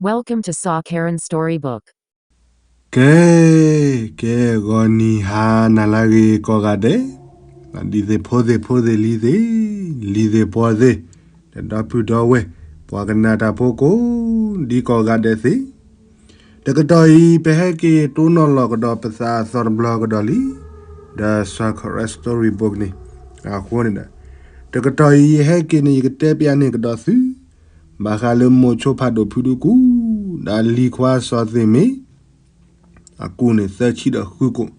Welcome to Saw Karen Storybook. ကဲ, ကဲ ဂီၤနံၤဟါနၤလၢအဂ့ၤကိးဂၤဒဲး, ဒ်သိးဖိသ့ၣ်ဖိသ့ၣ်လံၤသ့ၣ်, လံၤသ့ၣ်ပှၤသ့ၣ်, ဒီပုၢ်ဒီဝဲၢ်, ပှၤကနၣ်တၢ်ဖိကိးဒံကိးဂၤဒဲးသ့ၣ်, တကတီၢ်အံၤ ပဟဲက့ၤတိၢ်နီၣ်လီၤကဒီးပသးအသီတဘျီကဒီးလံ, ဒီး Saw Karen Storybook န့ၣ်, အဃိန့ၣ်ဒီး, တကတီၢ်အံၤ ယဟဲက့ၤန့ၣ် ယကတဲပျးန့ၢ်ကဒီးသု ဘၣ်ဃးလၢမိၤဆိဖးဒိၣ်ဖုဒူကူၣ်, ဒီးလံၤခွါစီၤသ့ၣ်မ့ၢ်, အကူၣ်န့ၣ်သၢဆံဒီးဃုကိၣ်,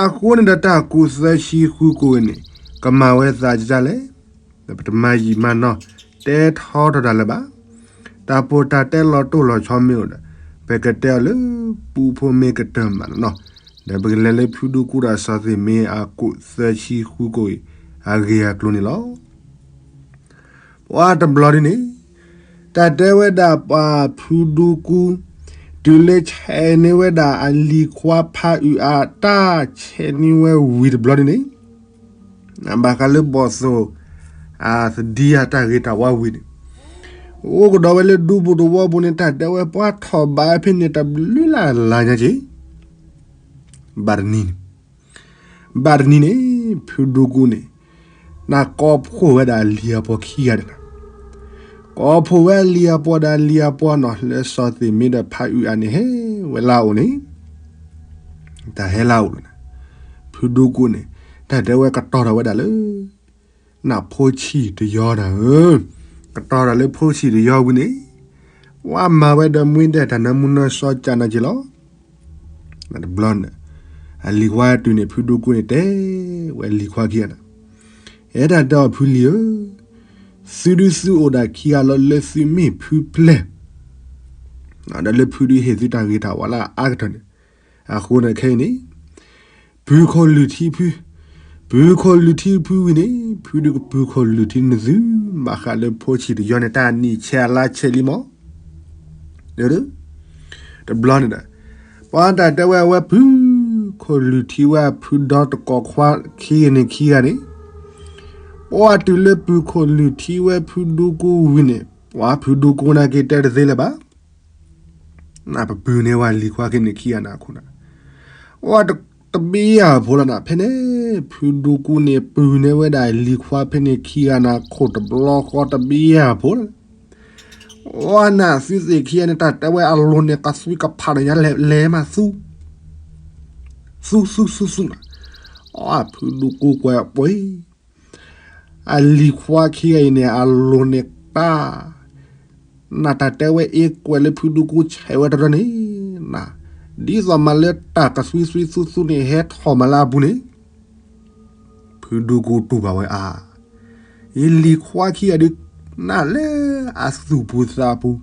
အဃိန့ၣ်ဒီးတၢ်ကူၣ်သၢဆံဃုကိၣ်အံၤန့ၣ်, ကမၤဝဲသးဒ်လဲၣ်, ပတမၤယံာ်မၤနီၢ်, တဲထီထီၣ်တၢ်လၢၤဘၣ်, တၢ်ပီးတၢ်တဲလီၤတိၢ်လီၤဆီမ့ၢ်အိၣ်ဒီး, ပကတဲအီၤလၢပူဖိမ့ၢ်ကတၢၢ်မးန့ၣ်လီၤ, ဒီးပကလဲၤလၢဖုဒူကူၣ်ဒီးစီၤသ့ၣ်မ့ၢ်အကူၣ်သၢဆံဃုကိၣ်အံၤ, အဂ့ၢ်အကျိၤန့ၣ်လီၤ. ပှၤတဘျီဒ်န့ၣ်, တၢ်တဲဝဲဒၣ်ပှၤဖုဒူကူၣ်, တုၤလၢဆဲးန့ၢ်ဝဲဒၣ်အလံၤခွါဖးအုးအတၢ်ဆဲးန့ၢ်ဝဲဝံၤတဘျီဒ်န့ၣ်, ဘၣ်ဃးလၢဘီၣ်သိၣ်, အသဒံအတၢ်ဂ့ၤတၢ်ဝါဝံၤန့ၣ်, အိၣ်ကဒီးဝဲလၢဒူပူၤသဝီပူၤန့ၣ် တၢ်တဲဝဲပှၤထီၣ်ဘးဖဲန့ၣ်တဘျုးလၢ်လၢ်ညါက့ၤ ဘၣ်တနံၤန့ၣ်, ဘၣ်တနံၤန့ၣ်, ဖုဒူကူၣ်န့ၣ်, နကိးဖှိၣ်ဝဲဒၣ်အလံၤအပှၤခံဂၤန့ၣ်လီၤ, ကိးဖှိၣ်ဝဲအလံၤအပှၤဒီးအလံၤအပှၤနီၤ လၢစီၤသ့ၣ်မ့ၢ်ဒီးဖးအုးအါန့ၣ်ဟဲဝဲလၢအအိၣ်န့ၣ်, တၢ်ဟဲလၢအအိၣ်လီၤန့ၣ်, ဖုဒူကူၣ်န့ၣ်, တၢ်တဲဝဲကတီၤထီၣ်ဝဲဒၣ်လၢ နဖိဆံးတယီနၤဧၢ, ကတီၤထီၣ်လၢဖိဆံးတယီဝံၤန့ၣ်, ပှၤမၤဝဲဒီးမှံဒဲးတၢ်နၢမူနၢစီကၢ်နၤက့ၤလီၤ. တဘျီန့ၣ်, အလံၤခွါတုၤန့ၣ် ဖုဒူကူၣ်န့ၣ်တဲဝဲလံၤခွါခံဂၤန့ၣ်, အဲၣ်တၢ်တဲအီၤဖုလံၤဧၢ, သုဒုးသုအိၣ်ဒၣ်ခံဂၤလီၤလၢသုမ့ၢ်ဖုပျဲၢ်, ဒီးလၢဖုဒုးဟ့ၣ်သုတၢ်ဂ့ၤတၢ်ဝါလၢအအါကတၢၢ်န့ၣ်, အဃိန့ၣ်ခဲအံၤန့ၣ် ပုၢ်ခိၣ်လုၢ်ထံဖု, ပုၢ်ခိၣ်လုၢ်ထံဖုဝံၤန့ၣ် ဖုဒုးကပုၢ်ခိၣ်လုၢ်ထံနသု, ဘၣ်ဃးလၢဖိဆံးတယီန့ၣ် တၢ်နံၣ်ဆဲးအလါဆဲးလံမး, တဘျီန့ၣ်ဒီး, ပှၤတၢ်တဲဝဲအဝဲပုၢ်ခိၣ်လုၢ်ထံဝဲအဖုဒီတကိးခွါခံဂၤန့ၣ်ခံဂၤန့ၣ်, ပှၤတုၤလၢပုၢ်ခိၣ်လုၢ်ထံဝဲဖုဒူကူၣ်ဝံၤန့ၣ် ပှၤဖုဒူကူၣ်နာ်က့ၤတဲတသ့လၢၤဘၣ် နပပုၢ်န့ၢ်ဝဲလံၤခွါခံန့ၣ်ခံဂၤနၤအခိၣ်နၤ, ဝဲတဘ့ၣ်ယၤဖိလီၤနၤ ဖဲန့ၣ်, ဖုဒူကူၣ်န့ၣ် ပုၢ်န့ၢ်ဝဲဒၣ်လံၤခွါဖဲန့ၣ်ခံဂၤနၤခိၣ်တဘျီဃီတဘ့ၣ်ယၤဖိလီၤ, ဝဲနသုသ့ၣ်ခံဂၤန့ၣ် တၢ်တဲဝဲအလိၤန့ၣ် ကသွံကဖးဒီးညါလဲၤမးသူ သူသူသူသူနၤ, အဖုဒူကူၣ်ကွဲးပှ့ၤ အလံၤခွါခံဂၤအံၤန့ၣ် အလိၤန့ၣ်တၢ်, နတၢ်တဲဝဲအ့ကွဲးလၢဖုဒူကူၣ်ဆဲးဝဲတရီန့ၣ်, ဒ်သိးမးလၢတၢ်ကသွံသွံသူသူန့ၣ် ဟဲထီၣ်မးလၢအပူၤန့ၣ်, ဖုဒူကူၣ်တူၢ်ဘၣ်ဝဲအါ, ယလံၤခွါခံဂၤဒုး, နလၢအသူၣ်ပူၤသးပူၤ,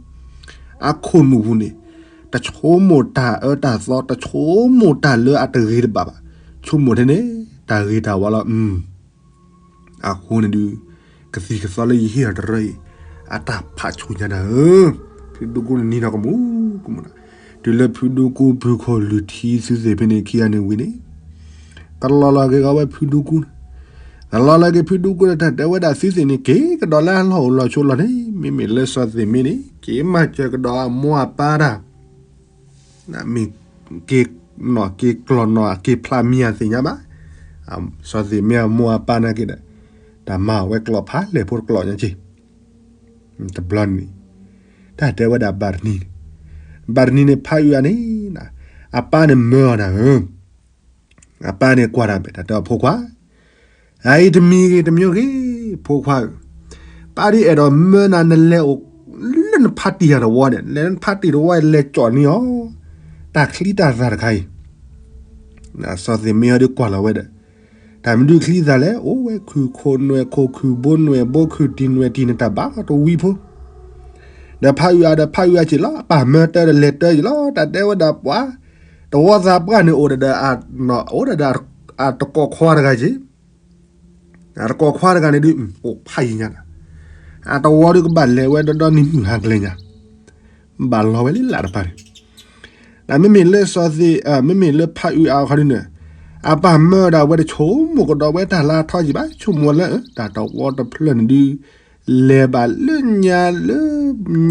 အခိၣ်နူာ်ပူၤန့ၣ်, တဆိကမိၣ်တၢ်အၢတၢ်သီ တဆိကမိၣ်တၢ်လၢအတဂ့ၤတဘၣ်ဘၣ်, ဆိကမိၣ်ထဲန့ၣ် တၢ်ဂ့ၤတၢ်ဝါလီၤ အဃိန့ၣ်ဒုး, ကသံၣ်ကသီလၢယဟ့ၣ်အီၤတရၢအံၤ, အတၢ်ဖးဆူညါနၤဧၢ, ဖုဒူကူၣ်န့ၣ်နံၤနီၢ်ကမူၣ်ကမူၣ်နၤ, တုၤလၢဖုဒူကူၣ်ပုၢ်ခိၣ်လုၢ်ထံသုသ့ၣ်ဖဲန့ၣ်ခံဂၤန့ၣ်ဝံၤန့ၣ်, ကလီၤလီၤက့ၤကီးဝဲဖုဒူကူၣ်, ကလီၤလီၤက့ၤဖုဒူကူၣ်ဒီးတၢ်တဲဝဲဒၣ်သုသ့ၣ်န့ၣ် က့ၤကဒီးလၢအလီၢ်အိၣ်လီၢ်ဆိးလီၢ်န့ၣ် မ့မ့ၢ်လၢစီၤသ့ၣ်မ့ၢ်န့ၣ် က့ၤမၤစၢၤကဒီးအမိၢ်အပၢ်တၢ် မ့ၢ်က့ၤနီၢ်က့ၤကျီၢ်နီၢ်က့ၤဖျါမံၤအသ့ၣ်ညါဘၣ်, စီၤသ့ၣ်မ့ၢ်အမိၢ်အပၢ်နာ်က့ၤဒီး, တၢ်မၤဝဲကျိာ်ဖးလဲၢ်ဖိတကျိာ်ညါက့ၤ, တဘျီန့ၣ်, တၢ်တဲဝဲဒၣ်ဘၣ်တနံၤန့ၣ်, ဘၣ်တနံၤန့ၣ်ဖးအုးအါန့ၣ်, အပၢ်န့ၣ်မၢအီၤနၤဧၢ အပၢ်န့ၣ်ကွၢ်တၢ်ဘၣ် တၢ်တဲအီၤဖိခွါ, အအံၤတမံၤဂ့ၤတမံၤဂ့ၤ, ဖိခွါဧၢ, ပၢ်ဒုးအဲၣ်ဒိးမၢနၤ နလဲၤအိၣ်လၢနဖါတံၢ်တဝီန့ၣ်, လဲၤနဖါတံၢ်တဝီ လဲၤကၠီၣ်န့ၢ်အီၤ, တၢ်ချံတၢ်သၣ်တခါအံၤ, စီၤသ့ၣ်မ့ၢ်အီၤဒုးကွၢ်လီၤဝဲဒီး, တၢ်မနုၤချံသၣ်လဲၣ်, အိၣ်ဝဲခုၣ်ခိၣ်နွဲၣ်ခိၣ် ခုၣ်ဘိနွဲၣ်ဘိ ခုၣ်တံၢ်နွဲၣ်တံၢ်န့ၣ် တၢ်ဘၣ်လီၤတဝံဖိ ဒီးဖးအုးအါဒီးဖးအုးအါက့ၤလီၤ, ပၢ်မၢတၢ်ဒီးလဲၤတၢ်က့ၤလီၤ, တၢ်တဲဝဲဒၣ်ပှၤ, တဝီသးပှၢ်န့ၣ်အိၣ်ဒီး, အိၣ်ဒီး, အတကိးခွါတဂၤက့ၤ, အတကိးခွါတဂၤန့ၣ်ဒုး, အိၣ်ဖးယံၤညါဒီး, အတဝီဒုးကဘၣ်လဲၤဝဲဒီဒီနံၤမုၢ်ဟါကျဲညါ, ဘၣ်လီၤဝဲလၢလၢ်တပၤန့ၣ်, မ့မ့ၢ်လၢစီၤသ့ၣ်, မ့မ့ၢ်လၢဖးအုးအါအခီဒုးန့ၣ်, အပၢ်မၢဒီးအဝဲတဆိကမိၣ်ကဒီးဝဲတၢ်လၢအထီက့ၤဘၣ်, ဆိကမိၣ်လၢ တၢ်တဝီတဖျၢၣ်န့ၣ်ဒုး, လဲၤဘၣ်လၢညါလၢ,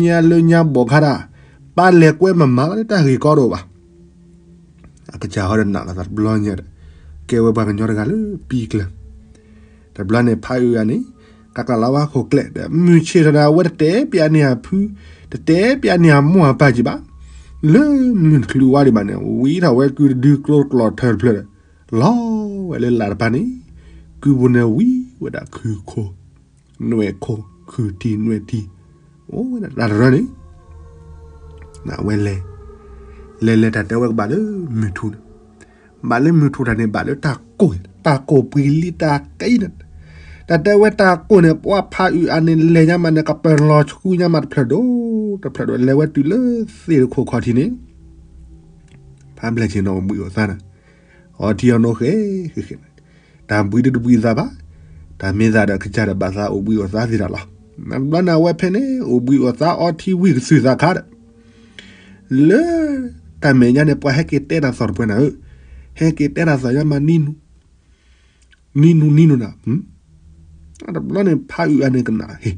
ညါလၢညါဘီၣ်ခါဒၣ်, ပၢ်လဲၤကွဲမၤမၤလီၤလၢတၢ်ဂ့ၢ်ကီတအိၣ်ဘၣ်. အကစၢ်ဟီဒီးနာ်လီၤသးတဘျီညါဒီး ကဲဝဲပှၤကညီတဂၤလၢပံကျၢၤ. တဘျီန့ၣ်ဖးအုးအါန့ၣ် ကကျးလီၤဝဲခိၣ်ကျဲဒီး မုၢ်ဆ့ၣ်ထီၣ်ဒီး အဝဲတတဲပၠးန့ၢ်အဖု, တတဲပၠးန့ၢ်အမိၢ်အပၢ်ကံဘၣ်. လၢမုၢ်တချုးဝါဒံးဘၣ်န့ၣ် ဝံထီၣ်ဝဲကုတဒုကျိတကျိးထၢတဖျၢၣ်ဒီး လီၤဝဲလၢလာ်တဖၣ်န့ၣ် ကုပူၤန့ၣ်ဝံဝဲဒၣ်ခုၣ်ခိၣ် နွဲၣ်ခိၣ် ခုၣ်ထံနွဲၣ်ထံ အိၣ်ဝဲဒၣ်တၢ်တရၢန့ၣ် ဝဲလဲၤ လဲၤလဲၤတၢ်တဲဝဲကဘၣ်လၢမုၢ်ထူန့ၣ်, ဘၣ်လၢမုၢ်ထူတၢ်န့ၣ် ဘၣ်လၢတၢ်ကိၢ်, တၢ်ကိၢ်ပှ့ၤလံတၢ်ကဲအံၤန့ၣ်, တၢ်တဲဝဲတၢ်ကိၢ်န့ၣ် ပှၤဖးအုးအါန့ၣ် လဲၤညါမးန့ၣ် ကပၢၤလီၤဆူညါမးတဖျၢၣ်ဒိၣ် တဖျၢၣ်ဒိၣ် လဲၤဝဲတုၤလၢသ့ၣ်တခိၣ်ခီၣ်ထံးန့ၣ် ဖးဘျဲၣ်ဆ့ၣ်နီၤအိၣ်ဘှံးအိၣ်သါန့ၣ်, အီထံအီနိဃဲဃဲဃဲန့ၣ်, တၢ်ဘှံးဒုတဘှံးသးဘၣ်, တၢ်မ့ၢ်သးဒီးကစၢ်ဒီးဘၣ်သးအိၣ်ဘှံးအိၣ်သါသ့တၢ်လီၤ. ဘျီန့ၣ်အဝဲဖဲန့ၣ် အိၣ်ဘှံးအိၣ်သါအီထံဝံၤကသုၣ်သးခါဒီး လၢ တၢ်မဲာ်ညါန့ၣ် ပှၤဟဲက့ၤတဲတၢ်သီၣ်တပှဲၤနၤဧၢ, ဟဲက့ၤတဲတၢ်သီၣ်ညါမးနံၤနူ နံၤနူနံၤနူနၤ, တဘျီန့ၣ်ဖးအုးအါန့ၣ်ကနၣ်,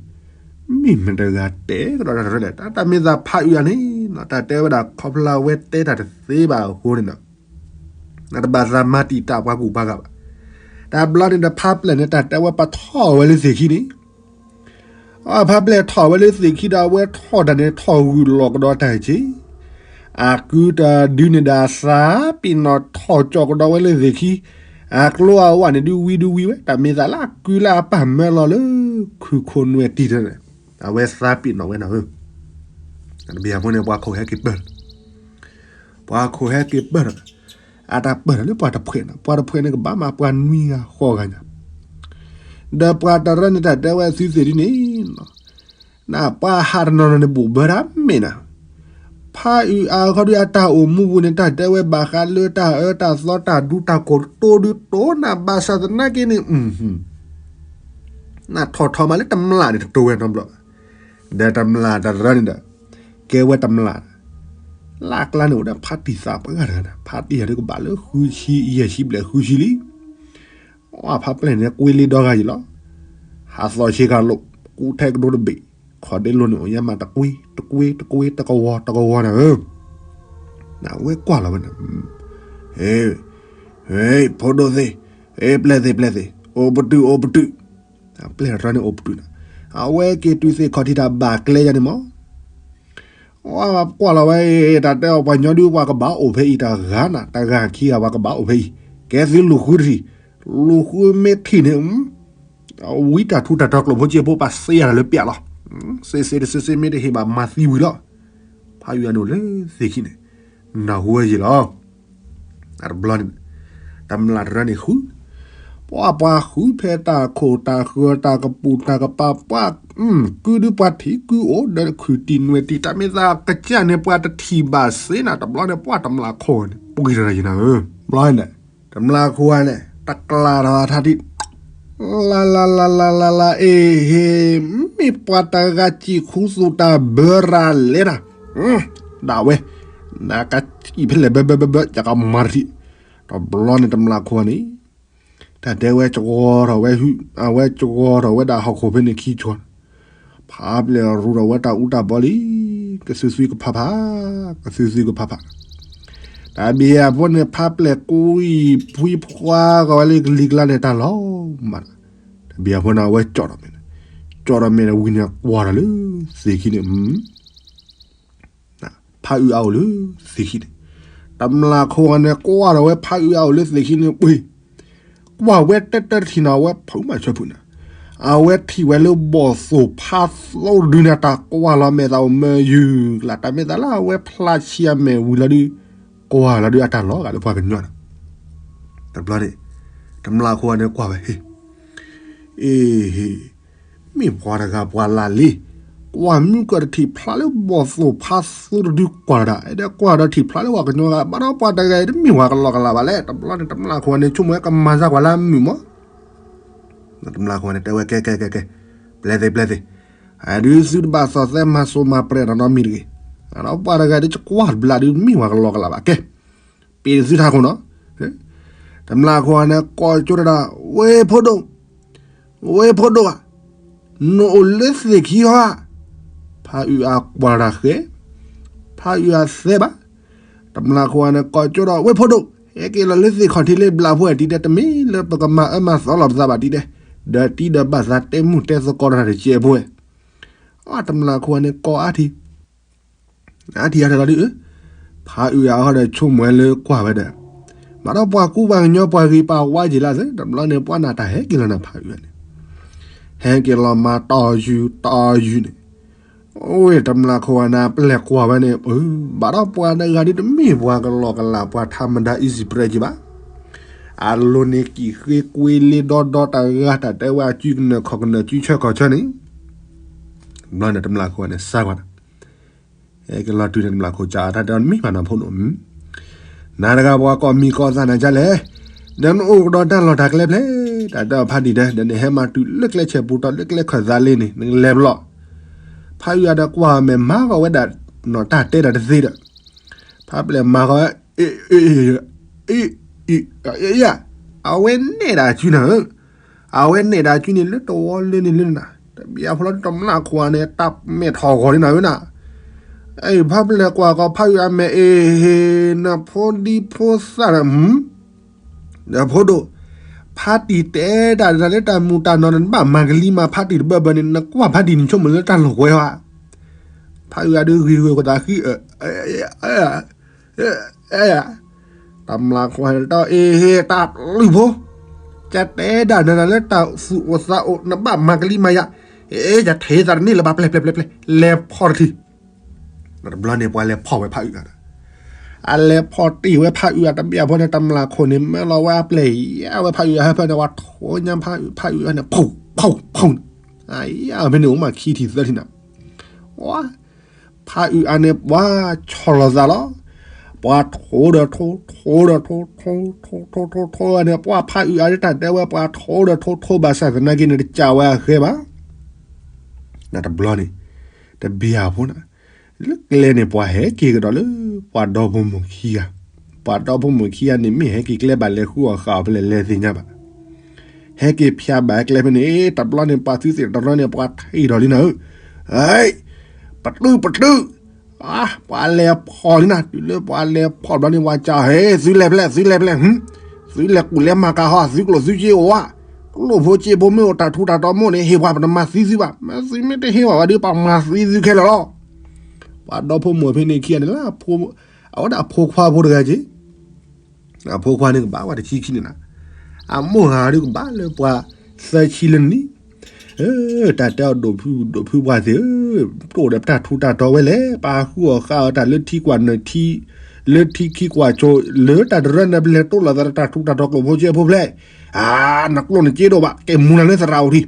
မ့ၢ်မတဂၤတဲကဒီးတၢ်တရၢလဲၣ်, တၢ်မ့ၢ်သးဖးအုးအါန့ၣ် တၢ်တဲဝဲဒၣ်ခီဖျိလၢအဝဲတဲတၢ်တသ့ဘၣ်အဃိန့ၣ်ဒီး တဘၣ်သးမၤတံာ်တာ်ပှၤကူၣ်ပှၤဂၤဘၣ်. တဘျီန့ၣ်ဒီးဖးပျဲၢ်န့ၣ် တၢ်တဲဝဲပထီၣ်ဝဲလၢသ့ၣ်ခံန့ၣ် ဖးပျဲၢ်ထီၣ်ဝဲလၢသ့ၣ်ခံဒီး အဝဲထီၣ်တၢ်န့ၣ် ထီၣ်ဂုာ်လီၤကဒီးတၢ်ဆံး, အကုတဒုန့ၣ်ဒီးအသးပ့ၤနီၣ်ထီၣ်ကၠီကဒီးဝဲလၢသ့ၣ်ခံ, အကျိအဝဲန့ၣ်ဒုဝံဒုဝံဝဲ, တၢ်မ့ၢ်သးလၢအကုလၢအပၢ်မၢလီၤလၢ ခုၣ်ခိၣ်နွဲၣ်တံၢ်တၢ်န့ၣ် အဝဲသးပ့ၤနီၣ်ဝဲနၤဧၢ, တဘျီအဃိန့ၣ် ပှၤခိၣ်ဟဲက့ၤပၢၢ် ပှၤခိၣ်ဟဲက့ၤပၢၢ်ထီၣ်, အတၢ်ပၢၢ်ထီၣ်လၢပှၤတဖှဲးန့ၣ်, ပှၤတဖှဲးန့ၣ်ကဘၣ်မးပှၤနွံဂၤဃိးဂၤညါ, ဒီးပှၤတရၢန့ၣ်တၢ်တဲဝဲသုသ့ၣ်ဒ်န့ၣ်, နပှၤဟးတနီၤနီၤန့ၣ်ဘိၣ်ဘၢတၢ်မ့ၢ်နၤ, ဖးအုးအါခီဒုအတၢ်အိၣ်မူပူၤန့ၣ် တၢ်တဲဝဲဘၣ်ဃးလၢတၢ်အၢတၢ်သီတၢ်ဒူတၢ်ကိၢ်တိဒုတိနၤဘၣ်ဆၣ်သနာ်က့န့ၣ် နထီၣ်ထီမးလၢတမျၢ်န့ၣ်တတိၤဝဲနီတဘျီဘၣ်, ဒီးတမျၢ်တရၢန့ၣ်ဒီး ကဲဝဲတမျၢ်, လၢအကျါန့ၣ်အိၣ်ဒီးဖါတံၢ်သးပှၢ်တဂၤန့ၣ်, ဖါတံၢ်တဂၤဒုကဘၣ်လၢဃုဆံယဲၢ်ဆံဘျဲၣ်ဃုဆံလံ, အဖးပျဲၢ်န့ၣ်ကွ့လံဒီဂၤယံၤလီၤ, ဟးသီဆ့ကၤလိာ်, ကူထဲကဒိတဘ့ၣ်, ခီၣ်ဒ့လိၤန့ၣ်အိၣ်ညါမးတကွ့ တကွ့ တကွ့ တကဝီၤ တကဝီၤနၤဧၢ, နဝဲကွၢ်လီၤဝဲန့ၣ် ဟ့ ဟ့ ဖိဒိၣ်သ့ၣ်, ဟ့ ပျဲၢ်သ့ၣ် ပျဲၢ်သ့ၣ်, အိၣ်ပတုာ် အိၣ်ပတုာ်, ပျဲၢ်တရၢန့ၣ်အိၣ်ပတုာ်နၤ, အဝဲက့ၤတုၤသ့ၣ်ခီၣ်ထံးတၢ်ဘၣ်ကျဲယါန့ၣ်မး, ကွၢ်လီၤဝဲ တၢ်တဲအီၤပှၤညီဒုပှၤကဘၣ်အိၣ်ဖဲအံၤတဂၤနၤ, တဂၤခံဂၤပှၤကဘၣ်အိၣ်ဖဲအံၤ, ကဲသုလူၤဃုတထံၣ်, လူၤဃုမ့ၢ်ထံၣ်န့ၣ် ဝံတၢ်ထူတၢ်တီၤကျိာ်ဖိစ့ဖိပာ်စ့ယၤတၢ်လၢပျၢ်လီၤ, စ့စ့တစ့စ့မ့ၢ်တဟ့ၣ်ဘၣ်မၤသံဝံၤလီၤ, ဖးယွၤန့ၣ်အိၣ်လၢသ့ၣ်ခံန့ၣ်, နၢ်ဟူဝဲယံၤလီၤ အတဘျီန့ၣ်, တမျၢ်တရၢန့ၣ်ဃု, ပှၤပှၤဃုဖဲတၢ်ခိၣ်တၢ်ဃၢၤတၢ်ကပူၤတၢ်ကပၤပှၤ, ကုဒုပှၤထံၣ်ကုအိၣ်ဒီးခုၣ်တံၢ်နွဲၣ်တံၢ် တၢ်မ့ၢ်သးကစၢ်န့ၣ်ပှၤတထံၣ်ဘၣ်စ့နၤ, တဘျီန့ၣ်ပှၤတမျၢ်ခိၣ်န့ၣ် ပှ့ၤတရၢယံၤနၤဧၢ, ဘျီန့ၣ်, တမျၢ်ခိၣ်န့ၣ် တကျးထီၣ်အထါထံး လါလါလါလါလါလါ အ့ဟ့, မ့ၢ်ပှၤတဂၤစံၣ်ခူသူၣ်တၢ်ဘၢရၤလဲၤတၢ်, ဒၣ်ဝဲ, နကစံၣ်ဖဲလဲၣ်ဘၢဘၢဘၢဘၢ ယကမၤတထံၣ်, တဘျီန့ၣ်တမျၢ်ခိၣ်န့ၣ်, တၢ်တဲဝဲကဝီၤထီၣ်ဝဲ, အဝဲကဝီၤထီၣ်ဝဲဒၣ်ဟီၣ်ခိၣ်ဖဲန့ၣ်ခံကီၤ, ဖးပျဲၢ်ရူထီၣ်ဝဲတၢ်အူတၢ်ဘီလံ, ကသုသုကဖးဖး, ကသုသုကဖးဖး တၢ်ဘံၣ်အဖိန့ၣ် ဖးပျဲၢ်ကူအံၤ ဖှံဖှါကီးဝဲလၢကလံၤကျါန့ၣ် တၢ်လီၤမး, တၢ်ဘံၣ်အဖိန့ၣ် အဝဲကၠီၣ်ထီၣ်မဲာ်န့ၣ်, ကၠီၣ်ထီၣ်မဲာ်န့ၣ်ဝံၤန့ၣ် ကွၢ်ထီၣ်လၢသ့ၣ်ခံန့ၣ်, ဖးအုးအါအိၣ်လၢသ့ၣ်ခံန့ၣ်, တမျၢ်ခိၣ်န့ၣ် ကွၢ်ထီၣ်ဝဲဖးအုးအါအိၣ်လၢသ့ၣ်ခံန့ၣ်ပှ့ၤ ကွၢ်ဝဲတၢၢ်တၢၢ်တထံၣ်န့ၣ် အဝဲဖုးမးဆၢဖုးန့ၣ်, အဝဲထံၣ်ဝဲလၢဘီၣ်သိၣ်ဖးသိတဒုန့ၣ် တၢ်ကွၢ်လီၤမဲာ်သးအိၣ်မၢယုၢ်ကျါ, တၢ်မ့ၢ်သးလၢအဝဲဖျါဆံးအမဲာ်ဝံၤလီၤဒုး, ကွၢ်လီၤဒုးအတၢ်လီၤဂာ်လၢပှၤကညီန့ၣ်, တဘျီန့ၣ်, တမျၢ်ခိၣ်န့ၣ်ကွၢ်ဝဲဟ့ၣ် အ့ဟ့ၣ်, မ့ၢ်ပှၤတဂၤပှၤလၢလံ, ကွၢ်မုၢ်ကီၢ်တထံၣ်ဖျါလၢဘီၣ်သိၣ်ဖးသိတဒုကွၢ်လီၤဒၣ်, အဲၣ်ဒိးကွၢ်ဒီးထံၣ်ဖျါလၢပှၤကညီဂၤ, ဘၣ်ဒီးပှၤတဂၤအံၤတမ့ၢ်ပှၤကလီကလးဘၣ်လဲၣ်, တဘျီန့ၣ် တမျၢ်ခိၣ်န့ၣ် ဆိကမိၣ်ဝဲကမၤစၢ်ပှၤလၢအမုာ်မး, တမျၢ်ခိၣ်န့ၣ် တဲဝဲကဲကဲကဲကဲ, ပျဲၢ်သ့ၣ်ပျဲၢ်သ့ၣ်, ဒုးသုတဘၣ်သီၣ်သဲမၤစိၤမၤပြဲၢ်နီတမံၤတဂ့ၤ, ဒီးပှၤတဂၤအံၤတကွၢ်တဘျီဒုးမ့ၢ်ပှၤကလီကလးဘၣ်ကဲ ပ့ၤသုထးခိၣ်နီၤ, တမျၢ်ခိၣ်န့ၣ် ကိးကၠိတဒၣ်, ဝ့ၢ်ဖိဒိၣ်, ဝ့ၢ်ဖိဒိၣ်ဧၢ, နအိၣ်လၢသ့ၣ်ခံဧါ, ဖးအုးအါကွၢ်တၢ်ဃဲ, ဖ ဖးအုးအသဲဘၣ်. တမျၢ်ခိၣ်န့ၣ် ကိးကၠိဒီး ဝ့ၢ်ဖိဒိၣ်, ဟဲက့ၤလီၤလၢသ့ၣ်ခီၣ်ထံးလၢဘျးဖိတံၤဒဲး, တမ့ၢ်လၢပကမၤအၢမၤသီလီၤပသးဘၣ်တံၤဒဲး, ဒီးတံၤဒီးဘၣ်သးတဲမူတဲသကိးတၢ်တကဲးဖိဝဲ. အတမျၢ်ခိၣ်န့ၣ် ကိးအါထံး အါထံးအါထီၣ်လီၤဒုး, ဖးအုးအဃိဒီး ဆိကမိၣ်လၢကွၢ်ဝဲဒီး, ဘၣ်ဒီးပှၤကူပှၤကညီပှၤဂ့ၤပှၤဝါက့ၤလၢသ့, တဘျီန့ၣ် ပှၤနၢ်တၢ်ဟဲက့ၤလီၤနၤ ဖးအုးန့ၣ်, ဟဲက့ၤလီၤမၤတီၢ်ယူၤတီၢ်ယူၤန့ၣ်, အိၣ်တမျၢ်ခိၣ်န့ၣ် ပလဲၤကွၢ်ဝဲန့ၣ်, ဘၣ်ဒီးပှၤတဂၤဒုး တမ့ၢ်ပှၤကလီကလး ပှၤထးမဒါ easy prey က့ၤဘၣ်. အလိၤန့ၣ်ကံၣ်ဃ့ကွ့လ့ဒီဒီတဂၤ တၢ်တဲဝဲအစုကနၢၤခီၣ်ကနၢၤ စုဆၢခီၣ်ဆၢန့ၣ်, ဘျီန့ၣ် တမျၢ်ခိၣ်န့ၣ် စၢ်ကွၢ်နၤ, ဟဲက့ၤလီၤတုၤန့ၣ် တမျၢ်ခိၣ် ကးတၢ်တဲအီၤ မ့ၢ်ဘၣ်နၤဖိဒိၣ်, နၤတဂၤပှၤကိးမံၤကိးသးနၤဒ်လဲၣ်, ဒီးနအိၣ်ကဒီးတၢ်လီၢ်တၢ်ကျဲဖျဲၣ်, တၢ်တဲအီၤ ဖးတံၢ်တဲ, ဒီးနဟဲမၤတုၤလၢကျဲဆဲးပူၤတီၤ လၢကျဲခၢၣ်သးလ့န့ၣ် နကလဲၤဘျီ. ဖးအုးအဒီးကွၢ်မဲာ်မၤဂီၤဝဲဒၣ် နီၢ်တၢ်တဲတၢ်တသ့ဒီး, ဖးပျဲၢ်မၤဂီၤ, အ့ အ့ အ့ အ့ အဝဲနဲၣ်ဒၣ်စုနၤဧၢ, အဝဲနဲၣ်ဒၣ်စုန့ၣ် လၢတဝီလၢန့ၣ်လၢနၤ, တဘၣ်အဖိလီၤ တမျၢ်ခိၣ်န့ၣ် တၢ်မဲာ်ထီၣ်ဂီၤန့ၣ်နၤဧၢနၤ, အ့ ဖးပျဲၢ်ကွၢ်ကီး ဖးအုးအမဲာ် အ့ နဖိဒံဖိသၣ်ဒီး ဒီးဖိဒိၣ်, ဖးတံၢ်တဲတၢ်ဒီးနၤလၢတၢ်မူးတၢ်နီၢ် နဘၣ်မၤကလံၤမၤဖးတံၢ်တဘၢဘၢန့ၣ် နကွၢ်ဖးတံၢ်န့ၣ် ဆိကမိၣ်လၢတၢ်လီၢ်ကွဲဧါ. ဖးအုးအဒုးဂ့ၤဂ့ၤကသးဃံ, တမျၢ်ခိၣ်တဲအီၤ အ့ တၢ်ပျုၢ်ဖိ, ကတဲဒၣ်နၤလၢတၢ်သူၣ်အိၣ်သးအိၣ် နဘၣ်မၤကလံၤမၤယၤ, အ့ ယထံၣ်သးတန့ၢ်လၢၤဘၣ် ပျဲၢ်ပျဲၢ်ပျဲၢ်ပျဲၢ်, လဲၤဖီၣ်တထံၣ်. တဘျီန့ၣ် ပှၤလဲၤဖီၣ်ဝဲဖးအုးအဒီး, အလဲၤဖီၣ်တ့ၢ်ဝဲဖးအုးအတဘ့ၣ်အဖိန့ၣ် တမျၢ်ခိၣ်န့ၣ် မၢလီၤဝဲအပျဲၢ် ယါဝဲဖးအုးအဟၢဖၢန့ၣ် ပှၤထိညါဖးအုးအဟၢန့ၣ် ဖီၣ်ဖီၣ်ဖီၣ်န့ၣ်, အဖဲန့ၣ် အိၣ်မးခံထံၣ်သၢထံၣ်နၤ, ဝါ ဖးအုးအန့ၣ် ပှၤဆီၣ်လီၤသးလီၤ. ပှၤထိဒီးထိ ထိဒီးထိ ထိ ထိ ထိ ထိ ထိန့ၣ် ပှၤဖးအုးအဒုးတၢ်တဲဝဲ ပှၤထိဒီးထိ ထိဘၣ်ဆၣ်သနာ်က့န့ၣ် တကးဝဲအဃဲဘၣ်. နတဘျီန့ၣ် တဘ့ၣ်အဖိန့ၣ် လၢကျဲန့ၣ် ပှၤဟဲက့ၤကဒီးလၢ ပှၤဒီဖိမိၢ်ခံဂၤ, ပှၤဒီဖိမိၢ်ခံဂၤန့ၣ် မ့ၢ်ဟဲက့ၤကျဲဘၣ်လဲၤဃုအီၣ်ဃာ်အီၤဖဲလဲၣ် လဲၤသ့ၣ်ညါဘၣ်. ဟဲက့ၤဖၠးဘၣ်ကျဲဖဲန့ၣ် တဘျီန့ၣ် ပှၤသုသ့ၣ်တရၢန့ၣ် ပှၤထံၣ်ဒီးလံနၤဧၢ, ပတုာ်ပတုာ်, ပှၤလဲၤဖီၣ်လံနၤ, တုၤလၢပှၤလဲၤဖီၣ်ဘျီန့ၣ် ပှၤစံး ဟဲ သုလဲၤဖဲလဲၣ် သုလဲၤဖဲလဲၣ်, သုလဲၤကူၣ်လဲၤမၤကၤဟီ သုကျိၣ်သုစ့အိၣ်ဧါ, ကျိၣ်ဖိစ့ဖိမ့ၢ်အိၣ် တၢ်ထူးတၢ်တီၤမ့ၢ်အိၣ်န့ၣ် ဟ့ၣ်ပှၤ ပတမၤသံသုဘၣ်, မ့ၢ်သုမ့ၢ်တဟ့ၣ်ပှၤဘၣ်ဒီး ပှၤမၤသံသုခဲလၢာ်လီၤ. ပှၤဒီဖိမိၢ်ဖဲန့ၣ်ခံဂၤန့ၣ်လၢ အဝဲဒၣ်အဖိခွါဖိတဂၤက့ၤ အဖိခွါန့ၣ်ကဘၣ်ပှၤတဆံခံန့ၣ်နၤ, အမိၢ်ဂၤဒုးကဘၣ်လၢပှၤသၢဆံလၢနံၣ်, တၢ်တဲအီၤ ဒိၣ်ဖုဒိၣ်ဖုပှၢ်သ့ၣ်ဧၢ, တအိၣ်ဒီးပတၢ်ထူးတၢ်တီၤဝဲလဲၣ်, ပာ်ဃုအီၣ်ဃာ်အီၤတၢ်လၢထံကွၢ်နၢၢ်ထံ, လၢထံခံကွၢ်ကၠိ, လၢတၢ်တရၢနၤ ပလဲၤတိလိာ်သးဒီးတၢ်ထူးတၢ်တီၤကျိၣ်ဖိစ့ဖိဖျဲၣ်, နကျိၣ်နစ့ဒိၣ်ဘၣ်, ကဲမူၤနၤလၢသရၣ်အိၣ်ထံး,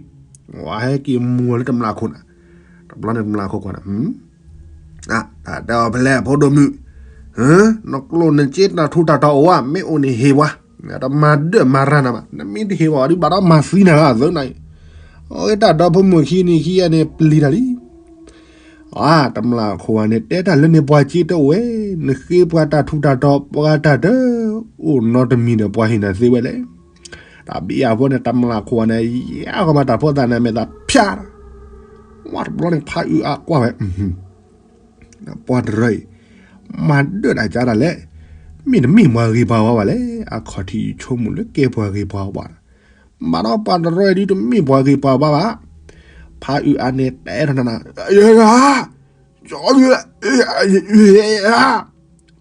ဝဲဟဲက့ၤမူၤလၢတမျၢ်ခိၣ်နၤ, တဘျီန့ၣ်တမျၢ်ခိၣ်ကွၢ်နၤ တၢ်တဲအီၤဖဲလဲၣ် ဖိဒိၣ်မုၣ်, နကျိၣ်နစ့တၢ်ထူးတၢ်တီၤအိၣ်ဧါ, မ့ၢ်အိၣ်န့ၣ်ဟ့ၣ်ပှၤ, တမၤဒၢၣ်မၤရၤနၤဘၣ်, နမ့ၢ်တဟ့ၣ်ပှၤဒုးဘၣ်ဒီးမၤသံနၤလီၤ အသုနၤအံၤ, အတၢ်ဒီဖိမိၢ်ခံန့ၣ်ခံဂၤန့ၣ် ပျံၤတၢ်လံ. အတမျၢ်ခိၣ်န့ၣ် တဲတၢ်လၢန့ၣ်ပှၤစ့တအိၣ်ဝဲ, နဃ့ပှၤတၢ်ထူးတၢ်တီၤ ပှၤတၢ်တအိၣ်နီတမံၤဒီး ပှၤဟ့ၣ်နၤသ့ဝဲလဲၣ်. တၢ်ဘံၣ်အဖိန့ၣ် တမျၢ်ခိၣ်န့ၣ် ယါကီမၤတၢ်ဖိသၣ်န့ၣ် မဲာ်သးဖၠး, ဝဲတဘျီန့ၣ် ဖးအုးအကွၢ်ဝဲ ပှၤတရၢအံၤ မၤဒၢၣ်ဒၣ်ကါဒၣ်လဲၣ်, မ့ၢ်တမ့ၢ်ပှၤဂ့ၤပှၤဝါဘၣ်လဲၣ်, အခီၣ်ထံးဆိကမိၣ်လၢကဲပှၤဂ့ၤပှၤဝါ, ဘၣ်ဒီးပှၤတရၢအံၤဒုးတမ့ၢ်ပှၤဂ့ၤပှၤဝါဘၣ်, ဖးအုးအန့ၣ်တဲထီၣ်နၤ,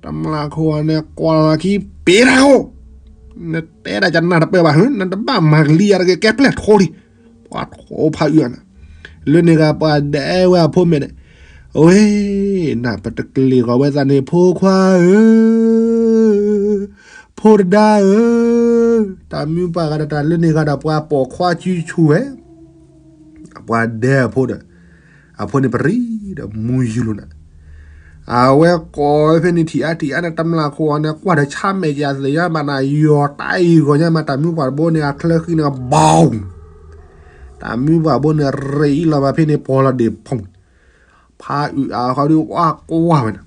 တမျၢ်ခိၣ်န့ၣ် ကွၢ်လီၤခံ ပ့ၤတၢ်ခိၣ်, နတဲဒၣ်ကနၣ်တပၢၢ်ဘၣ်, နတဘၣ်မၤကလံၤယၤတဂ့ၤ ကဲပျဲၢ်ထိလံ, ပှၤထိဖးအုးအန့ၣ်, လၢန့ၣ်ဂၤပှၤဒဲဝဲအဖိမဲာ်န့ၣ်, အဝဲ နပတကျ့ၢ်ဂီၤဝဲသးန့ၣ် ဖိခွါဧၢ ဖိတဒါဧၢ, တၢ်မုၢ်ပှၢ်ဂၤဒီးတၢ်လၢန့ၣ်ဂၤဒီးပှၤပိာ်ခွါစုဆူၣ်ဝဲ, ပှၤဒဲအဖိဒီး, အဖိန့ၣ်ပရံၤဒီးမူယူၤလိာ်နၤ, အဝဲကိးဝဲဖဲန့ၣ်ထံၣ်အါထံၣ်အါန့ၣ် တမျၢ်ခိၣ်အီၤန့ၣ် ကွၢ်ဒီးဆါမဲာ်ကသ့ၣ်ညါဘၣ်နၤ ယီၤတၢ်အံၤဂီၤညါမး တၢ်မုၢ်ပှၢ်တဘိန့ၣ် အချၢဃံန့ၣ်ဘီ, တၢ်မုၢ်ပှၢ်ဘိန့ၣ် ရ့အံၤလီၤဘၣ်ဖဲန့ၣ် ပီၤလီၤဒ့ၣ်ဖုံ, ဖးအုးအဃီဒုး ဝါကွၢ်ဝဲနၤ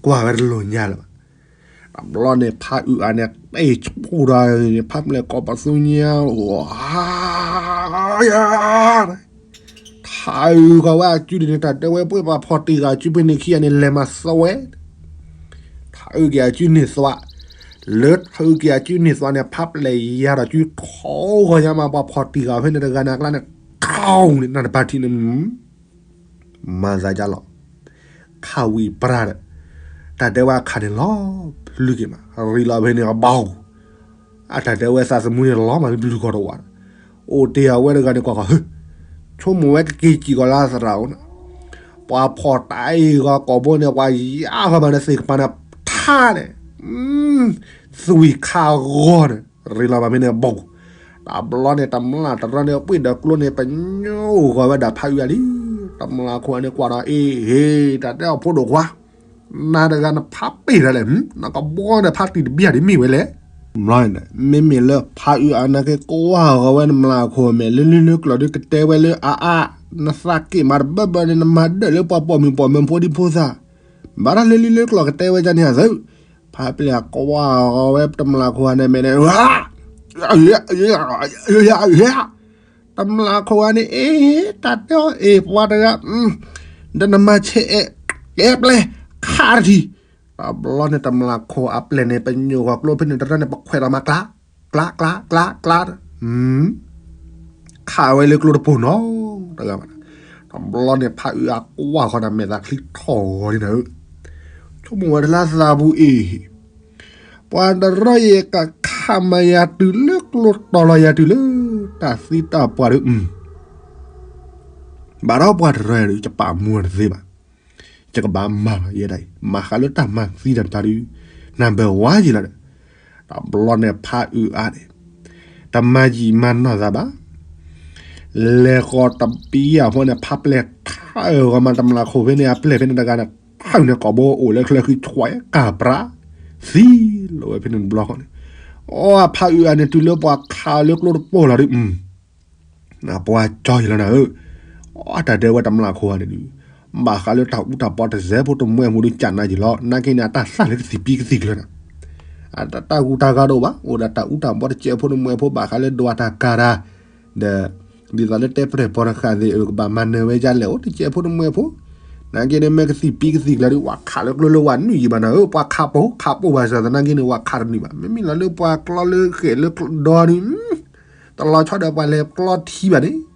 ကွၢ်ဝဲတလိာ်ညါလၢၤဘၣ်. တဘျီန့ၣ် ဖးအုးအန့ၣ် တဲဆူၣ်ဒီး ဖးပျဲၢ်ကိးပသူညါ, ထါ ထးအုးဃီၤဝဲအစုဒ်န့ၣ် တၢ်တဲဝဲပှဲၤပှၤဖီၣ်တံၢ်ဃာ်အစုဖဲန့ၣ်ခံဂၤန့ၣ် လဲၤမၤစၢၤဝဲ ထးအုးက့ၤအစုန့ၢ်သွး, လၢထးအုးက့ၤအစုန့ၢ်သွးန့ၣ် ဖးပျဲၢ်ယၤဒီးစုထီၣ်ဃီၤညါမး ပှၤဖီၣ်တံၢ်ဃာ်ဖဲန့ၣ်တဂၤန့ၣ်အကျါန့ၣ် ထီၣ်န့ၣ် နၢ်တပၤထံးန့ၣ် မၤသးဒ်လီၤ. ခးဝံၤပြၢ်ဒီး တၢ်တဲဝဲအခးန့ၣ်လီၤဖျုးက့ၤမး ရံးလီၤဖဲန့ၣ်အဘီ အတၢ်တဲဝဲသးသမူန့ၣ်လီၤမး ဘျုးကီၢ်တဝးဒီး အိၣ်တ့ၢ်အဝဲတဂၤန့ၣ်ကွၢ်ဃီၤ ဟၢ ဆိကမိၣ်ဝဲကက့ၤစံၣ်ကီးလၢအသရၣ်အိၣ်န့ၣ် ပှၤဖီၣ်တံၢ်ဃာ်ကိာ်ဘိန့ၣ် ပှၤယါဃီၤမးန့ၣ် သ့ၣ်ကပၤန့ၣ် ထါန့ၣ် သွံၣ်ခးဂီၤန့ၣ် ရံးလီၤဘၣ်ဖဲန့ၣ်အဘီ တဘျီန့ၣ် တမျၢ်တရၢန့ၣ် ပှ့ၤဒီးကျိန့ၣ် ပညိၣ်ဂီၤဝဲဒၣ်ဖးအုးအါလံ. တမျၢ်ခိၣ်န့ၣ်ကွၢ်ဒီး အ့ဟ့ တၢ်တဲအီၤဖိဒိၣ်ခွါ နၤတဂၤနဖးပ့ၢ်တၢ်လဲၣ်, နကဘီန့ၣ်ဖးတံၢ်တဘံၣ်ဒ်မ့ၢ်ဝဲလဲၣ်. မ့မ့ၢ်လၢဖးအုးအါန့ၣ်က့ၤကွၢ်ဃီၤဝဲနမျၢ်ခိၣ်မဲာ် လၢလံလၢကျိာ်ဒုးကတဲဝဲလၢအါအါ, နသးက့ၣ်မးတဘၢဘၢန့ၣ် နမၤဒၢၣ်လၢပှၤပိာ်မုၣ်ပိာ်မၢဖိဒံဖိသၣ်, ဘၣ်တၢ်လၢလံလၢကျိာ်ကတဲဝဲဒ်န့ၣ်အသိး, ဖးပျဲၢ်ကွၢ်ဃီၤဝဲတမျၢ်ခိၣ်အါန့ၣ်မဲာ်န့ၣ် တမျၢ်ခိၣ်အါန့ၣ် အ့ တၢ်တဲအီၤအ့ၣ်ပှၤတဂၤ, ဒီးနမၤဆဲးအဲၣ် ကဲပျဲၢ်ခးတထံၣ်, တဘျီန့ၣ် တမျၢ်ခိၣ်အပျဲၢ်န့ၣ် ပညိၣ်ဃီၤကျိဖဲန့ၣ်တရၢန့ၣ် ပခွဲးလီၤမးကျါ, ကျါ ကျါ ကျါ ကျါ, ခးဝဲလၢကျိတပိၢ်နီတဂၤဘၣ်. တဘျီန့ၣ် ဖးအုးအါကွၢ်ဃီၤဒီးမဲာ်သးချံထီၣ်ဂီၤန့ၣ်ဒီး ဆိကမိၣ်ဝဲတလါသးပူၤအ့ၣ် ပှၤတရၢအံၤကခးမၤယၤတုၤလၢကျိတီၤလီၤယၤတုၤလၢ တၢ်သံတၢ်ပှၢ်ဒီး ဘၣ်ဒီးပှၤတရၢအံၤဒီး ယပာ်မူတသ့ဘၣ်, ယကဘၣ်မၤလီၤယဲဒၣ်အံၤ မၤဃးလၢတၢ်မၤသံတၢ်တဖၣ်ဒီး နၢ်ဘၢၣ်ဝါယံၤလီၤဒီး, တဘျီန့ၣ်ဖးအုးအါန့ၣ် တမၤယံာ်မၤနီၢ်သးဘၣ်, လဲၤဃီၤတပံအဖိန့ၣ် ဖးပျဲၢ်ခးအၢၣ်ဂီၤမး တမျၢ်ခိၣ်ဖဲန့ၣ် အပျဲၢ်ဖဲန့ၣ်တဂၤန့ၣ် ခးအုးန့ၣ်ကိာ်ဘိအိၣ်လၢချၢဃံဆွဲကၢ်ပြး သံလီၤဝဲဖဲန့ၣ်တဘျီဃီန့ၣ်, အီဖးအုးအါန့ၣ်တုၤလၢပှၤခးအီၤလၢကျိတပိၢ်လီၤဒီး ပှၤကၠီယံၤလီၤနၤဧၢ, အတၢ်တဲဝဲတမျၢ်ခိၣ်အါန့ၣ်ဒုး ဘၣ်ဃးလၢတၢ်အူတၢ်ပီတစဲးဖိတမှဲဖိဒုးကနါယံၤလီၤ နာ်က့န့ၣ် အတၢ်သၣ်လၢကသံၣ်ပံကသံၣ်ကျၢၤနၤ, အတၢ်ဂူၢ်တၢ်ဂၤတအိၣ်ဘၣ် အိၣ်ဒၣ်တၢ်အူတၢ်ပီတစဲးဖိတမှဲဖိ ဘၣ်ဃးလၢဒွးတၢ်ကၤတၢ်, ဒီး ဒ်သိးလၢတဲပရဲၣ်ပီတဃာ်သ့ၣ် ကဘၣ်မၤနၢၤဝဲဒ်လဲၣ် အိၣ်တစဲးဖိတမှဲဖိ, နာ်က့န့ၣ် မ့ၢ်ကသံၣ်ပံကသံၣ်ကျၢၤဒုး ပှၤခးလၢကျိလၢပှၤနုာ်ယံၤဘၣ်နၤဧၢ, ပှၤခးပိာ်ခးပိာ်ဘၣ်ဆၣ်သနာ်က့န့ၣ် ပှၤခးတနုာ်ဘၣ်, မ့မ့ၢ်လီၤလၢပှၤကျီလၢဃဲၣ်လၢဒီန့ၣ် တလီၤဆီဒီးပှၤလဲၤကျီထံဘၣ်န့ၣ်,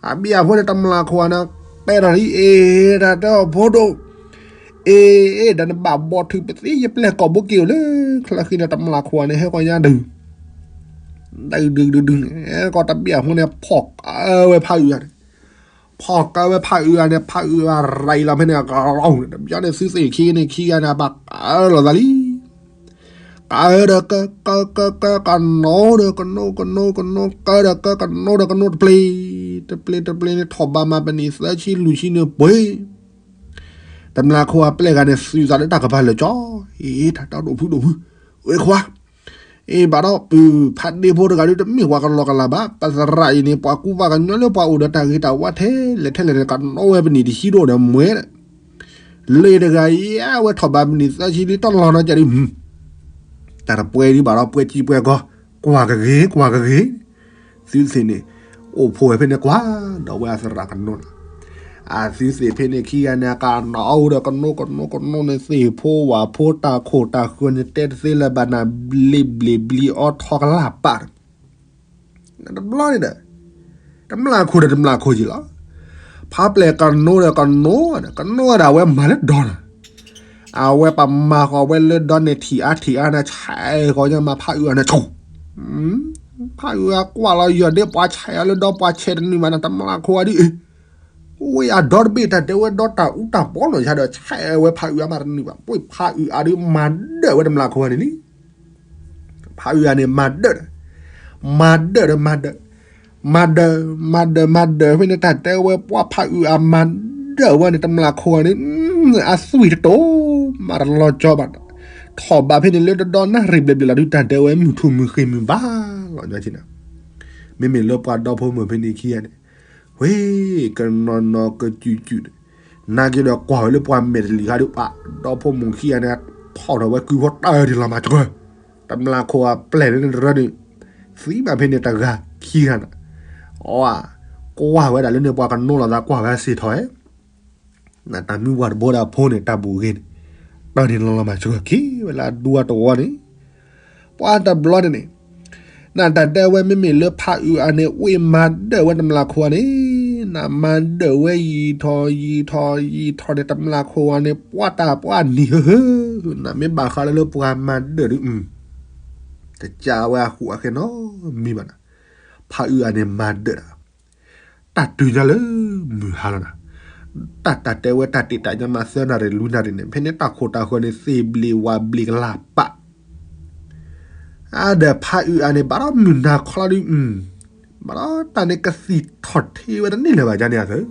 အဘံၣ်အဖှိၣ်န့ၣ် တမျၢ်ခိၣ်န့ၣ် တဲထီၣ်ဒ်အ့ၣ် တၢ်တဲအီၤဖိဒိၣ်, အ့ၣ် ဒီးနဘၣ်ဘီထုးပသ့ ယပျဲၢ်ကိာ်ဘိက့ၤအိၣ်လၢ ချၢဃံန့ၣ် တမျၢ်ခိၣ်န့ၣ် ဟဲဃီၤညါဒုး ဒုးဒုးဒုးဒုးန့ၣ် ကီၢ်တဘံၣ်အဖှိၣ်န့ၣ် ဖီၣ်ကၢဝဲဖးအုးအါန့ၣ်, ဖီၣ်ကၢဝဲဖးအုးအါန့ၣ် ဖးအုးအါရံးလီၤဖဲန့ၣ် ကရီန့ၣ် တဘျီန့ၣ် သုသ့ၣ်ခံန့ၣ်ခံဂၤန့ၣ် ဘၣ်ကၢလီၤသးလံ ကၢဒီးကၢ ကၢ ကၢ ကၢ ကနိဒီးကနိ ကနိ ကနိ ကၢဒီးကၢ ကနိဒီးကနိ တပျ့ၤ တပျ့ၤ တပျ့ၤန့ၣ် ထီၣ်ဘးမၤပနံာ်သၢဆံလွံၢ်ဆံန့ၣ်ပှ့ၤ တမျၢ်ခိၣ်အပျဲၢ်ဂၤန့ၣ် သုးသးလၢတၢ်ကပၤလၢာ်ကၠီ, အ့ တၢ်တၢ်ဒိၣ်ဖုဒိၣ်ဖု, ဝဲခွါ, အ့ ဘၣ်ဒီးပုၢ်ဖးဒ့ဖိတဂၤဒုး တမ့ၢ်ပှၤကလီကလီဘၣ်, ပသရၣ်အံၤန့ၣ် ပှၤကူဘၣ်ကညီလၢပှၤအိၣ်ဒီးတၢ်ဂ့ၤတၢ်ဝါထဲလဲၣ်ထဲလဲၣ်န့ၣ် ကနိဝဲပနံာ်တဆံဒိၣ်ဒီးမွဲ, လၢတဂၤအံၤ အဝဲထီၣ်ဘးပနံာ်သၢဆံလံတလီၢ်နီတကဲးဒုး တၢ်တပှဲၤဒုးဘၣ်ဒီးပှဲၤကံပှဲၤကီ, ကွၢ်ကဂ့ၤ ကွၢ်ကဂ့ၤ, သုသ့ၣ်န့ၣ် အိၣ်ဖှိၣ်ဝဲဖဲန့ၣ်ကွၢ်, ဒီးဝဲအသရၣ်ကနိလီၤ, အသုသ့ၣ်ဖဲန့ၣ်ခံဂၤန့ၣ် အကနိအိၣ်ဒီးကနိကနိကနိန့ၣ် သ့ၣ်ဖိဝၣ်ဖိတၢ်ခိၣ်တၢ်ဃၢၤန့ၣ် တဲတသ့လၢၤဘၣ်နၤ ဘျ့ဘျ့ဘျ့အီထီကလၢ်ပာ် တဘျီန့ၣ်ဒီး တမျၢ်ခိၣ်ဒီးတမျၢ်ခိၣ်က့ၤလီၤ, ဖးပျဲၢ်ကနိဒီးကနိ, ကနိဒီးအဝဲမၤလၢဒီနၤ, အဝဲပမၤဃီၤဝဲလၢဒီန့ၣ် ထံၣ်အါထံၣ်အါန့ၣ် ဆဲးဃီၤညါမးဖးအုးအါန့ၣ်ဆိ, ဖးအုးအါကွၢ်လီၤယီၤဒ့ပှၤဆဲးအီၤလၢဒီပှၤဆဲးတနုာ်ဘၣ်န့ၣ် တမျၢ်ခိၣ်အါဒ်အံၤ, ဝဲအဒီတဘ့ၣ်တၢ်တဲဝဲဒီတၢ်အူတၢ်ပီလီၤယၤဒီး ဆဲးဝဲဖးအုးအါမးတနုာ်ဘၣ်, ပှ့ၤဖးအုးအါဒုးမၤဒၢၣ်ဝဲတမျၢ်ခိၣ်အါန့ၣ်လံ ဖးအုးအါန့ၣ် မၤဒၢၣ်ဒီး မၤဒၢၣ်ဒီးမၤဒၢၣ်, မၤဒၢၣ် မၤဒၢၣ် မၤဒၢၣ်ဖဲန့ၣ် တၢ်တဲဝဲပှၤဖးအုးအါမၤဒၢၣ်ဝဲန့ၣ် တမျၢ်ခိၣ်အါန့ၣ် အသွံၣ်တတိၢ် မၤတလီၤကၠီဘၣ်, ထီၣ်ဘးဖဲန့ၣ်လၢတဒီနၣ်ရံၣ်ဘျဲၣ်ဘျဲၣ်လီၤဒုး တၢ်တဲဝဲမုၢ်ထူၣ်မုၢ်ဃ့ၢ်မုၢ်ဘါလီၤညါန့ၣ်, မ့မ့ၢ်လၢပှၤဒီဖိမိၢ်ဖဲန့ၣ်ခံဂၤန့ၣ် ဝ့ၢ် ကနီၤနီၤကစုာ်စုာ်န့ၣ် နာ်က့ဒီးကွၢ်ဝဲလၢပှၤမဲာ်တလံၤခါဒုး ပှၤဒီဖိမိၢ်ခံဂၤန့ၣ် ထီၣ်ထီၣ်ဝဲကုဖိတၢ်ဒ်လီၤမၤစၢၤ, တမျၢ်ခိၣ်အပျဲၢ်န့ၣ်တရၢန့ၣ် သံဘၣ်ဖဲန့ၣ်တဂၤခံဂၤန့ၣ်, အီ ကွၢ် ကွၢ်ဝဲဒၣ်လၢန့ၣ် ပှၤကနိးလီၤသးကွၢ်ဝဲစ့ၢ်ထီၣ်ဝဲ, နတၢ်မုၢ်ဝၤတဘိဒီးအဖိန့ၣ် တၢ်ဘူၣ်ဂ့ၤန့ၣ်, တၢ်န့ၣ်လီၤလီၤမၤဆၢက့ၤဝဲလၢအဒူအတဝီန့ၣ်, ပှၤတဘျီန့ၣ်န့ၣ်, နတၢ်တဲဝဲမ့မ့ၢ်လၢဖးအုးအါန့ၣ် ဝ့ၢ်မၤဒၢၣ်ဝဲတမျၢ်ခိန့ၣ်, နမၤဒၢၣ်ဝဲယံာ်ထီၣ်ယံာ်ထီၣ်ယံာ်ထီၣ်န့ၣ် တမျၢ်ခိဝဲန့ၣ် ပှၤတၢ်ပှၤနံၤဟၢဟၢ, နမ့ၢ်ဘၣ်ဃးလၢလၢပှၤမၤဒၢၣ်ဒုး တကးဝဲအဃူအဃဲနီတမံၤဘၣ်နၤ, ဖးအုးအါန့ၣ်မၤဒၢၣ်ဒၣ် တၢ်တုၤညါလၢမုၢ်ဟါလီၤနၤ, တၢ်တၢ်တဲဝဲတၢ်တ့ၢ်တၢ်ညါမးသၢနၣ်ရံၣ်လွံၢ်နၣ်ရံၣ်န့ၣ် ဖဲန့ၣ်တၢ်ခိၣ်တၢ်ဃၢၤန့ၣ် သ့ၣ်ဘျ့ဝၣ်ဘျ့ကလၤပာ်, အါဒီးဖးအုးအါန့ၣ် ဘၣ်ဒီးမုၢ်နၤခီလီၤဒုး, ဘၣ်ဒီးတၢ်န့ၣ်ကသံၣ်ထီၣ်ထံဝဲတန့ၢ်လၢၤဘၣ်ကန့ၣ်အသၢ,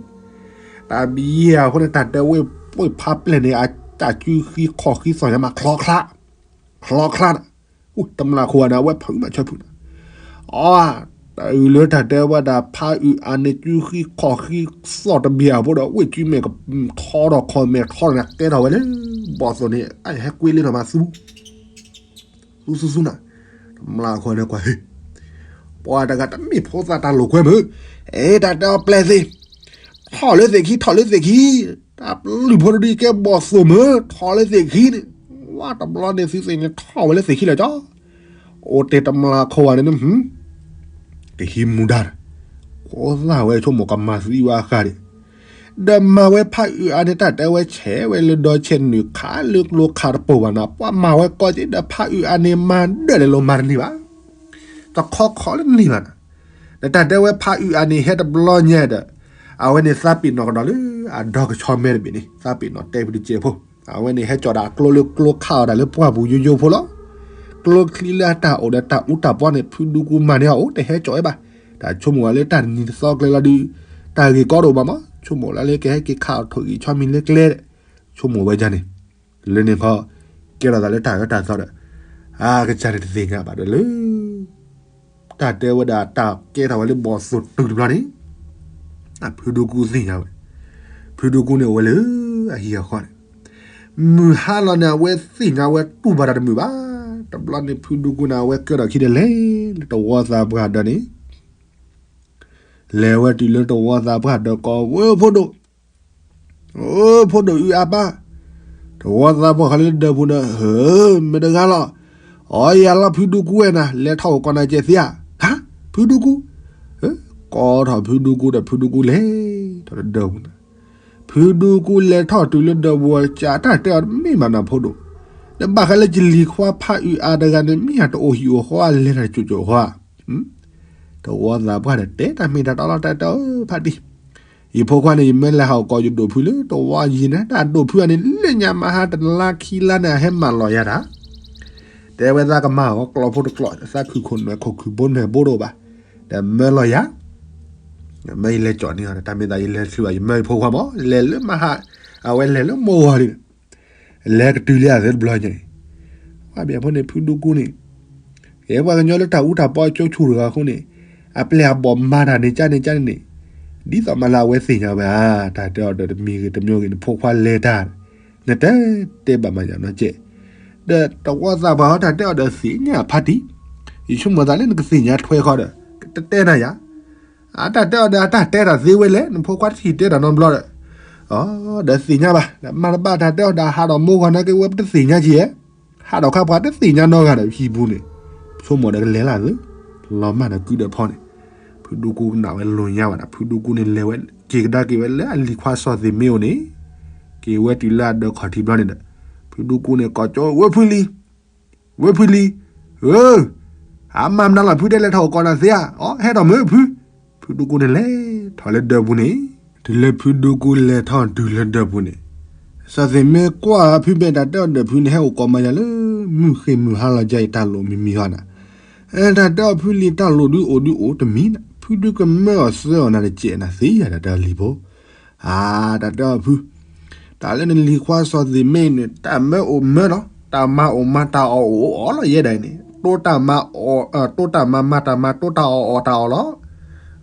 တၢ်ဘံယဲၢ်အဃိန့ၣ် တၢ်တဲဝဲပှ့ၤဖးပျဲၢ်န့ၣ် အတၢ်စုဃံခီၣ်ဃံသီၣ်ညါမးချီချါ, ချီချါနၤ တမျၢ်ခိဂၤန့ၣ် အဝဲဖးအုးမၤဆၢဖုးနၤ, အီ, တၢ်အုးလၢတၢ်တဲဝဲဒၣ်ဖးအုးအါန့ၣ် စုဃံခီၣ်ဃံသီၣ်တဘ့ၣ်အဖိဒီး ဝ့ၢ်စုမဲာ်ထီဒီးခီၣ်မဲာ်ထီဒီးန့ၣ် ကဲထီၣ်ဝဲလၢ ဘီၣ်သိၣ်န့ၣ် အဟဲကွ့လ့ထီၣ်မးသူ သူသူသူနၤ, တမျၢ်ခိန့ၣ်ကွၢ်ဟ့ၣ်, ပှၤတဂၤတမ့ၢ်ဖိသၣ်တၢ်လိာ်ကွဲမုၢ်, အဲ တၢ်တဲအီၤပျဲၢ်သ့ၣ်, ထီၣ်လၢသ့ၣ်ခံ ထီၣ်လၢသ့ၣ်ခံ, တၢ်ပျုၢ်ဖိတဒုကဲဘီၣ်သိၣ်မုၢ် ထီၣ်လၢသ့ၣ်ခံန့ၣ်, ဝဲတဘျီန့ၣ်သုသ့ၣ်န့ၣ်ထီၣ်ဝဲလၢသ့ၣ်ခံလၢာ်ကၠီ အိၣ်တ့ၢ်တမျၢ်ခိဂၤန့ၣ်, ကဟံးမူဒါ, ခိးသၣ်ဝဲဆိကမိၣ်ကမၤသံဝဲအဃၢ်ဒံး, ဒီးမၤဝဲဖးအုးအါန့ၣ် တၢ်တဲဝဲဆဲးဝဲလၢဒီဆဲးနုာ်ခးလၢကျိခးတပိာ်ဘၣ်နၤ ပှၤမၤဝဲကီက့ဒီး ဖးအုးအါန့ၣ်မၤဒၢၣ်လဲၤလိာ်မၤတန့ၢ်ဘၣ်, တခီခီလၢန့ၢ်ဘၣ်နၤ, ဒီးတၢ်တဲဝဲဖးအုးအါန့ၣ် ဟဲတဘျီညါဒီး အဝဲန့ၣ်သးပ့ၤနီၣ်ကဒီးလၢ အဒီကဆီမဲတဘ့ၣ်န့ၣ် သးပ့ၤနီၣ်တဲဖုတစဲးဖိ, အဝဲန့ၣ်ဟဲကၠီၣ်ဒၣ်ကျိလၢကျိခးအီၤဒၣ်လၢပှၢ်ပူၤယိယိဖိလီၤ, ကျိချံလၢအတၢ်အိၣ်ဒီးတၢ်အူတၢ်ပီန့ၣ် ဖုဒူကူမၤန့ၢ်အီၤအိၣ် တဟဲကၠီၣ်ဝဲဘၣ်, တၢ်ဆိကမိၣ်ဝဲလၢတၢ်နံၤသီကျဲလီၤဒုး, တၢ်ဂ့ၢ်ကီတအိၣ်ဘၣ်မး ဆိကမိၣ်လၢလၢကဟဲက့ၤခးအီၤထိၣ်ဂံၢ်ဆီမံၤလၢကျဲ, ဆိကမိၣ်ဝဲဒ်န့ၣ်, လၢန့ၣ်ခီ, ကဲထီၣ်သးလၢတၢ်အၢတၢ်သီဒီး, အကစၢ်န့ၣ်တသ့ၣ်ညါဘၣ်ဒီးလၢ တၢ်တဲဝဲဒၣ်တၢ်ကဲထီၣ်ဝဲလၢဘီၣ်သိၣ်တုၤတဘျီန့ၣ်, ဖုဒူကူသ့ၣ်ညါဝဲ, ဖုဒူကူန့ၣ်အိၣ်ဝဲလၢအဟံၣ်အဃီန့ၣ်, မုၢ်ဟါလီၤန့ၣ် အဝဲသ့ၣ်ညါဝဲတူၢ်ဘၣ်တၢ်တမုာ်ဘၣ်, တဘျီန့ၣ်ဖုဒူကူန့ၣ် အဝဲကဲထီၣ်ခံဒီးလဲၤလၢတဝီသးပှၢ်ဒီးန့ၣ်, လဲၤဝဲတုၤလၢတဝီသးပှၢ်ဒီးကိးဝဲဖိဒိၣ် အိ ဖိဒိၣ်အုးအါပါ, တဝီသးပှၢ်ဃီလၢဒၢးပူၤဒီး ဟၢ, မ့ၢ်တဂၤလီၤ, အီယၤလီၤဖုဒူကူဝဲနၤ လဲၤထီၣ်အိၣ်ကိးနၤကဲသ့ဧါ, ဟါ, ဖုဒူကူ, ကိးထီၣ်ဖုဒူကူဒီးဖုဒူကူလဲၤထီၣ်လၢဒၢးပူၤန့ၣ်, ဖုဒူကူလဲၤထီၣ်တုၤလၢဒၢးပူၤ ကးတၢ်တဲအီၤတမ့ၢ်ဘၣ်နၤဖိဒိၣ်, နဘၣ်ဃးလၢကလံၤခွါဖးအုးအါတဂၤန့ၣ် မ့ၢ်အတအိၣ်ဟံၣ်အိၣ်ဃီအလဲၤတၢ်တကိးကိးဃီဧါ တဝီသးပှၢ်ဒီးတဲတၢ်မ့ၢ်တၢ်တီလီၤ တၢ်တဲအီၤဖးတံၢ်, ယဖိခွါန့ၣ် ယမၢလဲၤဟးအိၣ်ကိးယဒိၣ်ဖုလၢတဝီယံၤန့ၣ် တၢ်ဒိၣ်ဖုအန့ၣ် လၢညါမဟါတလါခံလါန့ၣ် အဟဲမၤလီၤယၤတၢ်, တဲဝဲသးကမၤအီၤကျီဖိတကျီ သးခုၣ်ခိၣ်နွဲၣ်ခိၣ်ခုၣ်ဘိနွဲၣ်ဘိတအိၣ်ဘၣ်, ဒီးမၢလီၤယၤ မၢယလဲၤကၠီၣ်န့ၢ်အီၤ တၢ်မ့ၢ်သးယလဲၤချုးဘၣ် ယမၢယဖိခွါမး လဲၤလၢမဟါ, အဝဲလဲၤလၢမိၢ်ဂီၤလံ, လဲၤကတုၤလံအသးတဘျီညါန့ၣ်, ပှၤဘၣ်ဖိန့ၣ် ဖုဒူကူန့ၣ်, ကဲပှၤကညီလၢတၢ်အူတၢ်ပီအကၠိဆူၣ်တဂၤအဃိန့ၣ်, အပျဲၢ်အဘီၣ်မၤတၢ်န့ၣ်ကၠါန့ၣ်ကၠါန့ၣ်န့ၣ်, ဒ်သိးမးလၢအဝဲသ့ၣ်ညါဝဲဧါ, တၢ်တဲအီၤဒီးတမံၤဂ့ၤတမံၤဂ့ၤန့ၣ် ဖိခွါလဲၤတၢ်, နတဲတဲဘၣ်မၤညါနီကဲ, ဒီးတဝီသးပှၢ်ဟီတၢ်တဲအီၤဒီး သ့ၣ်ညါဖးတံၢ်, ယဆိကမိၣ်သးလၢနကသ့ၣ်ညါထွဲဃီဒီး တတဲနၤယၤ, အတၢ်တဲအီၤဒီး အတၢ်တဲတၢ်သ့ဝဲလဲၣ် နဖိခွါတထံၣ်တဲတၢ်နီတဘျီဒီး, ဒီးသ့ၣ်ညါဘၣ် မၤတဘၣ်တၢ်တဲအီၤဒီး ဟးဒီးမိၢ်ဂီၤနာ်က့ဝဲပတသ့ၣ်ညါက့ၤဧါ, ဟးဒီးခါပှၤတသ့ၣ်ညါနီတဂၤဒီး ဟံၣ်ပူၤန့ၣ်, ဆိကမိၣ်ဒီးကလဲၤလၢသု, လီၤမၢ်ဒီးကုဒီးဖီန့ၣ်, ဖုဒူကူကနၣ်ဝဲလိာ်ညါဘၣ်ဒီး ဖုဒူကူန့ၣ်လဲၤဝဲ, က့ၤကဒါက့ၤဝဲလၢအလံၤခွါစီၤသ့ၣ်မ့ၢ်အိၣ်န့ၣ်, က့ၤဝဲတုၤလၢအဒၢးခီၣ်ထံးဘျီန့ၣ်ဒီး, ဖုဒူကူန့ၣ်ကိးကၠီ ဝဲဖုလံၤ ဝဲဖုလံၤ, ဧ, အမၤမနုၤလီၤ ဖုတဲလဲၤထီၣ်အိၣ်ကိးနၤသ့ဧါ, အီ ဟဲထီၣ်မုၢ်ဖု, ဖုဒူကူန့ၣ်လဲၤထီၣ်လၢဒၢးပူၤန့ၣ်, တုၤလၢဖုဒူကူလဲၤထီၣ်တုၤလၢဒၢးပူၤန့ၣ်, စီၤသ့ၣ်မ့ၢ်ကွၢ်ဖုဘဲတၢ်တဲအီၤဒီးဖုန့ၣ် ဟဲအိၣ်ကိးမၤယၤလၢ မုၢ်ဃ့ၢ်မုၢ်ဟါလီၤကၢအံၤတၢ်လိၣ်မံမံဟီနၤ, တၢ်တဲအီၤဖုလံၤတၢ်လိၣ်ဒုးအိၣ်ဒုးအိၣ်တမံၤနၤ ဖုဒုးကမၢအီၤသၢအီၤနၤတကဲးနၤသ့ယၤဒီးတၢ်လံၤဖိ အါ တၢ်တဲအီၤဖု, တၢ်လၢနလံၤခွါစီၤသ့ၣ်မ့ၢ်န့ၣ် တၢ်မၢအိၣ်မၢလီၤ, တၢ်မၤအိၣ်မၤတၢ်အီၣ်အိၣ်အီလီၤယဲဒၣ်အံၤန့ၣ်, တိတၢ်မၤ, တိတၢ်မၤမၤတၢ်မၤ တိတၢ်အီၣ်အီၣ်တၢ်အီၣ်လီၤ,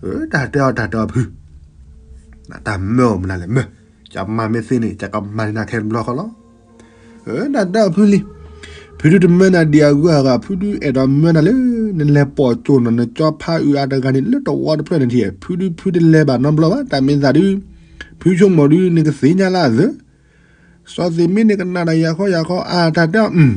တၢ်တဲအီၤတၢ်တဲအီၤဖု, တၢ်မၢအိၣ်မနုၤလဲၣ်မၢ, ကမၤမ့ၢ်သ့န့ၣ် ကကမၤန့ၢ်နၤခဲတဘျီဃီလီၤ, တၢ်တဲအီၤဖုလံၤ ဖုဒုတမၢနၤဒံးအဂုၤအဂၤ, ဖုဒုအဲၣ်ဒိးမၢနၤလၢ နလဲၤပိာ်ကၠိနီၤ နကၠီဖးအုးအါတဂၤန့ၣ် လၢတဝီတဖျၢၣ်န့ၣ်ထံၣ်, ဖုဒုဖုတလဲၤဘၣ်နီတဘျီဘၣ်, တၢ်မ့ၢ်သးဒု ဖုဆိကမိၣ်ဒု နကသ့ၣ်ညါလၢအသၢ စီၤသ့ၣ်မ့ၢ်န့ၣ်ကနၣ်ဒီးယၤဃီယၤဃီ အတၢ်တဲအီၤ,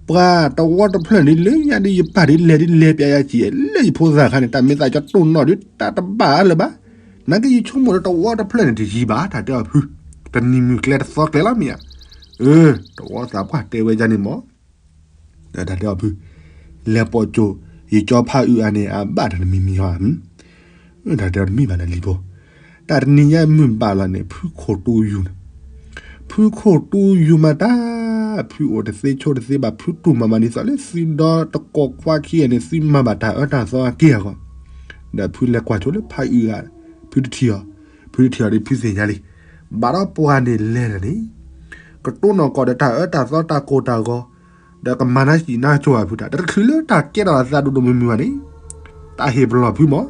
ပှၤတဝီတဖျၢၣ်န့ၣ် လၢညါဒ်ယပၢ်ဒ်လဲၤဒ်လဲၤပျးယၤကံၣ် လၢယဖိသၣ်ခါန့ၣ် တၢ်မ့ၢ်သးကတိၢ်နီၣ်ဒု တၢ်တဘၣ်အါလၢၤဘၣ်, နာ်က့ယဆိကမိၣ်ဒီးတဝီတဖျၢၣ်န့ၣ်တယံၤဘၣ် တၢ်တဲအီၤဖု, တနံၤမုၢ်ကျဲတသီကျဲလီၤမ့ၢ်ဧါ, အၢ တဝီသးပှၢ်တဲဝဲဒ်န့ၣ်မး တၢ်တဲအီၤဖု, လဲၤပိာ်ကၠိ, ယကၠီဖးအုးအါန့ၣ် အဘၣ်တၢ်တမံၤမံၤဟီ, တၢ်တဲအီၤတမ့ၢ်ဘၣ်လၢလံၤဖိ, တၢ်တနံၤညါမုၢ်ဘၣ်လီၤန့ၣ် ဖုခိၣ်တူယူၤန့ၣ်, ဖုခိၣ်တူယူၤမၤတၢ်, ဖုအိၣ်တသ့ဆိတသ့ဘၣ် ဖုတူၢ်မၤမၤဒ်သိးလၢသုဒီတကိးခွါခံဂၤန့ၣ် သုမၤဘၣ်တၢ်အၢတၢ်သီအက့ၢ်အဂီၢ်, ဒီးဖုလဲၤကွၢ်ဆိလၢဖးအုးအါ, ဖုတထံၣ်အီၤ, ဖုတထံၣ်အီၤဒ်ဖုသ့ၣ်ညါလံ, ဘၣ်ဒီးပှၤန့ၣ်လဲၤန့ၣ် ကတိၢ်နီၣ်ကီၢ်ဒီးတၢ်အၢတၢ်သီတၢ်ကိၢ်တၢ်ဂီၤ, ဒီးကမၤနၢၤစံၣ်နၢၤကၠိအဖုတၢ် တချုးလၢတၢ်ကဲထီၣ်အသးဒိၣ်ဒိၣ်မုၢ်မုၢ်ဘၣ်န့ၣ်, တၢ်ဟ့ၣ်ပလီၢ်ဖုမး,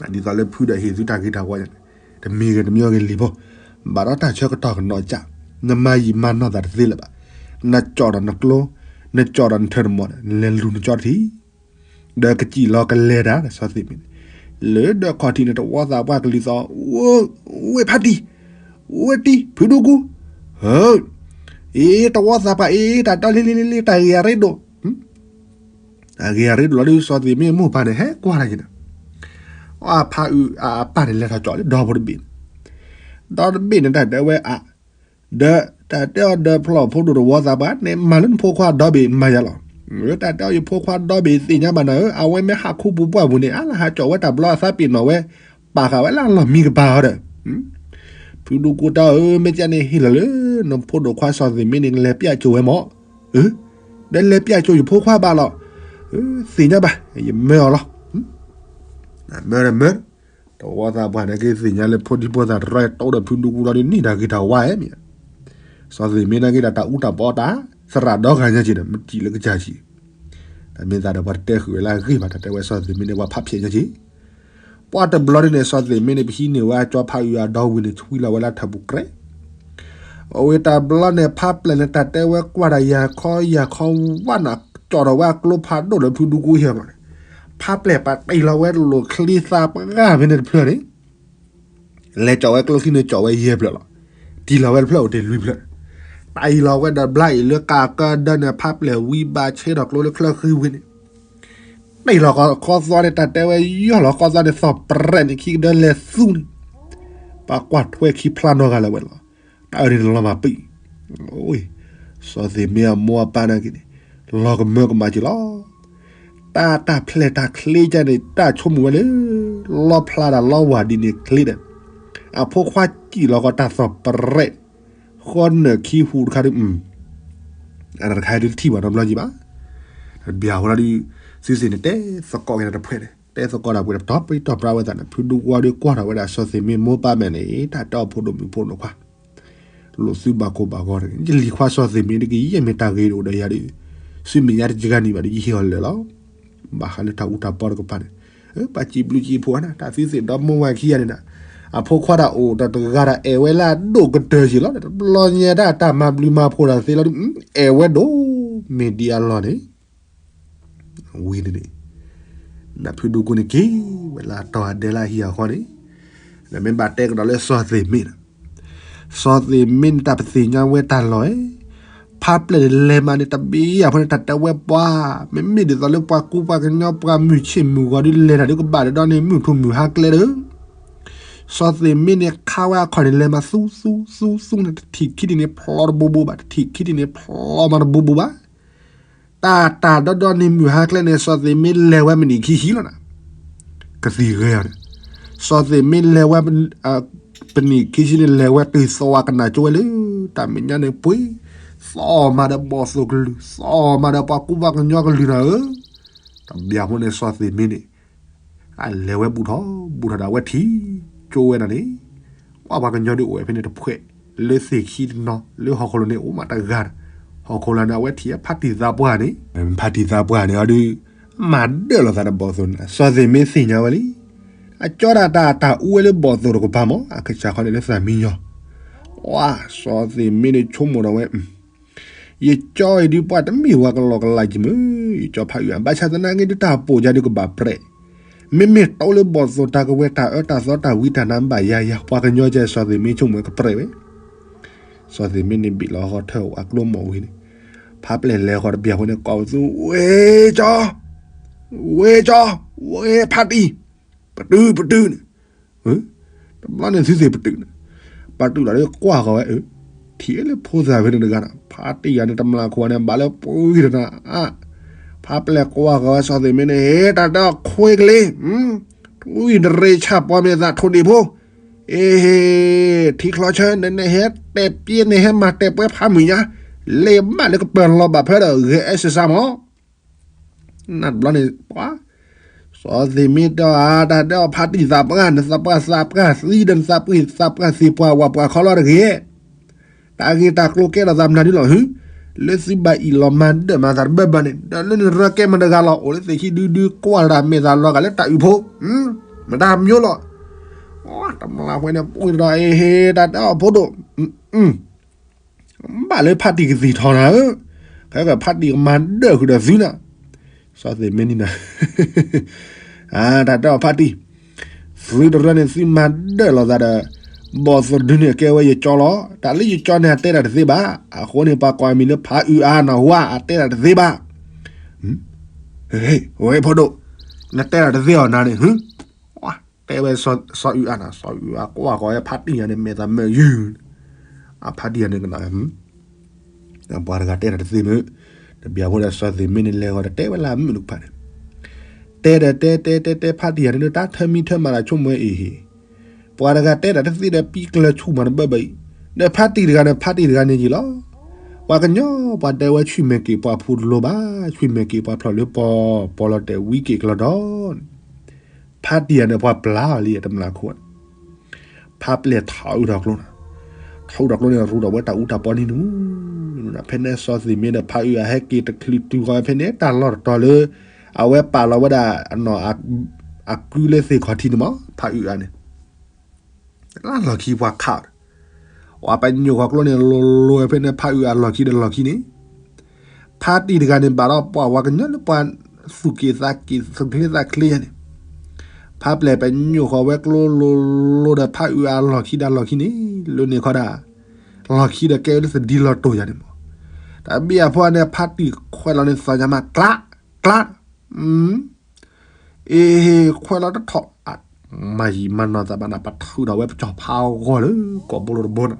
ဒ်သိးလၢဖုဒီးဟ့ၣ်သုတၢ်ဂ့ၤတၢ်ဝါယၤန့ၣ်, တမံၤဂ့ၤတမံၤဂ့ၤလံၤဖိ, ဘၣ်ဒီးတၢ်ဆၢကတီၢ်ကနီၤကၠး, နမၤယံာ်မၤနီၢ်သးတသ့လၢၤဘၣ်, နကၠီၣ်ဒီးနကျိ, နကၠီၣ်ဒီးနထၢၣ်နမီၢ်ဒီး နလဲၤလူၤနကၠီတထံၣ် ဒီးကစံၣ်လီၤကလဲၤတၢ် စီၤသ့ၣ်မ့ၢ်န့ၣ်, လၢဒၢးခီၣ်ထံးန့ၣ် တဝီသးပှၢ်ကလံၤသီ, ဝ့ၢ်ဖးတံၢ်, ဝ့ၢ်တံၢ် ဖုဒူကူ, ဟၢ, အ့ တဝီသးပှၢ်အ့ တၢ်တီလ့လ့လ့လ့ တၢ်ဂ့ၢ်အရ့ဒိၣ်, တၢ်ဂ့ၢ်အရ့ဒိၣ်လီၤဒုး စီၤသ့ၣ်မ့ၢ်မိၢ်ပၢ်န့ၣ် ဟဲကွၢ်တၢ်က့ၤန့ၣ်, အဖးအုးအပၢ်န့ၣ် လဲၤထီၣ်ကၠီၣ်လၢဒီဖိတဘ့ၣ်န့ၣ်, ဒီတဘ့ၣ်န့ၣ် တၢ်တဲဝဲအ ဒီးတၢ်တဲအီၤဒီးဖျီၣ်ဖိဒိၣ်တဝီသးပှၢ်န့ၣ် မၤလၢနဖိခွါဒီဘ့ၣ်မၤယၤလီၤ. တၢ်တဲအီၤယဖိခွါဒီဘ့ၣ်သ့ၣ်ညါဘၣ်နၤဧၢ, အဝဲမ့ၢ်ဟးခူပူၤပှၢ်ပူၤန့ၣ် အါလၢဟးကၠီၣ်ဝဲတၢ်ဘျီအသးပ့ၤနီၣ်ဝဲ, ပာ်ဃာ်ဝဲလၢအလီၢ်မံကပၤအီၤဒီး, ဖုဒူကူတဲအီၤဧၢ မ့ၢ်ကန့ၣ်ဟ့ၣ်လီၤလၢ နဖိဒိၣ်ခွါစီၤသ့ၣ်မ့ၢ်န့ၣ် ကလဲၤပျဲကၠိဝဲမး, အၢ, ဒီးလဲၤပျဲကၠိယဖိခွါဘၣ်လီၤ, သ့ၣ်ညါဘၣ် ယမၢအီၤလီၤ, မၢဒီးမၢ တဝီသးပှၢ်န့ၣ် ကသ့ၣ်ညါလၢဖိဒံဖိသၣ်တရီတအိၣ်ဒီးဖုဒူကူလီၤဒုးန့ၣ် တၢ်ဂ့ၤတၢ်ဝါဧါမ့ၢ်, စီၤသ့ၣ်မ့ၢ်နာ်က့ဒီးတၢ်အူတၢ်ပီတၢ် သရၣ်ဒီဂၤညါက့ၤဒီး မ့ၢ်စံၣ်လၢကစၢ်စံၣ်, တၢ်မ့ၢ်သးဒီးပှၤတတဲဃုာ်ဝဲလၢအဂ့ၢ်ဘၣ် တၢ်တဲဝဲစီၤသ့ၣ်မ့ၢ်န့ၣ် ပှၤဖးဖျဲးညါက့ၤ, ပှၤတဘျီဒ်န့ၣ် စီၤသ့ၣ်မ့ၢ်န့ၣ် ပဟံးန့ၢ်ဝဲအကၠီဖးအုးအဒီဝံၤန့ၣ် ဆွံလီၤဝဲလၢထၢၣ်ပူၤကြဲး အဝဲတၢ်ဘျီန့ၣ် ဖးပျဲၢ်န့ၣ် တၢ်တဲဝဲကွၢ်တၢ်ယၤခီယၤခီဝါနၤ ကၠီၣ်ထီၣ်ဝဲအကျိဖးဒိၣ်လၢဖုဒူကူယဲၢ်မးန့ၣ်, ဖးပျဲၢ်ပာ်တံၢ်လီၤဝဲလိာ်ချံသးပှၢ်ဖဲန့ၣ်တဖျၢၣ်န့ၣ်, လဲၤကၠီၣ်ဝဲကျိချံန့ၣ်ကၠီၣ်ဝဲယဲၢ်ဖျၢၣ်လီၤ, တံၢ်လီၤဝဲတဖျၢၣ်အိၣ်တ့ၢ်လွံၢ်ဖျၢၣ်, တံၢ်လီၤဝဲဒီးဘျါအံၤလၢကးကၢဒၢန့ၣ် ဖးပျဲၢ်ဝံဘၣ်ဆဲးထီၣ်ကျိလၢချၢဃံဝံၤန့ၣ် တံၢ်လီၤဃီသီန့ၣ် တၢ်တဲဝဲယီၢ်လီၤဃီသီန့ၣ် သီၣ်ပြဲးန့ၣ် ခံကဒၢလဲၤသူန့ၣ်, ပှၤကွၢ်ထွဲခံဖျါနီတဂၤလၢၤဝဲလီၤ, တၢ်အၢန့ၣ်လီၤမၢ်ပံၣ်, စီၤသ့ၣ်မ့ၢ်အမိၢ်အပၢ်နာ်က့န့ၣ်, လီၤကမၢကမၣ်က့ၤလီၤ, တၢ်တၢ်ဖျဲၣ်တၢ်ချ့ကန့ၣ် တၢ်ဆိကမိၣ်ဝဲလၢ လီဖျါဒၣ်လီဝၤဒ်န့ၣ်ချ့ဒီး, အဖိခွါစံၣ်လီၤဃီတၢ်သီၣ်ပြဲး, ဃီနၢၣ်ခံဟူးတခါဒုး အတခါဒုးတထံၣ်ဘၣ်နီတဘျီကံဘၣ်, တဘျီဃီလီၤဒုး, သုသ့ၣ်န့ၣ် တဲသကိးက့ၤတၢ်တဖှဲးန့ၣ် တဲသကိးတၢ်ပှဲၤတပတီၢ်ပတီၢ်ပြးဝဲသးန့ၣ် ဖုဒူကူဒုးကွၢ်ထီၣ်ဝဲဒၣ်စီၤသ့ၣ်မ့ၢ်မိၢ်ပၢ်မဲာ်န့ၣ် တၢ်တဲအီၤဖိဒိၣ်မုၣ်ဖိဒိၣ်ခွါ, လိာ်သုဘၣ်ကိၢ်ဘၣ်ဂီၤန့ၣ် ယလံၤခွါစီၤသ့ၣ်မ့ၢ်တကယဲၢ်မ့ၢ်တၢ်ဂ့ၤတအိၣ်ဒီးယၤဒီး, သုမဲာ်ညါတယဂၤနံၣ်ဘၣ်ဒီးယဟ့ၣ်အီၤလၢာ်လီၤ, ဘၣ်ဃးလၢတၢ်အူတၢ်ပီတကပၤန့ၣ်, ပှၤစံးဘျုးစံးဖှိၣ်နၤ တၢ်သုသ့ၣ်ဒီမိၢ်ဝၤခံဂၤန့ၣ်ဒၣ်, အဖိခွါတၢ်အိၣ်တၢ်တဂၤဒီးအဲၣ်ဝဲလၢအဒိၣ်ကတၢၢ်က့ၤလီၤ, တဘျီညါတၢ်တၢ်မၤဘျုးမၤဖှိၣ်တၢ်သ့လီၤဒုး, အဲၣ်ဝဲဒိၣ်, မ့ၢ်ဒ်အလီၢ်န့ၣ် ဝံၤန့ၣ်, နဖုဒူကူန့ၣ်က့ၤဝဲလၢအတီၤအဒဲလၢအဟံၣ်အဃီန့ၣ်, နမ့ၢ်ဘၣ်တဲကဒီးလၢစီၤသ့ၣ်မ့ၢ်ဒီး, စီၤသ့ၣ်မ့ၢ်န့ၣ်တၢ်ပသ့ၣ်ညါဝဲတၢ်လီၢ်ဧၢ, ဖးပျဲၢ်န့ၣ်လဲၤမးန့ၣ် တဘ့ၣ်အဖိန့ၣ် တၢ်တဲဝဲပှၤ, မ့မ့ၢ်ဒ်သိးလၢပှၤကူပှၤကညီပှၤမုၢ်ဆ့ၣ်မုၢ်ဂီၤဒုးလဲၤတၢ်ဒုးကဘၣ်ဒီးန့ၣ် မုၢ်ထူၣ်မုၢ်ဟါကျဲဒီး စီၤသ့ၣ်မ့ၢ်န့ၣ်ခါဝဲအခီၣ်န့ၣ် လဲၤမးသူသူသူသူန့ၣ် တထံၣ်ခံတံၢ်န့ၣ်ဖျီတဘိဘိဘၣ်, တထံၣ်ခံတံၢ်န့ၣ်ဖျီမးတဘိဘိဘၣ်, တၢ်တၢ်ဒီဒီန့ၣ်မုၢ်ဟါကျဲန့ၣ် စီၤသ့ၣ်မ့ၢ်လဲၤဝဲမံးနံးခံဆံလီၤနၤ, ကသံၣ်ဂဲၤအီၤန့ၣ်, စီၤသ့ၣ်မ့ၢ်လဲၤဝဲ ပနံးခံဆံန့ၣ် လဲၤဝဲတုၤသဝးကနၣ်ကၠိဝဲလၢ တၢ်မဲာ်ညါန့ၣ်ပှ့ၤ, သီၣ်မးဒီးဘီၣ်သိၣ်ကလုၢ်, သီၣ်မးဒီးပှၤကူပှၤကညီကလုၢ်နၤဧၢ, တဘျီဖိန့ၣ် စီၤသ့ၣ်မ့ၢ်န့ၣ် အလဲၤဝဲဘူးထီၣ်ဘူးထီၣ်ဒီးအဝဲထံၣ်ကၠိဝဲဒၣ်န့ၣ်, ပှၤပှၤကညီဒုးအိၣ်ဝဲဖဲန့ၣ်တဖှဲး, လၢသ့ၣ်ခံတနီၤ လၢဟီၣ်ခိၣ်လိၤန့ၣ်အိၣ်မးတဂၤဒီး, ဟီၣ်ခိၣ်လိၤန့ၣ် အဝဲထံၣ်ဖါတံၢ်သးပှၢ်န့ၣ်, ဖါတံၢ်သးပှၢ်န့ၣ်အီၤဒုး မၤဒၢၣ်လိာ်သးဒီးဘီၣ်သိၣ်န့ၣ်, စီၤသ့ၣ်မ့ၢ်သ့ၣ်ညါဝဲလံ, အကၠီဒၣ်တၢ်တၢ်အူဝဲလၢဘီၣ်သိၣ်တကပၤမး အကစၢ်ခီန့ၣ်လၢသးမံညီ, ဝါ စီၤသ့ၣ်မ့ၢ်န့ၣ်ဆိကမိၣ်ဒီးဝဲ ယကၠီအံၤဒုးပှၤတမ့ၢ်ဝၤကလီကလီက့ၤမ့ၢ် ယကၠီဖးအုးဧါ, ဘၣ်ဆၣ်သနာ်က့ဒုးတၢ်ပိာ်ယၤဒုးကဘၣ်ပြဲး, မ့မ့ၢ်တၢ်လၢဘီၣ်သိၣ်တၢ်ကဝဲၤ တၢ်အၢတၢ်သီတၢ်ဝံတၢ်နါဘၣ်ယၤယၤ ပှၤကညီကဲစီၤသ့ၣ်မ့ၢ်ဆိကမိၣ်ကပြဲးဝဲ, စီၤသ့ၣ်မ့ၢ်န့ၣ်ဘ့ၣ်လီၤဃီထၢၣ်ဝဲကျိမီၣ်ဝံၤန့ၣ်, ဖးပျဲၢ်လဲၤဃီတဘျီဖိန့ၣ် ကိးပသူ ဝ့ၢ်ကၠီ, ဝ့ၢ်ကၠီ, ဝ့ၢ်ဖးတံၢ်, ပတုာ်ပတုာ်န့ၣ် တဘျီန့ၣ်သုသ့ၣ်ပတုာ်န့ၣ်, ပတုာ်လီၤဒီးကွၢ်ဃီၤဝဲ, ထံၣ်လၢဖိသၣ်ဖဲန့ၣ်တဂၤန့ၣ် ဖးတံၢ်ယၤန့ၣ် တမျၢ်ခိၣ်န့ၣ် ဘၣ်လၢပှံၤတနၤအါ, ဖးပျဲၢ်ကွၢ်ဃီၤဝဲစီၤသ့ၣ်မ့ၢ်န့ၣ် ဟ့ၣ်တၢ်တဲအီၤခွ့ကလ့, ဝံၣ်တရ့ဆၣ်ပှၤမဲာ်သၣ်ထိၣ်ဒံးဖိ, အ့ဟ့ၣ် ထံချီဆၢ နဟဲတဲပျဲန့ၣ် ဟဲမၤတဲပှဲၤဖးမုာ်ညါ, လဲၤဘၣ်လၢကပၢၤလီၤဘၣ်ဖဲဒီး ဂဲၤအဲၣ်စၢၤစၢ်မး နတဘျီန့ၣ် ပှၤ စီၤသ့ၣ်မ့ၢ်တဲအီၤ တၢ်တဲအီၤဖးတံၢ်သးပှၢ် နသးပှၢ်သးပှၢ်သံဒီး နသးပှၢ်သးပှၢ်သ့ၣ်ပှၢ်ဝၣ်ပှၢ်ခီလီၤတဂ့ၤ, တၢ်ဂ့ၢ်တၢ်ကျိၤကဲထီၣ်သးမနုၤဒ်လီၤဟု, လၢသုဘၣ်အံၣ်လီၤမၤဒၢၣ်မၤသးတဘၢဘၢန့ၣ် ဒီးလၢနရၢကဲမတၤတဂၤလီၤ အိၣ်လၢသ့ၣ်ခံဒုဒုကွၢ်တၢ်မဲာ်သၣ်လီၤဂာ်လၢတၢ်အုၣ်ဖိ, မတၤမၠိလီၤ, တမျၢ်ဖိန့ၣ် ပှံၤတဒီး အ့ဟ့ၣ် တၢ်တဲအီၤဖိဒိၣ် ဘၣ်လၢဖးတံၢ်ကသံၣ်ထီၣ်နၤဧၢ, ခဲကဖးတံၢ်ကမၤဒၢၣ်ဃုာ်ဒီးသုနၤ, စီၤသ့ၣ်မ့ၢ်န့ၣ်နၤ, တၢ်တဲအီၤဖးတံၢ်, သုတရၢန့ၣ်သုမၤဒၢၣ်လိာ်သးဒီး, ဘီၣ်သိၣ်ဒုန့ၣ်ကဲဝဲယကၠီလီၤ, တၢ်လၢယကၠီန့ၣ်အတဲတၢ်တသ့ဘၣ်, အဃိန့ၣ် ပှၤကိးအမံၤလၢဖးအုးအါနၢ်ဟူဧါ အတဲတၢ်တသ့ဘၣ်, ဝဲဖိဒိၣ်, နတဲတၢ်တသ့အီၤနၤန့ၣ် တဲဝဲစီၤအုးအါနၤ, စီၤအုးအါကွၢ်ဃီၤဝဲဖးတံၢ်ယၤန့ၣ် မဲာ်သးမၢယုၢ်, အဖးတံၢ်ယၤန့ၣ်ကနၣ်, ပှၤတဂၤတဲတၢ်တသ့မ့ၢ်, တဘျီဖိဒီးစီၤသ့ၣ်မ့ၢ်န့ၣ် လဲၤဃီၤတတဲဝဲလၢအမုာ်တကဖၣ်န့ၣ်, တဲဒီးတဲတဲတဲတဲဖးတံၢ်ယၤန့ၣ် တၢ်ထၢမံထၢမၤတၢ်ဆိကမိၣ်ဝဲအံၤ, ပှၤတဂၤတဲတၢ်တသ့ဒီးပံၤကျၢၤဆူၣ်မးတဘၢဘၢအံၤ, ဒီးဖးတံၢ်တဂၤန့ၣ် ဖးတံၢ်တဂၤန့ၣ်ယံၤလီၤ, ပှၤကညီပှၤတဲဝဲဆံၣ်မဲာ်က့ၤပှၤဖူတလိၤဘၣ်, ဆံၣ်မဲာ်က့ၤပှၤဖျိၣ်လၢပီၤ, ပီၤလီၤတဲာ်ဝံက့ၤကလီဒီး ဖးတံၢ်ယၤန့ၣ် ပှၤပျၢ်အီၤလံတမျၢ်ခိၣ်, ဖးပျဲၢ်ထီၣ်အုးထီၣ်ကျိနၤ, ထီၣ်အုးထီၣ်ကျိန့ၣ် ရူးထီၣ်ဝဲတၢ်အူတၢ်ပီန့ၣ်နူ, ဖဲန့ၣ်စီၤသ့ၣ်မ့ၢ်ဒီးဖးအုးအါဟဲက့ၤတချုးတုၤဃီၤဖဲန့ၣ် တၢ်လီၢ်တတီၤလၢ အဝဲပာ်လီၤဝဲဒၣ် အကုလၢသ့ၣ်ခီၣ်ထံးန့ၣ်မး ဖးအုးအါန့ၣ် လၢလီၢ်ခံပှၤခးဒီး ဝဲပညိၣ်ဃီၤကျိန့ၣ် လိၤလိၤဖဲန့ၣ်ဖးအုးအါလီၢ်ခံဒီးလီၢ်ခံန့ၣ်, ဖးတံၢ်တဂၤန့ၣ် ဘၣ်ဒီးပှၤဝဲကညီလၢပှၤသူၣ်က့ၣ်သးက့ၣ် သူၣ်ချ့သးချ့ယၤန့ၣ်, ဖးပျဲၢ်ပညိၣ်ဃီၤဝဲကျိလိၤလိၤဒီးဖးအုးအါလီၢ်ခံဒီးလီၢ်ခံန့ၣ်, လၢန့ၣ်ခီဒၣ် လီၢ်ခံဒီးကဲဝဲလၢသဒံလီၤတိၢ်ယၤန့ၣ်မး, တၢ်ဘံၣ်အဖီန့ၣ် ဖးတံၢ်ခွဲးလီၤန့ၣ်သီညါမး ကျး, ကျး အ့ ခွဲးလီၤတထီၣ်, မၤယံာ်မၤနီၢ်သးဘၣ်နၤ ပထုးထီၣ်ဝဲပကၠီၣ်ဖးဂီၢ်လၢကိာ်ဘိလိတဘိန့ၣ်,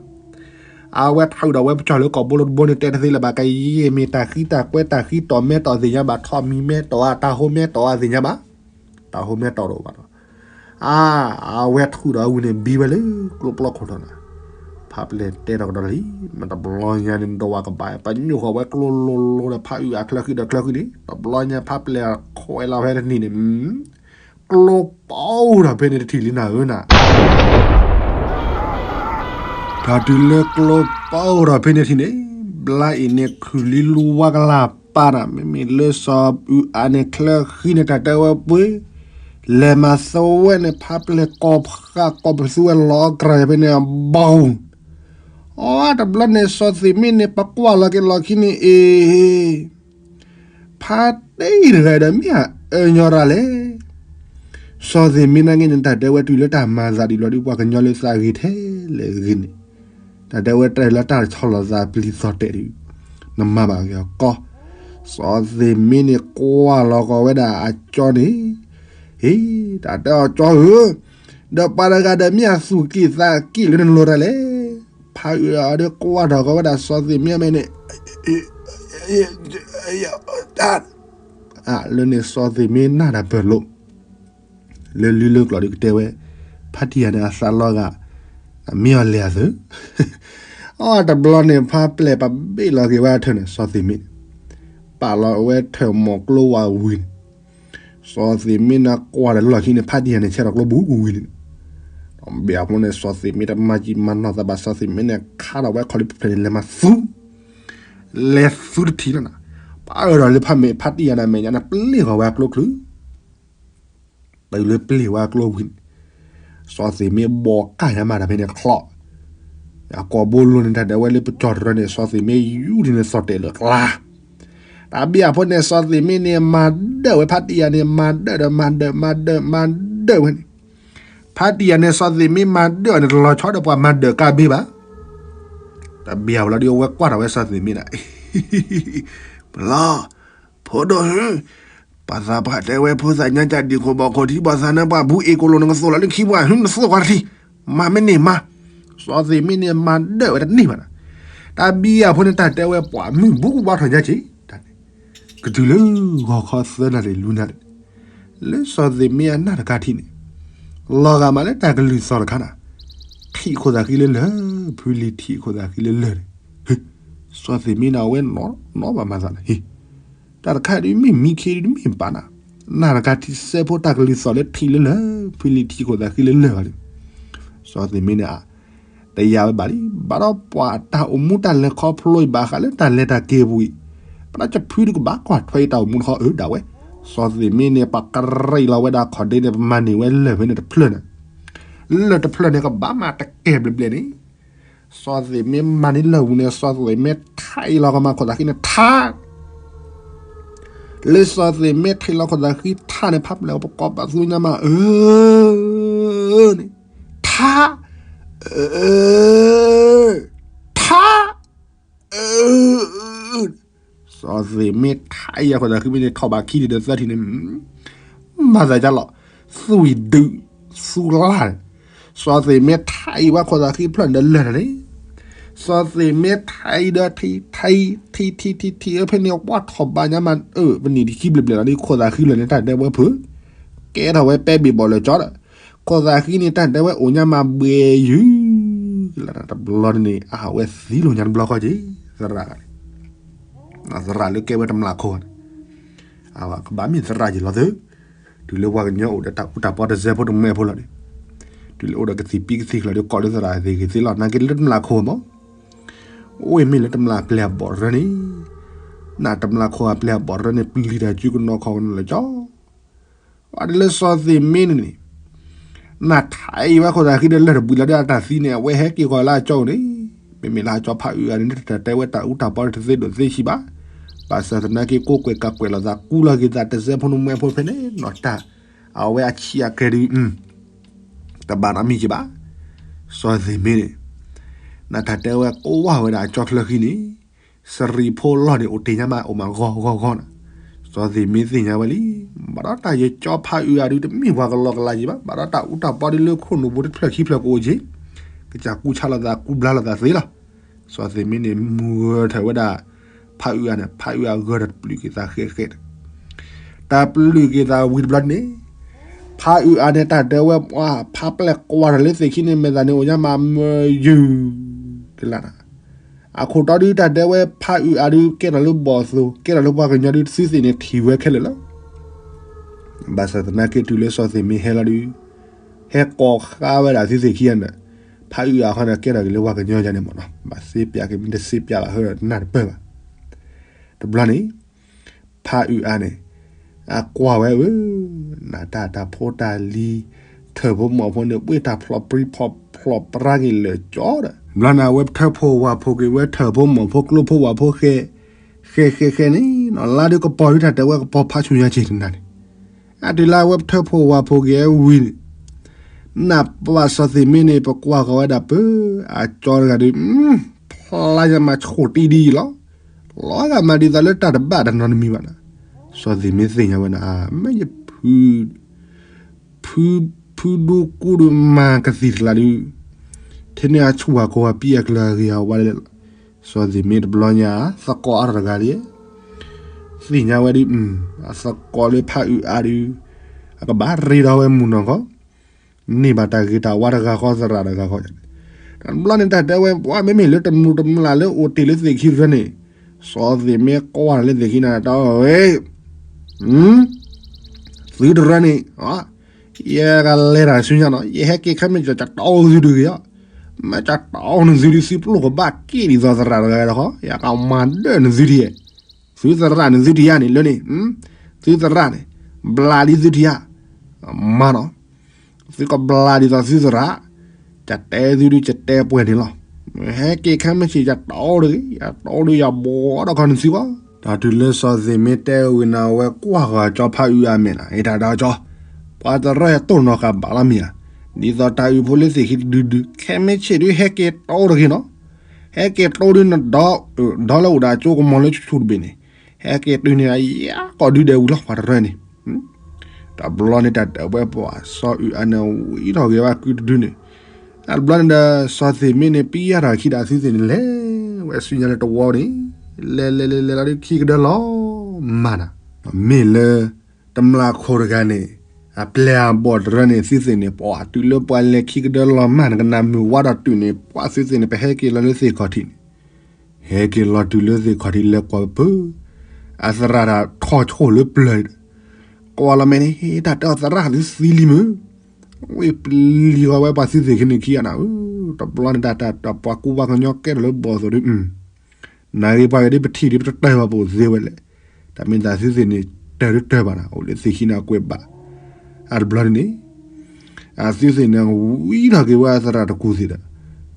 အဝဲထုးထီၣ်ဝဲပကၠီၣ်လၢကိာ်ဘိလိတဘိန့ၣ် တဲတသ့လၢၤဘၣ် ကယဲၢ်မ့ၢ်တၢ်ဃံတၢ်ကွဲတၢ်ဃံတီၢ်မဲာ်တီၢ်သ့ၣ်ညါဘၣ် ထီၣ်မံၤမဲာ်တီၢ်ဧါ တၢ်ဟိမဲာ်တီၢ်ဧါသ့ၣ်ညါဘၣ်, တၢ်ဟိမဲာ်တီၢ်တအိၣ်ဘၣ်ဒီး, အါ အဝဲထုးထီၣ်ဝံၤန့ၣ် ဘံဝဲလၢကျိပျီခိၣ်ထီၣ်နၤ, ဖးပျဲၢ်တဲထီၣ်ကဒီးလံ, မ့ၢ်တဘျီညါန့ၣ် ဒီးဝဲကဘၣ် ပညိၣ်ဃီၤဝဲကျိလိၤလိၤဒီးဖးအုးအါချၢဃံဒီးချၢဃံန့ၣ် တဘျီညါဖးပျဲၢ်ခွဲးလီၤဖဲတနံၤန့ၣ်, ကျိပီထီၣ်ဖဲန့ၣ်တထံၣ်လံနၤဧၢနၤ တၢ်တုၤလၢကျိပီထီၣ်ဖဲန့ၣ်ထံၣ်န့ၣ်, ဘျါအံၤန့ၣ်ခုၣ်လံလူဝါကလၢ်ပာ်နၤ မ့မ့ၢ်လၢစီၤအုးအါန့ၣ်ချၢဃံန့ၣ် တၢ်တဲဝဲပှ့ၤ, လဲၤမၤသဝဲန့ၣ် ဖးပျဲၢ်ကိးဖးကိးပသူဝဲလီၤကြၢးဖဲန့ၣ်အဘီ, အတဘျီန့ၣ် စီၤသ့ၣ်မ့ၢ်န့ၣ် ပကွၢ်လီၤက့ၤလီၢ်ခံန့ၣ်အ့ ဖါတံၢ်တဂၤဒီးမ့ၢ်အအၢညီရၣ်လဲၣ်. စီၤသ့ၣ်မ့ၢ်နာ်က့န့ၣ် တၢ်တဲဝဲတုၤလၢတၢ်မၤသးဒ်လီၤဒုး ပှၤကညီလၢသးဂ့ၤထဲလဲၣ်ဂ့ၤန့ၣ်, တၢ်တဲဝဲတၢ်လၢတၢ်ဆီၣ်လီၤသးပျံၤသီၣ်တဲာ်ဒုး, နမၤဘၣ်ဂ့ၤအီၤကီ, စီၤသ့ၣ်မ့ၢ်န့ၣ်ကွၢ်လီၤကီးဝဲဒၣ်အကၠီန့ၣ်, ဟ့ၣ်, တၢ်တဲအီၤကၠီဧၢ, ဒီးပှၤတဂၤဒီးမ့ၢ်အသူၣ်က့ၣ်သးက့ၣ်လၢနလိၤတၢ်လဲၣ်. ဖးအုးအါဒီးကွၢ်ထီၣ်ကီးဝဲဒၣ်စီၤသ့ၣ်မ့ၢ်အမဲာ်န့ၣ် လၢန့ၣ်စီၤသ့ၣ်မ့ၢ်နၢ်တၢ်ပၢၢ်လိာ်, လၢလုၢ်လၢကျိာ်ဒုးကတဲဝဲ, ဖါတံၢ်ယၤန့ၣ်အသးလီၤဂာ်, မ့ၢ်အီၤလဲၤအသု, အတဘျီန့ၣ် ဖါပျဲၢ်ပဘ့ၣ်လီၤက့ၤဝဲအထၢၣ်န့ၣ် စီၤသ့ၣ်မ့ၢ်န့ၣ်, ပာ်လီၤဝဲထၢၣ်မိၢ်ကျိဝဲဝံၤန့ၣ်, စီၤသ့ၣ်မ့ၢ်န့ၣ်ကွၢ်ဒီးလၢလီၢ်ခံန့ၣ် ဖါတံၢ်ယၤန့ၣ် ဆဲးထီၣ်ကျိဘူးကဝံၤန့ၣ်, ဒီးဘၣ်အဃိန့ၣ် စီၤသ့ၣ်မ့ၢ်တမၤယံာ်မၤနီၢ်သးဘၣ် စီၤသ့ၣ်မ့ၢ်န့ၣ် ခါထီၣ်ဝဲခီၣ်လံဖျၢၣ်န့ၣ် လဲၤမၤသူ လဲၤသူတထံၣ်လီၤနၤ, ပာ်အၢၣ်ဒီးလၢဖါမဲာ် ဖါတံၢ်ယၤန့ၣ် အမဲာ်ညါန့ၣ် ပလ့ၢ်ဃီၤဝဲအကျိချုး, တုၤလၢပလ့ၢ်ဝဲအကျိဝံၤန့ၣ်, စီၤသ့ၣ်မ့ၢ်ဘီးကၢ်ညါမးတၢ်ဖဲန့ၣ်ချီၣ်, အကိာ်ဘိလိၤန့ၣ် တၢ်တဲဝဲလၢပကၠီတရၢန့ၣ် စီၤသ့ၣ်မ့ယူၤဒ်န့ၣ် သီၣ်တဲာ်လၢကျါ, တၢ်ဘံၣ်အဖိန့ၣ် စီၤသ့ၣ်မ့န့ၣ် မၤဒၢၣ်ဝဲဖါတံၢ်ယၤန့ၣ် မၤဒၢၣ်ဒီး မၤဒၢၣ် မၤဒၢၣ် မၤဒၢၣ်ဝဲန့ၣ်, ဖါတံၢ်ယၤန့ၣ် စီၤသ့ၣ်မ့မၤဒၢၣ်အီၤန့ၣ် တလီၤဆီဒီးပှၤမၤဒၢၣ်ကါဘ့ၣ်ဘၣ်. တၢ်ဘံၣ်အဖိလီၤဒီး အဝဲကွၢ်ထီၣ်ဝဲစီၤသ့ၣ်မ့ဒၣ်, ပလီၤ, ဖိဒိၣ်ဧၢ, ပှၤသးပှၢ်တဲဝဲ ဖိသၣ်ညါကဒံၣ်ခိၣ်ဘီၣ်ခိၣ်ထံ ဘီၣ်သးနၢပှၤ ဘူးအ့ၣ်ကိၣ်လိၤ နကသိၣ်လီၤလၢခံပှၤ နသိၣ်ဃီတထံ, မၤမ့ၢ်န့ၢ်မၤ, စီၤသ့ၣ်မ့န့ၣ် မၤဒၢၣ်ဝဲတန့ၢ်ဘၣ်နၤ, တၢ်ဘံၣ်အဖိန့ၣ် တၢ်တဲဝဲပှၤမုၢ်ဘူးကဘါထီၣ်ညါက့ၤ, တၢ်န့ၣ် ကတုၤလၢဂီၤခီသၢနၣ်ရံၣ်လွံၢ်နၣ်ရံၣ်န့ၣ်, လၢစီၤသ့ၣ်မ့အနၢ်တကါထံၣ်န့ၣ်, လီၤဂာ်မးလၢတၢ်ကလုၢ်သီၣ်တခါနၤ, ထံၣ်ခိၣ်သးဃံလၢလၢၢ်, ဖုလံၤထံၣ်ခိၣ်သးဃံလၢလၢၢ်န့ၣ်, စီၤသ့ၣ်မ့န့ၣ်အဝဲနီၣ်နီၣ်ဘၣ်မၤသးန့ၣ်, တၢ်တခါဒ်မ့ၢ်မံခ့ဒ်မ့ၢ်ဘၣ်နၤ, နၢ်တကါထံၣ်စဲဖိတၢ်ကလုၢ်သီၣ်လၢထံၣ်လၢလၢၢ်, ဖုလံၤထံၣ်ခိၣ်သးဃံလၢလၢၢ်ဘၣ်န့ၣ်, စီၤသ့ၣ်မ့န့ၣ် တယာ်ဝဲဘၣ်လံ, ဘၣ်ဒီးပှၤတၢ်အိၣ်မူတၢ်လဲၤခီဖျိအံၤဘၣ်ဃးလၢတၢ်လဲၤတၢ်က့ၤပူၤအံၤ, ပနၢ်ကဖုဒုးကဘၣ်ကွၢ်ထွဲအံၤတၢ်အိၣ်မူတခီအၢဒၣ်ဝဲ, စီၤသ့ၣ်မ့န့ၣ် ပှၤကရံၣ်လီၤဝဲဒၣ်ခီၣ်ဒ့န့ၣ် ပမၤန့ၢ်ဝဲလၢၢ်ဖဲန့ၣ်တဖျၢၣ်န့ၣ်, လၢၢ်တဖျၢၣ်န့ၣ် ကဘၣ်မၤတကဲဘျဲးဘျဲးန့ၣ်, စီၤသ့ၣ်မ့မၤန့ၢ်လၢၢ်ဝံၤန့ၣ် စီၤသ့ၣ်မ့ထံၣ်လီၤကမၤခိၣ်သးဃံန့ၣ်ထါ လၢစီၤသ့ၣ်မ့ထံၣ်လီၤခိၣ်သးဃံထါန့ၣ် ဖးပျဲၢ်ပကိးပသူညါမး အၢ န့ၣ်, ထါ, ထါ, စီၤသ့ၣ်မ့ထံၣ်အခိၣ်သးဃံမ့ၢ်န့ၣ် ထီၣ်ဘးခံထံၣ်ဒီးသၢထံၣ်န့ၣ်, မၤသးဒ်လီၤ, သွံၣ်ဒုး, သူလၢ်န့ၣ်, စီၤသ့ၣ်မ့ထံၣ်ဝဲခိၣ်သးဃံဖျၢၣ်န့ၣ်ဒီးလၢၢ်န့ၣ်, စီၤသ့ၣ်မ့ထံၣ်ဒီးထံၣ်, ထံၣ်, ထံၣ်, ထံၣ်, ထံၣ်, ထံၣ်, ဖဲန့ၣ် ဝါထီၣ်ဘးညါမး အၢ ပနံၣ်တခံဘျဲးဘျဲးလီၤဒီး ခိၣ်သးဃံလၢာ်န့ၣ် တၢ်ဒဲဝဲဖုး, ကဲထီၣ်ဝဲပဲဘ့ၣ်ဘီၣ်လၢာ်ကၠီဒီး, ခိၣ်သးဃံန့ၣ် တၢ်ဒဲဝဲအိၣ်ညါမးဘှဲးယုၤ လၢတဘျီန့ၣ် အဝဲသံလိာ်ညါတဘျီဃီက့ၤ, သရၣ်န့ၣ်, သရၣ်လၢကဲဝဲတမျၢ်ခိၣ်န့ၣ်, အဝဲကဘၣ်မ့ၢ်သရၣ်က့ၤလီၤသု, တုၤလၢပှၤကညီအိၣ်ဒီးတၢ်အူတၢ်ပီတစဲးဖိတမှဲဖိလီၤန့ၣ်, တုၤလၢအိၣ်ဒီးကသံၣ်ပံကသံၣ်ချၢဒီး ကိးလၢသရၣ်သ့ၣ်ဂ့ၤသ့လီၤ နာ်က့လၢတမျၢ်ခိၣ်မး, အိၣ်မ့ၢ်လၢတမျၢ်ပျဲၢ်အဘီၣ်ရၢန့ၣ်, နတမျၢ်ခိၣ်အပျဲၢ်အဘီၣ်ရၢန့ၣ် ပျံၤတၢ်စုကနီၤခီကနီၤလၢာ်ကၠီ အဒ်လၢစီၤသ့ၣ်မ့န့ၣ်န့ၣ်, နထံၣ်ဝဲခိၣ်သးဃံဒီးလၢၢ်တဘှံးလီၤဒီးအတၢ်သံန့ၣ် အဝဲဟဲက့ၤဃီၤလၢအကၠီန့ၣ်, မ့မ့ၢ်လၢအကၠီဖးအုးအါန့ၣ် တၢ်တဲဝဲတၢ်အူတၢ်ပီတသ့ဒိၣ်သ့ဆံးဘၣ်, ဘၣ်ဆၣ်သနာ်က့ ကိးကွဲးကးကွဲးလိာ်သး ကူလီၤက့ၤသးတစဲးဖိနမှဲဖိဖဲန့ၣ်နီၤတၢ်, အဝဲအဆံးအကဲဒုး တဘၣ်နီတမံၤက့ၤဘၣ်. စီၤသ့ၣ်မ့န့ၣ်, နတၢ်တဲဝဲကိးဝါဝဲဒၣ်အကၠီချၢဃံန့ၣ်, စရံးဖိလီၢ်န့ၣ် အိၣ်တ့ၢ်ညါမးအိၣ်မးဂီၢ်ဂီၢ်ဂီၢ်နီၤ, စီၤသ့ၣ်မ့သ့ၣ်ညါဝဲလံ, ဘၣ်ဒီးတၢ်ယကၠီဖးအုးအါဒုးတမ့ၢ်ပှၤကလီကလီက့ၤဘၣ်, ဘၣ်ဒီးတၢ်အူတၢ်ပီဒုးလၢခိၣ်နူာ်ပူၤတဖျၢၣ်ခံဖျၢၣ်ကအိၣ်က့ၤ, ကစၢ်ကူဆါလိာ်သးကူဘျါလိာ်သးသ့လီၤ. စီၤသ့ၣ်မ့န့ၣ် မုၢ်ဂၢၢ်ထၢၣ်ဝဲဒၣ်, ဖးအုးအါန့ၣ် ဖးအုးအါဂၢၢ်တပျုးက့ၤသးဃဲးဃဲး, တၢ်ပျုးက့ၤသးဝံၤတဘျီန့ၣ်, ဖးအုးအါန့ၣ် တၢ်တဲဝဲပှၤဖးပျဲၢ်ကွၢ်ထီၣ်လၢသ့ၣ်ခံန့ၣ် မဲာ်သးန့ၣ်အိၣ်ညါမးမၢယုၤ, ကလၢ်နၤ, အခိၣ်တီဒုးတၢ်တဲဝဲဖးအုးအါဒုး ကဲထီၣ်လၢဘီၣ်သိၣ် ကဲထီၣ်လၢပှၤကညီဒုး သုသ့ၣ်န့ၣ်ထံၣ်ဝဲခဲလၢာ်လီၤ. ဘၣ်ဆၣ်သနာ်က့တုၤလၢစီၤသ့ၣ်မ့ဟဲလီၤဒုး, ဟဲကိးဃာ်ဝဲဒၣ်သုသ့ၣ်ခံဂၤန့ၣ်, ဖးအုးအါခီန့ၣ် ကဲထီၣ်က့ၤလၢပှၤကညီယၤန့ၣ်မ့ၢ်နီၤ, ဘၣ်စ့ပျးက့ၤမ့ၢ်တစ့ပျးဘၣ် ဟၢနၢ်တပၢၢ်ဘၣ်. တဘျီန့ၣ် ဖးအုးအါန့ၣ်, အကွၢ်ဝဲဧၢ, နတၢ်တၢ်ဖိတၢ်လံၤ, ထၢၣ်ဖိမီၢ်ဖိန့ၣ် ပှ့ၤတၢ်ဖျိးပြံဖျိးပြါက့ၤလၢာ်ကၠီဒီး ဘျီန့ၣ် အဝဲထၢၣ်ဖိဝၣ်ဖိက့ၤဝဲ ထၢၣ်ဖိမီၢ်ဖိကျိဖိဝၣ်ဖိဃဲ, ဃဲဃဲဃဲန့ၣ်နီၤ လါဒုးကပီၤဒုးတၢ်တဲဝဲကပီၤဖးဆူညါက့ၤတနၤန့ၣ်, အတုၤလၢအဝဲထၢၣ်ဖိဝၣ်ဖိက့ၤဝံၤန့ၣ်, နပှၤစီၤသ့ၣ်မ့န့ၣ် ပကွၢ်ဃီၤဝဲဒၣ်ပၢ, အကၠီတဂၤဒုး, ဖျါညါမးဆိၣ်တံၢ်ဒ်အံၤလီၤ. လီၤဂာ်မးဒ်သိးလၢတၢ်တဘၣ်တၢ်နီတမံၤဘၣ်နၤ, စီၤသ့ၣ်မ့သ့ၣ်ညါဝဲနၤ, မ့ၢ်ယဖု, ဖု, ဖုဒိကူဒုးမၤကသံၣ်တကျါဒုး, ထဲန့ၣ်အဆူၣ်အကိၤအပံအကျၢၤအဂ့ၤအဝါလဲၣ်လီၤ. စီၤသ့ၣ်မ့တဘျီညါ သကိးအါထီၣ်တဂၤလံ, သ့ၣ်ညါဝဲဒုး, အသကိးလၢဖးအုးအါဒုး, အကဘၣ်ရ့ဒီးဝဲမုၢ်နီၢ်ခီ န့ၢ်ဘၣ်တၢ်ဂ့ၤတၢ်ဝါတဂၤဃီသရၣ်တဂၤဃီ, တဘျီန့ၣ် တၢ်တဲဝဲပှၤမ့မ့ၢ်လၢတမူးတမျၢ်လၢအိၣ်တ့ၢ်လၢသ့ၣ်ခံတရၢန့ၣ်, စီၤသ့ၣ်မ့ကွၢ်လၢသ့ၣ်ခံန့ၣ် တၢ်ဝဲ, သုတရၢန့ၣ်, ယကလဲၤတၢ်ဆူညါနီၤ ယဟဲက့ၤခဲမ့ၢ်ကတီသုဒုးဂ့ၤဧါ, မ့ၢ်ကတီနသုဒုး သုပျိၢ်ကဘၣ်က့ၣ်ဒ်သိးသရၣ်တဂၤတခီ, ယကမၤဒၢၣ်နသုဒုး, သုသရၣ်န့ၣ်သုထံၣ်ဧါန့ၣ်လၢန့ၣ်, သုသရၣ်န့ၣ်, ဘျးလံသုထံၣ်ဧါ, မၤနီၤ, သုကဘျးဒ်သိးသုသရၣ်, ကတဲသုဒုးကတဲပှဲၤန့ၣ်လီၤ. ဟဲက့ၤခဲမုၢ်ဆ့ၣ် ယတီဒုးဂ့ၤ, ယတီဒုး ယဘီဒီးခီနစုဘီ. တၢ်တုၤလၢစီၤသ့ၣ်မ့ၢ်တဲဝံၤန့ၣ် အဝဲကွၢ်ဃီၤကၠီဖးအုးအမဲာ်နီၤ, အ့ တၢ်ဒီးကၠီ, ပှၤတရၢၢ်ဟဲတိၢ်နီၤဃာ်ဘၣ်လီၤမ့ၢ်ဧါ, ဒ်သိးတၢ်အုးဖိလၢသ့ၣ်ခံတဒုဒု, ခဲမုၢ်ဆ့ၣ်ဒုးဟဲက့ၤတီတဂ့ၤနီၤ, ဟဲက့ၤတီဒုးနဒီ, ဒီလၢအိၣ်ဒီးကၠိကမီၤလၢဆူၣ်ဆူၣ်တဘ့ၣ်န့ၣ်, ဟဲက့ၤတုၤန့ၣ် ယကိးဒုးဒဲးဝံၤလီၤ ပှၤတရၢၢ်န့ၣ် တဘျီန့ၣ် တၢ်တဲဝဲပှၤစီၤအုးအါန့ၣ် ဝံထီၣ်ဂ့ၤဝဲကုတဒုန့ၣ်, တဘျီန့ၣ်ဒီး စီၤသ့ၣ်မ့ၢ်န့ၣ် ပံယၢ်ထီၣ်ခံဒီးသုသ့ၣ်န့ၣ် လဲၤဝဲဆူညါလၢတဝီန့ၣ်, လဲၤလဲၤလဲၤလဲၤလီၤဒုး ခံကဒၢလီၤမၢ်နၤ, မ့ၢ်လၢ တမျၢ်ခိၣ်တဂၤန့ၣ် အပျဲၢ်အဘီၣ်တရၢၢ်န့ၣ် သုသ့ၣ်န့ၣ် ပှၤတုၤလၢပှၤလဲၤခံကဒၢလီၤမၢ်နၤ ကနၣ်မုာ်ဝါဒီးတုၤန့ၣ် ပှၤသုသ့ၣ်န့ၣ် ပဟဲက့ၤလီၤလၢသ့ၣ်ခီၣ်ထံးန့ၣ် ဟဲက့ၤလီၤတုၤလၢသ့ၣ်ခီၣ်ထံး လဲၤကွၢ်ပၢၢ် အသရၣ်တၢ်ထီၣ်ဆိၣ်လၢပျၢၤဒီး ကွၢ်လီၤမဲာ်န့ၣ် တၢ်တဲအီၤသရၣ်သုသံလံမုၢ်, ဝံၢ်ပျံၤဃီဝဲပှၤသုသ့ၣ်ခံန့ၣ်ခံဂၤနၤဧၢ, တဘျီန့ၣ် တၢ်တၢ်ပှၤကူပှၤကညီကဲထီၣ်လၢဘီၣ်သိၣ်ဒုး နၤဂ့ၤပှၤဂ့ၤဒ်ပထံၣ်ဒ်ပတတၢၢ်ဘၣ်ပအိၣ်သ့ဝဲလဲၣ်, တၢ်မ့ၢ်သးသုသ့ၣ်န့ၣ် တၢၢ်တတၢၢ်ဘၣ်နၤ အိၣ်လၢသ့ၣ်ခံန့ၣ်အကွဲးဘၣ်, အတဘျီန့ၣ်န့ၣ် အသုသ့ၣ်န့ၣ် ဝံထီၣ်က့ၤဝဲအသရၣ်တကူၢ်သ့ၣ်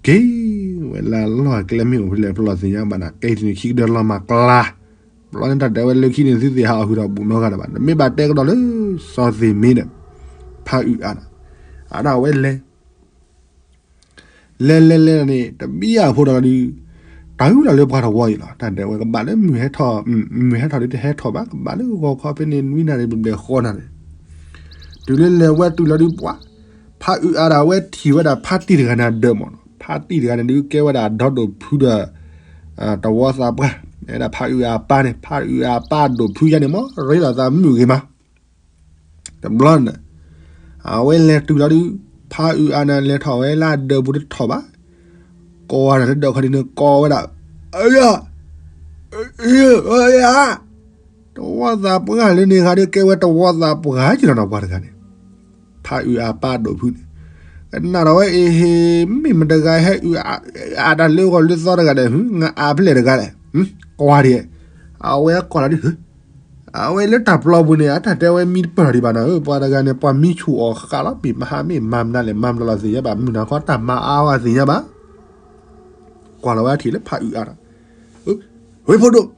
ဒီး က့ၤဝဲလၢလီၢ်ကျဲမ့ၢ်အိၣ်ဖဲလဲၣ် ပလီၢ်သ့ၣ်ညါဘၣ်နၤ ကဲထံၣ်န့ၣ်ခံကဒၢလီၤမၢ်ကျါ, ဘျီန့ၣ်တၢ်တဲဝဲလၢခံန့ၣ် သုသ့ၣ်ဟးအီၣ်ဟုၣ်ဒီးဘူးနီတဂၤဒီးဘၣ် နမ့ၢ်ဘၣ်တဲကဒီးလၢ စီၤသ့ၣ်မ့ၢ်ဒီး ဖးအုးအါဒီး အါဒီးအဝဲလဲၤ လဲၤလဲၤလဲၤန့ၣ် တဘံယၢ်ဖိဒီးလီၤဒုး တၢ်ဟုၣ်လီၤလၢပှၤတဝီအံၤလီၤ တၢ်ဒဲးဝဲကဘၣ်လၢမုၢ်ဟဲထီၣ် မုၢ်ဟဲထီၣ်ဒုးတဟဲထီၣ်ဘၣ် ကဘၣ်လၢဂီၤခီဖဲန့ၣ် နွံနၣ်ရံၣ်ဘျဲၣ်ဘျဲၣ်ဃိးနၣ်ရံၣ်, တုၤလၢလဲၤဝဲတုၤလီၤဒုးပှၤ ဖးအုးအါဒီးအဝဲထံၣ်ဝဲဒၣ်ဖးတံၢ်တဂၤန့ၣ်ဒၢးမးနီၤ ဖးတံၢ်တဂၤန့ၣ်ဒုးကဲဝဲဒၣ်ဒီဒိၣ်ဖုဒီး တဝီသးပှၢ် ဝဲဒၣ်ဖးအုးအါအပၢ်န့ၣ် ဖးအုးအါအပၢ်ဒိၣ်ဖုယါန့ၣ်မ့ၢ် ရ့လိာ်သးမုာ်ဂ့ၤမး တဘျီန့ၣ် အဝဲလဲၤတုၤလီၤဒုး ဖးအုးအါန့ၣ် လဲၤထီၣ်ဝဲလၢအဒၢးပူၤတထီၣ်ဘၣ်, ကိးဝဲဒၣ်လၢဒၢးခီဒုးန့ၣ် ကိးဝဲဒၣ် အယၤ အယၤ တဝီသးပှၢ်လၢန့ၣ်ဂၤဒုးကဲဝဲတဝီသးပှၢ်က့လီၤနီၤ ပှၤတဂၤန့ၣ်, ဖးအုးအါပၢ်ဒိၣ်ဖုန့ၣ်, ကနၣ်ဒီးဝဲအ့ဟ့ၣ် မ့ၢ်မတဂၤဟဲအုးအါတၢ်လၢဂီၤလၢသီတဂၤဒီး ငါအါဖဲလဲၣ်တဂၤလဲၣ်, ကွၢ်ဒံး, အဝဲကိးလီၤဒုး အဝဲလၢတၢ်ပျီပူၤန့ၣ် အတၢ်တဲဝဲမံတပၢၢ်လီၤဒံးဘၣ်နၤဧၢ, ပှၤတဂၤန့ၣ် ပှၤမံဆူၣ်အီၤဃာ်လီၤ မ့ၢ်မဟါမ့ၢ်မၤမနုၤလဲၣ် မၤမနုၤလီၤသ့ၣ်ညါဘၣ် မုၢ်နၤခီတၢ်မၤအါဝဲသ့ၣ်ညါဘၣ်, ကွၢ်လီၤဝဲထံၣ်လၢဖးအုးအါဒီး ဝဲဖိဒိၣ်,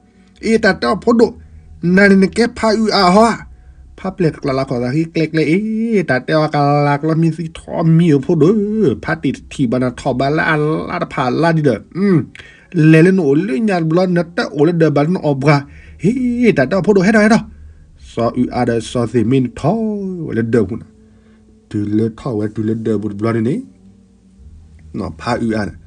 အ့ တၢ်တဲအီၤဖိဒိၣ်, နၤန့ၣ်နကဲဖးအုးအါဟီဧါ, ဖးပျဲၢ်တကျးလၢခီၣ်သးဃံကျဲကျဲအ့, တၢ်တဲအီၤကလၤကျီမံသံထီၣ်မံဧိၤဖိဒိၣ်, ဖးတံၢ်တထံၣ်ဘၣ်နၤထီၣ်ဘၣ်လၢအလါတဖၣ်လါဒံးဒီး လဲၤလၢနအိၣ်လၢညါတဘျီ နတအိၣ်လၢဒၢးဘၣ်လၢနအီၣ်ပှၤ, ဟ့ၣ် တၢ်တဲအီၤဖိဒိၣ်ဟဲထီၣ်ဟဲထီၣ်, စီၤအုးအါဒီးစီၤသ့ၣ်မ့ၢ်န့ၣ်ထီၣ်ဝဲလၢဒၢးပူၤန့ၣ်, တုၤလၢထီၣ်ဝဲတုၤလၢဒၢးပူၤတဘျီန့ၣ်န့ၣ်, ဖးအုးအါန့ၣ်,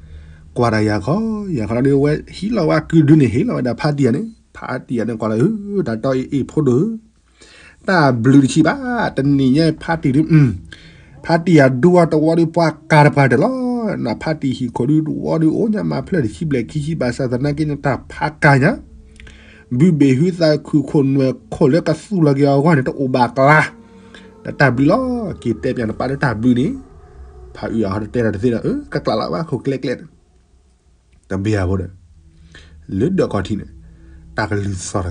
ကွၢ်ဒၣ်ယၤခီ, ယၤခီလီၤဒုးဝဲဟံးလီၤဝဲအကုဒုန့ၣ် ဟ့ၣ်လီၤဝဲဒၣ်ဖးတံၢ်အါန့ၣ်, ဖးတံၢ်အါန့ၣ်ကွၢ်လီၤ, တၢ်တဲအီၤအ့ၣ်ဖိဒိၣ် တၢ်ဘျုးတဆံးဘၣ်, တနံၤညါဖးတံၢ်ဒုး, ဖးတံၢ်အဒူအီၤတဝီဒုးပှၤကၤတပှၤတၢၢ်လီၤ, နဖးတံၢ်ဟံၣ်ခိၣ်ဒုးတဝီဒုးအိၣ်ညါမၤဖျၢၣ်တဆံဘျဲၣ်ခံဆံဘၣ်ဆၣ်သနာ်က့န့ၣ်တၢ်ဖးကၤညါ, ဘုဘ့ၣ်ဟုသးခုၣ်ခိၣ်နွဲၣ်ခိၣ်လၢကသူၣ်လီၤက့ၤအဂီၢ်န့ၣ် တအိၣ်ဘၣ်ကျါ, ဒီးတၢ်ဘျုးလီၤ, က့ၤတဲပၠးနပၢ်လၢတၢ်ဘျုးန့ၣ်, ဖး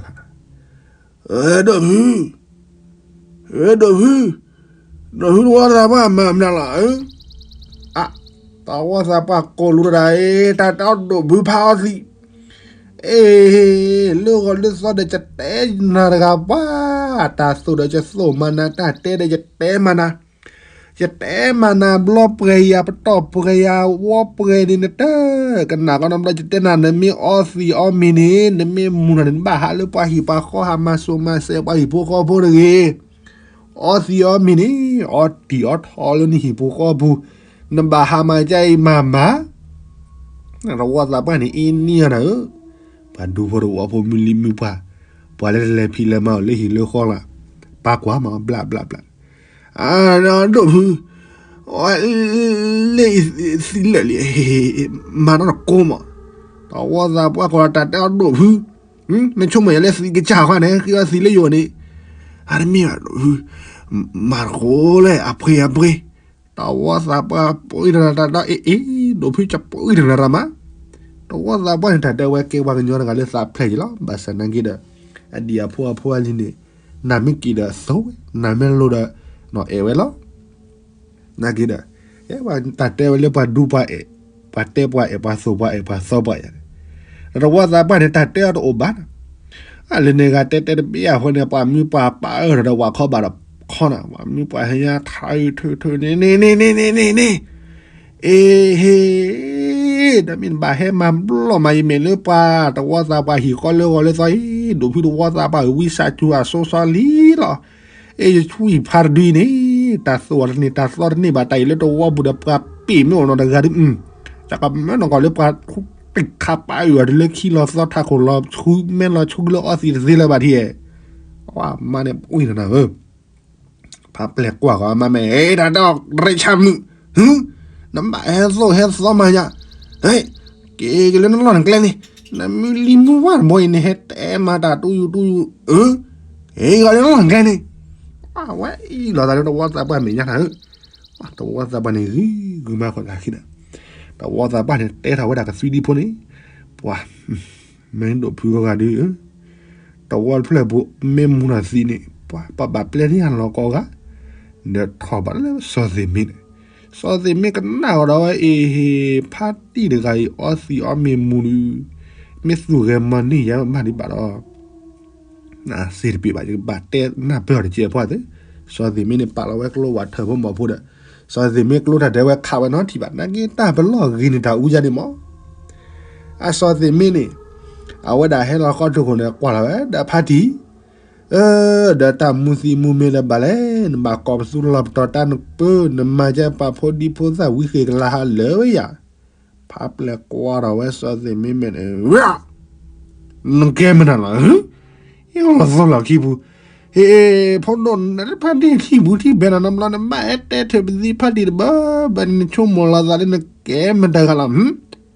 အုးအါဟီတတဲတၢ်တသ့ဒီး ကကျးလီၤဝဲခိၣ်ကျဲကျဲ တဘ့ၣ်အဖိဒီး လၢဒၢးခီၣ်ထံးန့ၣ် တၢ်ကလုၢ်သီၣ်တဂၤ, ဒိၣ်ဖု, ဒိၣ်ဖု, ဒိၣ်ဖုတဝီသးပှၢ်မၤမနုၤလီၤ, အ, တဝီသးပှၢ်ကိးလိာ်တၢ်အံၤ တၢ်တဲအီၤဒိၣ်ဖုဖးအီသံး, အ့, လၢဂီၤလၢသီဒီးယတဲနၤတဂၤပှၤ, တၢ်သိၣ်ဒီးယသိၣ်မၤနၤ တၢ်တဲဒီးယတဲမၤနၤ ယတဲမၤနၤဘျီပှဲၤယၤပတီၢ်ပှဲၤယၤဝီပှဲၤန့ၣ် နတကနၣ်ကီနီဘျီ ယတဲနၤ နမ့ၢ်အီသံးအီမ့ၤန့ၣ် နမ့ၢ်မူၤနၤန့ၣ် နဘၣ်ဟးလၢပှၤဟံၣ်ပှၤဃီ ဟးမၤစိၤမၤစဲးပှၤဟံၣ်ဖိဃီဖိတဂ့ၤ. အီသံးအီမ့ၤန့ၣ် အီတံၢ်အီထီလၢနဟံၣ်ဖိဃီဖိ, နဘၣ်ဟးမၤကါအံၤမၤမၤ တဝီသးပှၢ်န့ၣ် အ့န့ၢ်အီၤနၤဧၢ, ပှၤဒူဖိတဝီဖိမုၢ်လံမုၢ်ပှၢ်, ပှၤလၢတလဲၤဖံးလဲၤမၤအီၤလၢဟံၣ်လၢဃီလၢ်, ပၢ်ကွၢ်မၤအီၤဘျၣ်ဘျၣ်ဘျၣ်, အဒိၣ်ဖု, လၢအံၤသံလၢာ်လံ, မၤနီၢ်နကိးမး, တဝီသးပှၢ်ကိးလီၤတၢ်တဲအီၤဒိၣ်ဖု, နဆိကမိၣ်ယၤလၢသံးကစၢ်ဃီန့ၣ် ဃ့အီသံးလၢယိာ်န့ၣ်, အတမ့ၢ်ဘၣ်ဒိၣ်ဖု, မၤတကိးလၢအပှ့ၤအပှ့ၤ တဝီသးပှၢ်ပှ့ၤတနၤတၢ်ဒီး အ့ၣ်အ့ၣ် ဒိၣ်ဖုကပှ့ၤတနၤတၢ်မး, တဝီသးပှၢ်န့ၣ် တၢ်တဲဝဲကဲပှၤကညီတဂၤလၢသးဖျဲၣ်ယံၤလီၤ. ဘၣ်ဆၣ်နာ်က့ဒီး အဒံၣ်အဖိအဖိအလံၤန့ၣ် နမ့ၢ်က့ၤဒီးသိဝဲ, နမ့ၢ်လိၤဒီး အဲၣ်ဝဲလီၤ. နာ်က့ဒီး တၢ်တဲဝဲလၢပှၤဒူပှၤအဲၣ် ပှၤတဲပှၤအဲၣ်ပှၤသိၣ်ပှၤအဲၣ်ပှၤသီပှၤယၤန့ၣ်, ဒီးတဝီသးပှၢ်န့ၣ် တၢ်တဲအီၤတအိၣ်ဘၣ်နီၤ. အလၢန့ၣ်ဂၤတဲတဲတဘ့ၣ်အဃိန့ၣ် ပှၤမုၢ်ပှၤပာ်အၢၣ်ဒီးဝၤခီဘၣ်ဒီးခီနီၤ, ပှၤမုၢ်ပှၤဟဲညါထးအုးထုထုန့ၣ်န့ၣ်န့ၣ်န့ၣ်န့ၣ်န့ၣ် အ့ဟ့ ဒီးမ့ၢ်နဘၣ်ဟဲမၤဘျီၣ်မး ယမဲာ်လၢပှၤတဝီသးပှၢ်ဟံၣ်ဃီလၢဂီၤလၢသီအံၤ ဒိၣ်ဖုတဝီသးပှၢ်ဧၢ ဝံစးစူၤအစိစီလံလီၤ. အ့ ယဆူယဖါတဒုအံၤန့ၣ် တၢ်သိၣ်အီၤတန့ၢ် တၢ်သီတန့ၢ်ဘၣ် တၢ်အံၤလၢတဝီပူၤဒီးပှၤပ့ၢ်မ့ၢ်အိၣ်နီတဂၤဒု ကကမၢနကီၢ်လၢပှၤထူတံၢ်ခါပာ်အုၣ်အီၤတုၤလၢခံလီၤသီထးခိၣ်လီၤဆူ မဲလီၤဆူလၢအီသံးတသ့လၢၤဘၣ်ထံၣ်ဧါ. ဝဲမါန့ၣ်ပှံၢ်နၤနၤဧၢ ဖးပျဲၢ်ကွၢ်ဃီမါမဲာ် တၢ်ဒီးရ့ဆါမုၣ်, နဘၣ်ဟဲသိၣ်ဟဲသီမၤညါ, က့ၤက့ၤလၢနလီၢ်နကျဲန့ၣ်, နမုၢ်လံမုၢ်ဝါတဘီအံၤ နဟဲတဲမၤတၢ်တူယူတူယူ, က့ၤက့ၤလၢနလီၢ်နကျဲန့ၣ်, အဝဲအံၤလီၤသးလၢတဝီသးပှၢ်မဲာ်ညါနၤဧၢ, တဝီသးပှၢ်န့ၣ်ဂ့ၤဂ့ၤမးဃီသးခံဒီး, တဝီသးပှၢ်န့ၣ်တဲထီၣ်ဝဲဒၣ်ကသံဒံဖိန့ၣ်, ပှၤ မ့ၢ်ဒိၣ်ဖုဂီၤဂၤဒု တဝီတဖျၢၣ်ပူၤ မ့ၢ်မူထီၣ်သံန့ၣ် ပှၤပဘၣ်ပျဲထံၣ်ဟးလီၤကိးဂၤ, ဒီးထီၣ်ဘၣ်လၢစီၤသ့ၣ်မ့ၢ်န့ၣ်, စီၤသ့ၣ်မ့ၢ်ကနၣ်အီၤဒီးဝဲအ့ဟ့ ဖါတံၢ်တဂၤအံၤ အီသံးအီမ့ၢ်မူဒု, မ့ၢ်သူၣ်ဂဲၤမၤန့ၢ်ယၤဘၣ်ဒံးဘၣ်ဒီး သ့တပ့ၤဘၣ် ယကဘၣ်တဲနၢ်ပၢၢ်အီၤတကဲးဖိသ့, စီၤသ့ၣ်မ့ၢ်န့ၣ် ပာ်လီၤဝဲကျိဝးထၢၣ်ဖိမီၤဖိဒီး, စီၤသ့ၣ်မ့ၢ်ကျိတၢ်ဒဲးဝဲခးဝဲနီတထံၣ်ဘၣ် နာ်က့တၢ်ပလီၢ်ဂ့ၤန့ၣ်တၢ်အူယါန့ၣ်မီၤ, အစီၤသ့ၣ်မ့ၢ်န့ၣ်, အဝဲဒၣ်ဟဲလီၤဃီထၢၣ်ခိၣ်န့ၣ် ကွၢ်လီၤဝဲဒီးဖါတံၢ်, ဒီးတၢ်မူသံမူမ့ၢ်လၢၤဘၣ်လဲၣ် နဘၣ်ကိးပသူလီၤပတီၤတၢ်နပၢၢ် နမၤကဲပှၤဖိဒံဖိသၣ်ဝံဃ့ၢ်ကလါဟးလၢာ်ဝဲယၤ, ဖးပျဲၢ်ကွၢ်ထီၣ်ဝဲစီၤသ့ၣ်မ့ၢ်မဲာ်န့ၣ် နကဲမနုၤလီၤ, ဟ့ၣ်လီၤသီလီၤခံပူၤ, ဟ့ၣ် ဖိဒိၣ်နဖါတံၢ်ထံၣ်ပူၤထံၣ်ဘဲနၤနဘျီ နဘၣ်ဟဲတဲထၢၣ်ပသံဖါတံၢ်တဘၢဘၢန့ၣ် နဆိကမိၣ်လီၤသးလၢနကဲမတၤဂၤလီၤ,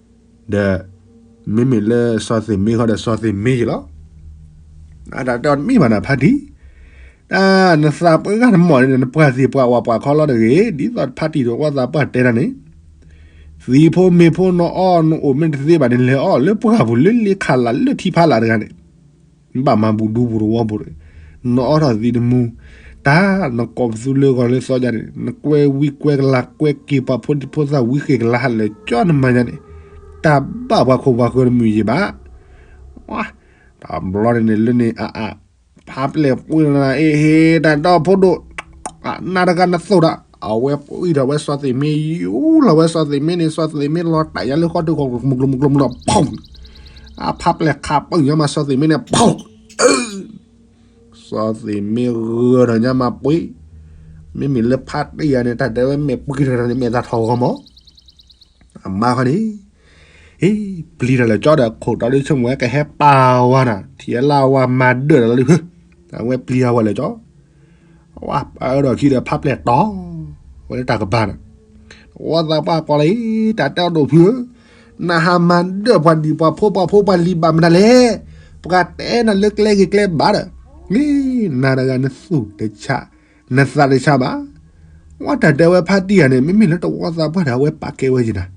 ဒီး မ့မ့ၢ်လၢစီၤသ့ၣ်မ့ၢ်ဃီဒီးစီၤသ့ၣ်မ့ၢ်ယံၤလီၤ, တၢ်တဲအီၤတမ့ၢ်ဘၣ်နၤဖါတံၢ်, တၢ်နသးပှၢ်ဂၤနမီၢ်န့ၣ် နပှၢ်သ့ၣ်ပှၢ်ဝၣ်ပှၢ်ခီလီၤတဂ့ၤ ဒ်သိးဖါတံၢ်တဝီသးပှၢ်တဲတၢ်န့ၣ် သံးဖိမ့ၢ်ဖိနအီနအိၣ်မ့ၢ်တသ့ဘၣ်န့ၣ် လဲၤအီၣ်လၢပှၢ်ပူၤလၢလ့ခးလးလၢထံဖးလးတဂၤန့ၣ်, ဘၣ်မၤဘူးဒူပူၤတဝီပူၤတဂ့ၤ, နအီထီၣ်သံးတမူ, တၢ်နကိးပသူလၢဂီၤလၢသီယါန့ၣ် နကွဲဝံကွဲကလၤကွဲက့ၤပှၤဖိဒံဖိသၣ်ဝံဃ့ၢ်ကလါဟးလၢာ် ကၠီနမၤညါန့ၣ်, တၢ်ဘၣ်ပှၤခိၣ်ပှၤဃၢၤတမုာ်ယံၤဘၣ်, တၢ်ဘျီန့ၣ်န့ၣ်လၢန့ၣ်အအါ, ဖးပျဲၢ်ပှ့ၤနၤ အ့ဟ့ၣ် တၢ်ဒီဖိဒိၣ် နၤတဂၤနသိၣ်တၢ် အဝဲပှ့ၤထီၣ်ဝဲစီၤသ့ၣ်မ့ၢ် ယူၢ်လီၤဝဲစီၤသ့ၣ်မ့ၢ်န့ၣ် စီၤသ့ၣ်မ့ၢ်လီၤတၢ်ယါလၢဃီတုၤဃီ မုၢ်ကျိၤမုၢ်ကျိၤမုၢ်ကျိၤ ဖီၣ်, အဖးပျဲၢ်ခးပၢၢ်ညါမးစီၤသ့ၣ်မ့ၢ်န့ၣ် ဖီၣ်, စီၤသ့ၣ်မ့ၢ်ဂၢၢ်ထီၣ်ညါမးပှ့ၤ, မ့မ့ၢ်လၢဖါတံၢ်ယါန့ၣ် တၢ်တဲဝဲမဲာ်ပှ့ၤထီၣ်န့ၣ် မဲာ်သၣ်ထီၣ်ဂီၤမး အမါခီန့ၣ်, ဟ့ၣ် ပျံၤတၢ်လၢာ်ကၠီဒီး ခိၣ်တီဒုဆိကမိၣ်ဝဲကဟဲပာ်ဝဲနၤ ထံၣ်အလၢအဝၤမၤဒၢၣ်တၢ်လီၤဒုး, အဝဲပျံၤအဝဲလၢာ်ကၠီ, အဝဲပၢဒီးခံဒီးဖးပျဲၢ်တီၤ, ဝဲလၢတၢ်ကပၤန့ၣ်, ဝဲသးပှၢ်ကွၢ်လၢ တၢ်တဲအီၤဒိၣ်ဖုဧၢ, နဟးမၤဒၢၣ်ပှၤဒံးပှၤဖိပှၤဖိပှၤလံၤဘၣ်မနုၤလဲၣ်, ပှၤတဲနၤလၢကျဲဂ့ၤကျဲဘၣ်ဒီး, မ့ၢ်နၤတဂၤနသူၣ်တဆး, နသးတဆးဘၣ် ဝဲတၢ်တဲဝဲဖါတံၢ်ယါန့ၣ် မ့မ့ၢ်လၢတဝီသးပှၢ်ဒီး အဝဲပာ်ကဲဝဲယံၤနၤ,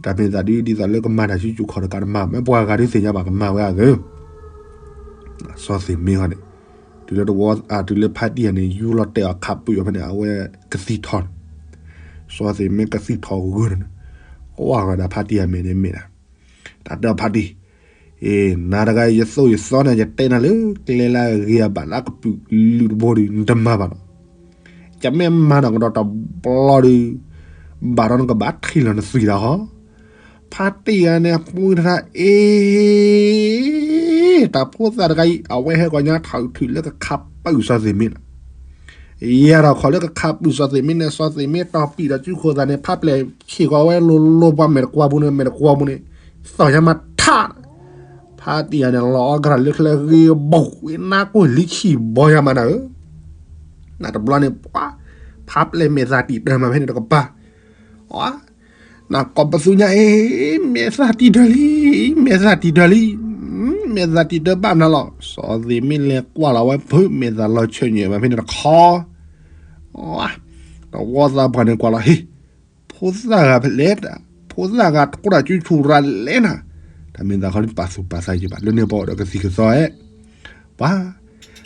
တၢ်မ့ၢ်သးဒ် ဒ်သိးလၢကမၤတၢ်ဆူကၠူခီၣ်တကးတမၤ မ့ၢ်ပှၤဂၤဒုးသ့ၣ်ညါဘၣ်ကမၤဝဲအဂ့ၢ်, စီၤသ့ၣ်မ့ၢ်ဃီန့ၣ်, တုၤလၢတဝီ တုၤလၢဖါတံၢ်ယါန့ၣ် ယူၢ်လီၤတဲာ်အီၤခးပၢၢ်အီၤဖဲန့ၣ် အဝဲကသံၣ်ထီၣ်န့ၣ်, စီၤသ့ၣ်မ့ၢ်ကသံၣ်ထီၣ်ဂၢၢ်န့ၣ်, ကွၢ်ဝဲဒၣ်ဖါတံၢ်ယါမဲာ်န့ၣ်မ့ၢ်ဒၣ်, တၢ်တဲအီၤဖါတံၢ် အ့ နၤတဂၤယသိၣ်ယသီန့ၣ် ယတဲနၤလၢကျဲလၢအဂ့ၤအဘၣ်လၢအကပုာ်လုၢ်တဘိဒီး နတမၤဘၣ်နီၤ, ယမ့ၢ်မၤနီၣ်ကဒီးတဘျီဒီး ဘၣ်ဒီးနကဘၣ်ထံၣ်လီၤနသွံၣ်တၢ်ဟီ, ဖါတံၢ်ယါန့ၣ် ပှ့ၤတၢ် အ့ တၢ်ဖိသၣ်တဂၤအံၤ အဝဲဟဲကီၢ်ညါထီၣ်ထုးလၢကခးပၢၢ်စီၤသ့ၣ်မ့ၢ်န့ၣ်, ယၤထီၣ်ခီၣ်လၢကခးပၢၢ်စီၤသ့ၣ်မ့ၢ်န့ၣ် စီၤသ့ၣ်မ့ၢ်တီၢ်ပံာ်ဒီးစုခိၣ်သးန့ၣ် ဖးပျဲၢ်ဆ့ၣ်ဃီၤဝဲလိၤလိၤပှၤမဲာ်တကွၢ်ပူၤန့ၣ် မဲာ်တကွၢ်ပူၤန့ၣ်, သီၣ်ညါမးထး ဖါတံၢ်ယါန့ၣ် လီၤအီၣ်ကရၢၢ်လၢချၢဂ့ၤဘီၣ်ဝဲနါကိၢ်လံဆံၣ်ဘီယါမးနၤဧၢ, နတဘျီန့ၣ် ပှၤ ဖးပျဲၢ်မဲာ်သၣ်တံၢ်တၢ်မးဖဲန့ၣ်တကပၤ, နကိးပသူညါအ့ မဲာ်သၣ်တံၢ်တၢၢ်လံ, မဲာ်သၣ်တံၢ်တၢၢ်လံ, မဲာ်သၣ်တံၢ်တၢၢ်ဘၣ်မနုၤလီၤ, စီၤသ့ၣ်မ့ၢ်လဲၤကွၢ်လီၤဝဲဖုး မဲာ်သၣ်လီၤဆၢၣ်ညွဲၣ်ဘၣ်ဖဲန့ၣ်တခီ, တဝီသးပှၢ်န့ၣ်ကွၢ်လီၤ ဟ့ၣ်, ဖိသၣ်ဂၤဖဲလဲၣ်, ဖိသၣ်ဂၤတကိးတၢ်စုဆူၣ်ရၤလဲၣ်နၤ, တၢ်မ့ၢ်သးခီန့ၣ်ပာ်သူၣ်ပာ်သးယံၤဘၣ် လၢန့ၣ်ပှၤအိၣ်ဒီးကသံၣ်ကသီဧဲ, ပှၤ,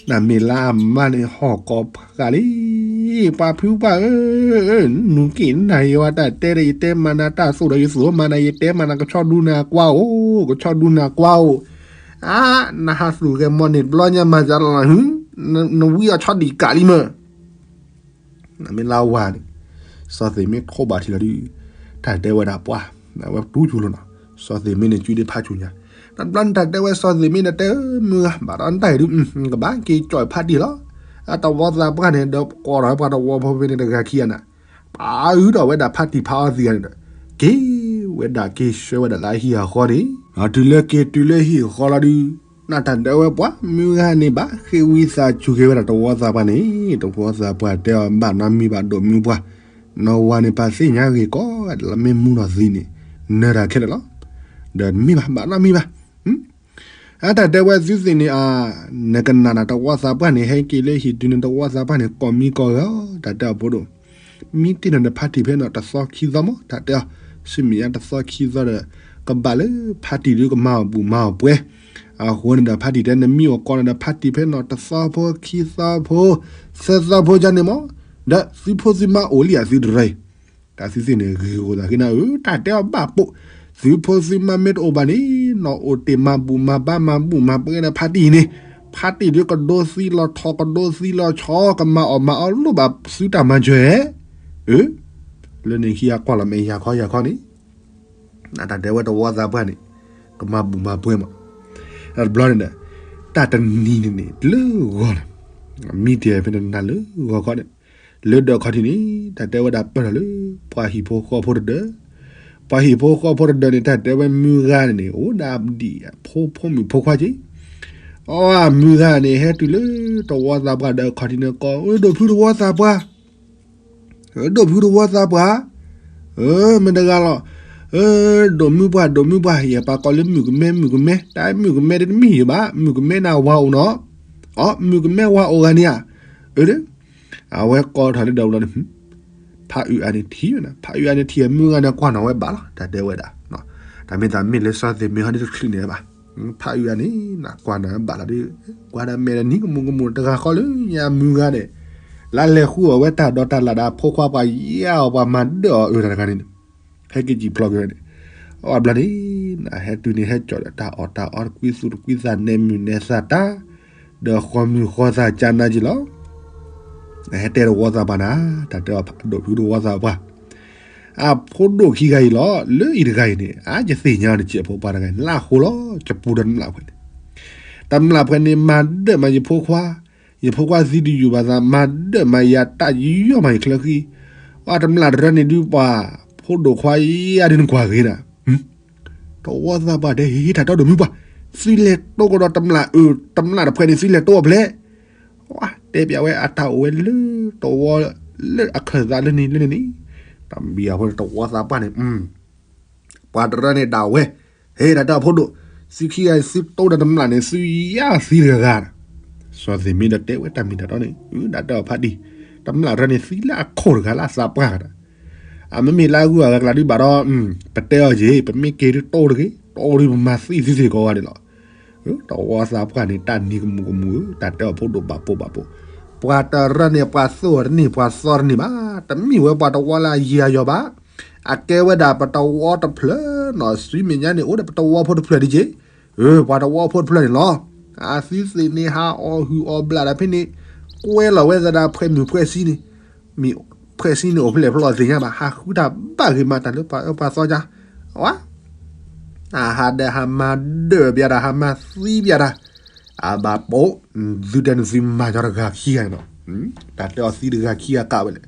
နမ့ၢ်လၢအမါန့ၣ်ဟီၣ်ကိးဖးလံ ပှၤဖုပှၢ်ဧၢ, နူၤက့ၤနၤယဝဲတၢ်တဲဒီး ယတဲမၤနၤတၢ်သိၣ်ဒီး ယသိၣ်မၤနၤ ယတဲမၤနၤ ကဆီဒူနၤကွၢ်အိၣ်, ကဆီဒူနၤကွၢ်အိၣ်, အါ, နဟးသူၣ်ဂဲၤမီၢ်န့ၣ် တဘျီညါမၤစၢ်လီၤ, နဝံအီၤဆီဒံးကးလံမၢ် နမ့ၢ်လၢဝၤန့ၣ်, စီၤသ့ၣ်မ့ၢ်ထိးဘၣ်ထံလီၤဒုး, တၢ်တဲဝဲဒၣ်ပှၢ်, အဝဲတူၢ်ကၠူၤလီၤနီၤ, စီၤသ့ၣ်မ့ၢ်န့ၣ် စုဒ့ဖးဆူညါ, တဘျီန့ၣ်တၢ်တဲဝဲစီၤသ့ၣ်မ့ၢ်န့ၣ် တဲမုၢ်ဂၤ ဘၣ်ဒီးနတၢ်အံၤဒုး, ကဘၣ်က့ၤကၠီၣ်ဖးတံၢ်လီၤ, အတဝီသးပှၢ်န့ၣ် ဒီးကိးထီၣ်ဝဲပှၤတဝီဖိဖဲန့ၣ်တဂၤခံဂၤနၤ, ပာ်အုးထီၣ်ဝဲဒၣ်ဖးတံၢ်ဖးအီသံးဂၤန့ၣ်ဒီး, က့ၤဝဲဒၣ်က့ၤဆှၢဝဲဒၣ်လၢဟံၣ်အဃီန့ၣ်, တုၤလၢက့ၤတုၤလၢဟံၣ်အဃီလီၤဒုး, နတၢ်ဒၢဝဲပှၤမုၢ်ဂၤန့ၣ်ဘၣ် ဃ့ဝံသးစူၤက့ၤဝဲဒၣ်တဝီသးပှၢ်န့ၣ်, တဝီသးပှၢ်တဲအီၤ ဘၣ်နီတမံၤဘၣ်ဒိၣ်မုၢ်ပှၢ်, နီၢ်ဝၤန့ၣ် ပသ့ၣ်ညါဂ့ၤကီး လၢမ့ၢ်မူနီၢ်သံန့ၣ်, နၢၤတၢ်ခဲလၢာ်လီၤ, ဒီးတမံၤဘၣ် ဘၣ်နီတမံၤဘၣ် အတၢ်တဲဝဲသုသ့ၣ်န့ၣ်အါ, နကနၣ်နၤတဝီသးပှၢ်န့ၣ် ဟဲက့ၤလၢဟံၣ်တုၤန့ၣ် တဝီသးပှၢ်န့ၣ် ကိးမံၤကိးဂၤအီၤ တၢ်တဲအီၤဖိဒိၣ်, မံတ့ၢ်နၤဒီးဖါတံၢ်ဖဲနီၣ်တသီခံသီမး တၢ်တဲအီၤ, ဆူမဲာ်ညါတသီခံသီဒီး ကဘၣ်လၢဖါတံၢ်ဒုးကမၤအီၣ်ဘူၣ်မၤအီၣ်ပှဲၤ, အဃိန့ၣ်ဒီးဖါတံၢ်တဲ နမံအိၣ်ကိးနၤဒီးဖါတံၢ်ဖဲနီၣ်တသီဖိခံသီဖိ, သၢသီဖိကန့ၣ်မး, ဒီးသုဖိသုမါအိၣ်လံဧါသုတရၢအံၤ တၢ်သုသ့ၣ်န့ၣ်ဂ့ၤဂီၤသးက့နၤဧၢ, တၢ်တဲအီၤဘၣ်ပိာ်, သုဖိသုမါမ့ၢ်တအိၣ်ဘၣ်န့ၣ်, နီၢ်အိၣ်တ့ၢ်မၤဘူၣ်မၤဘါမၤဘူၣ်မၤပှဲၤဒီးဖါတံၢ်န့ၣ်, ဖါတံၢ်ဒုးကဒိသံလီၤထီၣ်ကဒိသံလီၤဆီ ကမၤအီၣ်မၤအီလိၣ်ဘၣ်သုတၢ်မၤစၢၤ, အၢ, လၢန့ၣ်ခံဂၤကွၢ်လီၤမ့ၢ်ယၤခီယၤခီန့ၣ်, တၢ်တဲဝဲတဝီသးပှၢ်န့ၣ်, ကမၤဘူၣ်မၤပှဲၤမး, တဘျီန့ၣ်ဒီး, တၢ်တနံၤန့ၣ်န့ၣ် လၢဂီၤလီၤ, မံတ့ၢ်ဖဲန့ၣ်နၤလၢဂီၤခီန့ၣ်, လၢဒၢးခီထံးန့ၣ် တၢ်တဲဝဲဒၣ်ပၢၢ်ထီၣ်လၢ ပှၤဟံၣ်ဖိဃီဖိတဒၢး, ပှၤဟံၣ်ဖိဃီဖိတဒၢးန့ၣ် တၢ်တဲဝဲမုၢ်ဂၤန့ၣ်န့ၣ် အိၣ်ဒၣ်ဒံးဖိဖိမုၣ်ဖိခွါက့ၤ, အီ မုၢ်ဂၤန့ၣ် ဟဲတုၤလၢတဝီသးပှၢ်ဒီးခီထံးန့ၣ်ကိး ဒိၣ်ဖုတဝီသးပှၢ် ဒိၣ်ဖုတဝီသးပှၢ်, မ့ၢ်တဂၤလီၤ, ဒိၣ်မုၢ်ပှၢ် ဒိၣ်မုၢ်ပှၢ် ယပာ်ကိးလၢမုၣ်ကမဲ မုၣ်ကမဲ တၢ်မုၣ်ကမဲတမ့ၢ်ယဘၣ် မုၣ်ကမဲန့ၣ်ဝၤအိၣ်နီၤ, အီ မုၣ်ကမဲဝၤအိၣ်ဂၤန့ၣ်ဧါ, အၢ, အဝဲကိးထီၣ်လၢဒီးဘျီန့ၣ်, ဖးအုးအါန့ၣ်ထံၣ်ဝဲနၤ ဖးအုးအါန့ၣ်ထံၣ်မုၢ်ဂၤန့ၣ်ကွၢ်နီၤဝဲဘၣ်လီၤ တၢ်တဲဝဲဒၣ်, တၢ်မ့ၢ်သးမ့ၢ်လၢစီၤသ့ၣ်မ့ၢ်ဟီဒ်တချုးန့ၣ်ဘၣ်, ဖးအုးအါန့ၣ် နကွၢ်နၤဘၣ်လီၤဒုး, ကွၢ်ဒၣ်မဲာ်ဒီးနံၤကမူၤကမူၤတဂၤဃီလၢညါမုၢ်ဂၤန့ၣ်, လၢလဲၤဃုအီၣ်ဝဲတၢ်ဒီးတၢ်လၢ်ဒီးဖိခွါပှၤယါအီၤပှၤမၤဒၢၣ်အီၤအၢတၢ်တဂၤန့ၣ်, ဟဲက့ၤစံၣ်ဖျိးက့ၤဝဲန့ၣ်, အီၣ်ဘျီန့ၣ်, နဟဲတုၤန့ၣ်ဟဲကၠီၣ်ဒီးတၢ်အီၣ်တၢ်အီတကွံသူၣ်တကွံသး နဲမုၢ်နဲသးတၢ်, ဒီးဃီမုၢ်ဃီသးကၢနၤက့ၤလီၤ ဟဲတဲတဝီသးပှၢ်နၤ, တၢ်တဲအီၤဒိၣ်ဖုတဝီသးပှၢ်, အဖိဒိၣ်ခံဂၤအံၤလီၤ လၢအံၤတဂၤအံၤန့ၣ် အါယသ့ၣ်ညါအီၤန့ၣ် ကဲးဖိပှၢ်တဂၤအံၤ လၢအဃိလီၤ ကပူၤဒီးတမျၢ်ဖဲန့ၣ်, တမျၢ်ဖဲန့ၣ် မၤဒၢၣ်မးယဖိခွါ, ယဖိခွါသံတယုၢ်ဘၣ်သး မၤဒၢၣ်မးယၤတၢ်ယီၢ်မးယချၢဃံ, အတမျၢ်တရၢန့ၣ်ဒုးပှၤ, ဖိဒိၣ်ခွါယၤဒုးနကွၢ်ဂ့ၤနၤ တဝီသးပှၢ်တဲ ဟ့ၣ်တၢ်တီဒိၣ်မုၢ်ပှၢ်, သုလဲၤတိကဒီးတမျၢ်အၢ တမျၢ်တဖှဲးန့ၣ် သုလဲၤတိအီၤဖျဲး, တဲပျးဝဲအတၢ်အိၣ်ဝဲလၢတဝီ, လၢအခၢၣ်သးလၢန့ၣ်လၢန့ၣ်န့ၣ်, တဘံအဃိန့ၣ် တဝီသးပှၢ်န့ၣ်, ပှၤတရၢန့ၣ်ဒၣ်ဝဲ, ဟ့ၣ်တၢ်တီအဖိဒိၣ်, သုခံဂၤသုတိဒီးတမျၢ်န့ၣ် သုယါသံတဂၤဂၤ, စီၤသ့ၣ်မ့ၢ်ဒီးတဲဝဲတၢ်မ့ၢ်တၢ်တီန့ၣ်, ဒၣ်တၢ်အီၤဖးတံၢ်, တမျၢ်တရၢန့ၣ် သံလၢအခိၣ်တဂၤလၢအသးပှၢ်ဂၤဒီး အမ့မ့ၢ်လၢအဂုၤအဂၤကျါဒုးဘၣ်ဒီး, ပတဲအီၤက့ၤ ပမ့ၢ်က့ၤဒုးတိတဂ့ၤ, တိဒုးပမၤသံသုသ့ၣ်ကိးဂၤန့ၣ်လီၤ. တဝီသးပှၢ်န့ၣ် တၢ်နံၤကမူၤကမူၤဧၢ, တၢ်တဲအီၤဖိဒိၣ်ဘၣ်ပိာ်ဘၣ်ပိာ်, ပှၤတရၢန့ၣ် ပှၤသိၣ်တန့ၢ် ပှၤသီတန့ၢ်ဘၣ်, တမ့ၢ်ဝဲပှၤတဝီလၢအယံၤအယီၤဘၣ်, အကဲဝဲဒၣ်ပတဝီတဖျၢၣ်နီၤ, ဆူမဲာ်ညါန့ၣ် အိၣ်ဒီးပတဝီဖိတဖျၢၣ်ဒ်က့ၤ ပှၤတဝီဖိတဖျၢၣ်န့ၣ်လီၤ. အသုသ့ၣ်န့ၣ်ဟးအီၣ်ဟုၣ်အီၣ်ဘျၣ်ဒီးဖဲန့ၣ်, ကွဲလီၤဝဲသဒၣ်ဖှဲမုၣ်ဖှဲဆံန့ၣ်, မ့ၢ်ဖှဲဆံန့ၣ်အိၣ်ဖဲလဲၣ်ဖဲလဲၣ်သ့ၣ်ညါဘၣ်, ဟးဃုတၢ်ဘၣ်ဂ့ၤမၤတၢ်လၢပှၤအၢပှၤသီကါ, ဝါ, အဟးဒီးဟးမၤဒၢၣ်ပျးတၢ် ဟးမၤသံပျးတၢ်, အဘၣ်ပိာ်, သုတဲနသုမၤညီတဂၤခံဂၤန့ၣ်လီၤ. တၢ်တဲအီၤသံတဂၤခံဂၤကးဝဲလဲၣ်,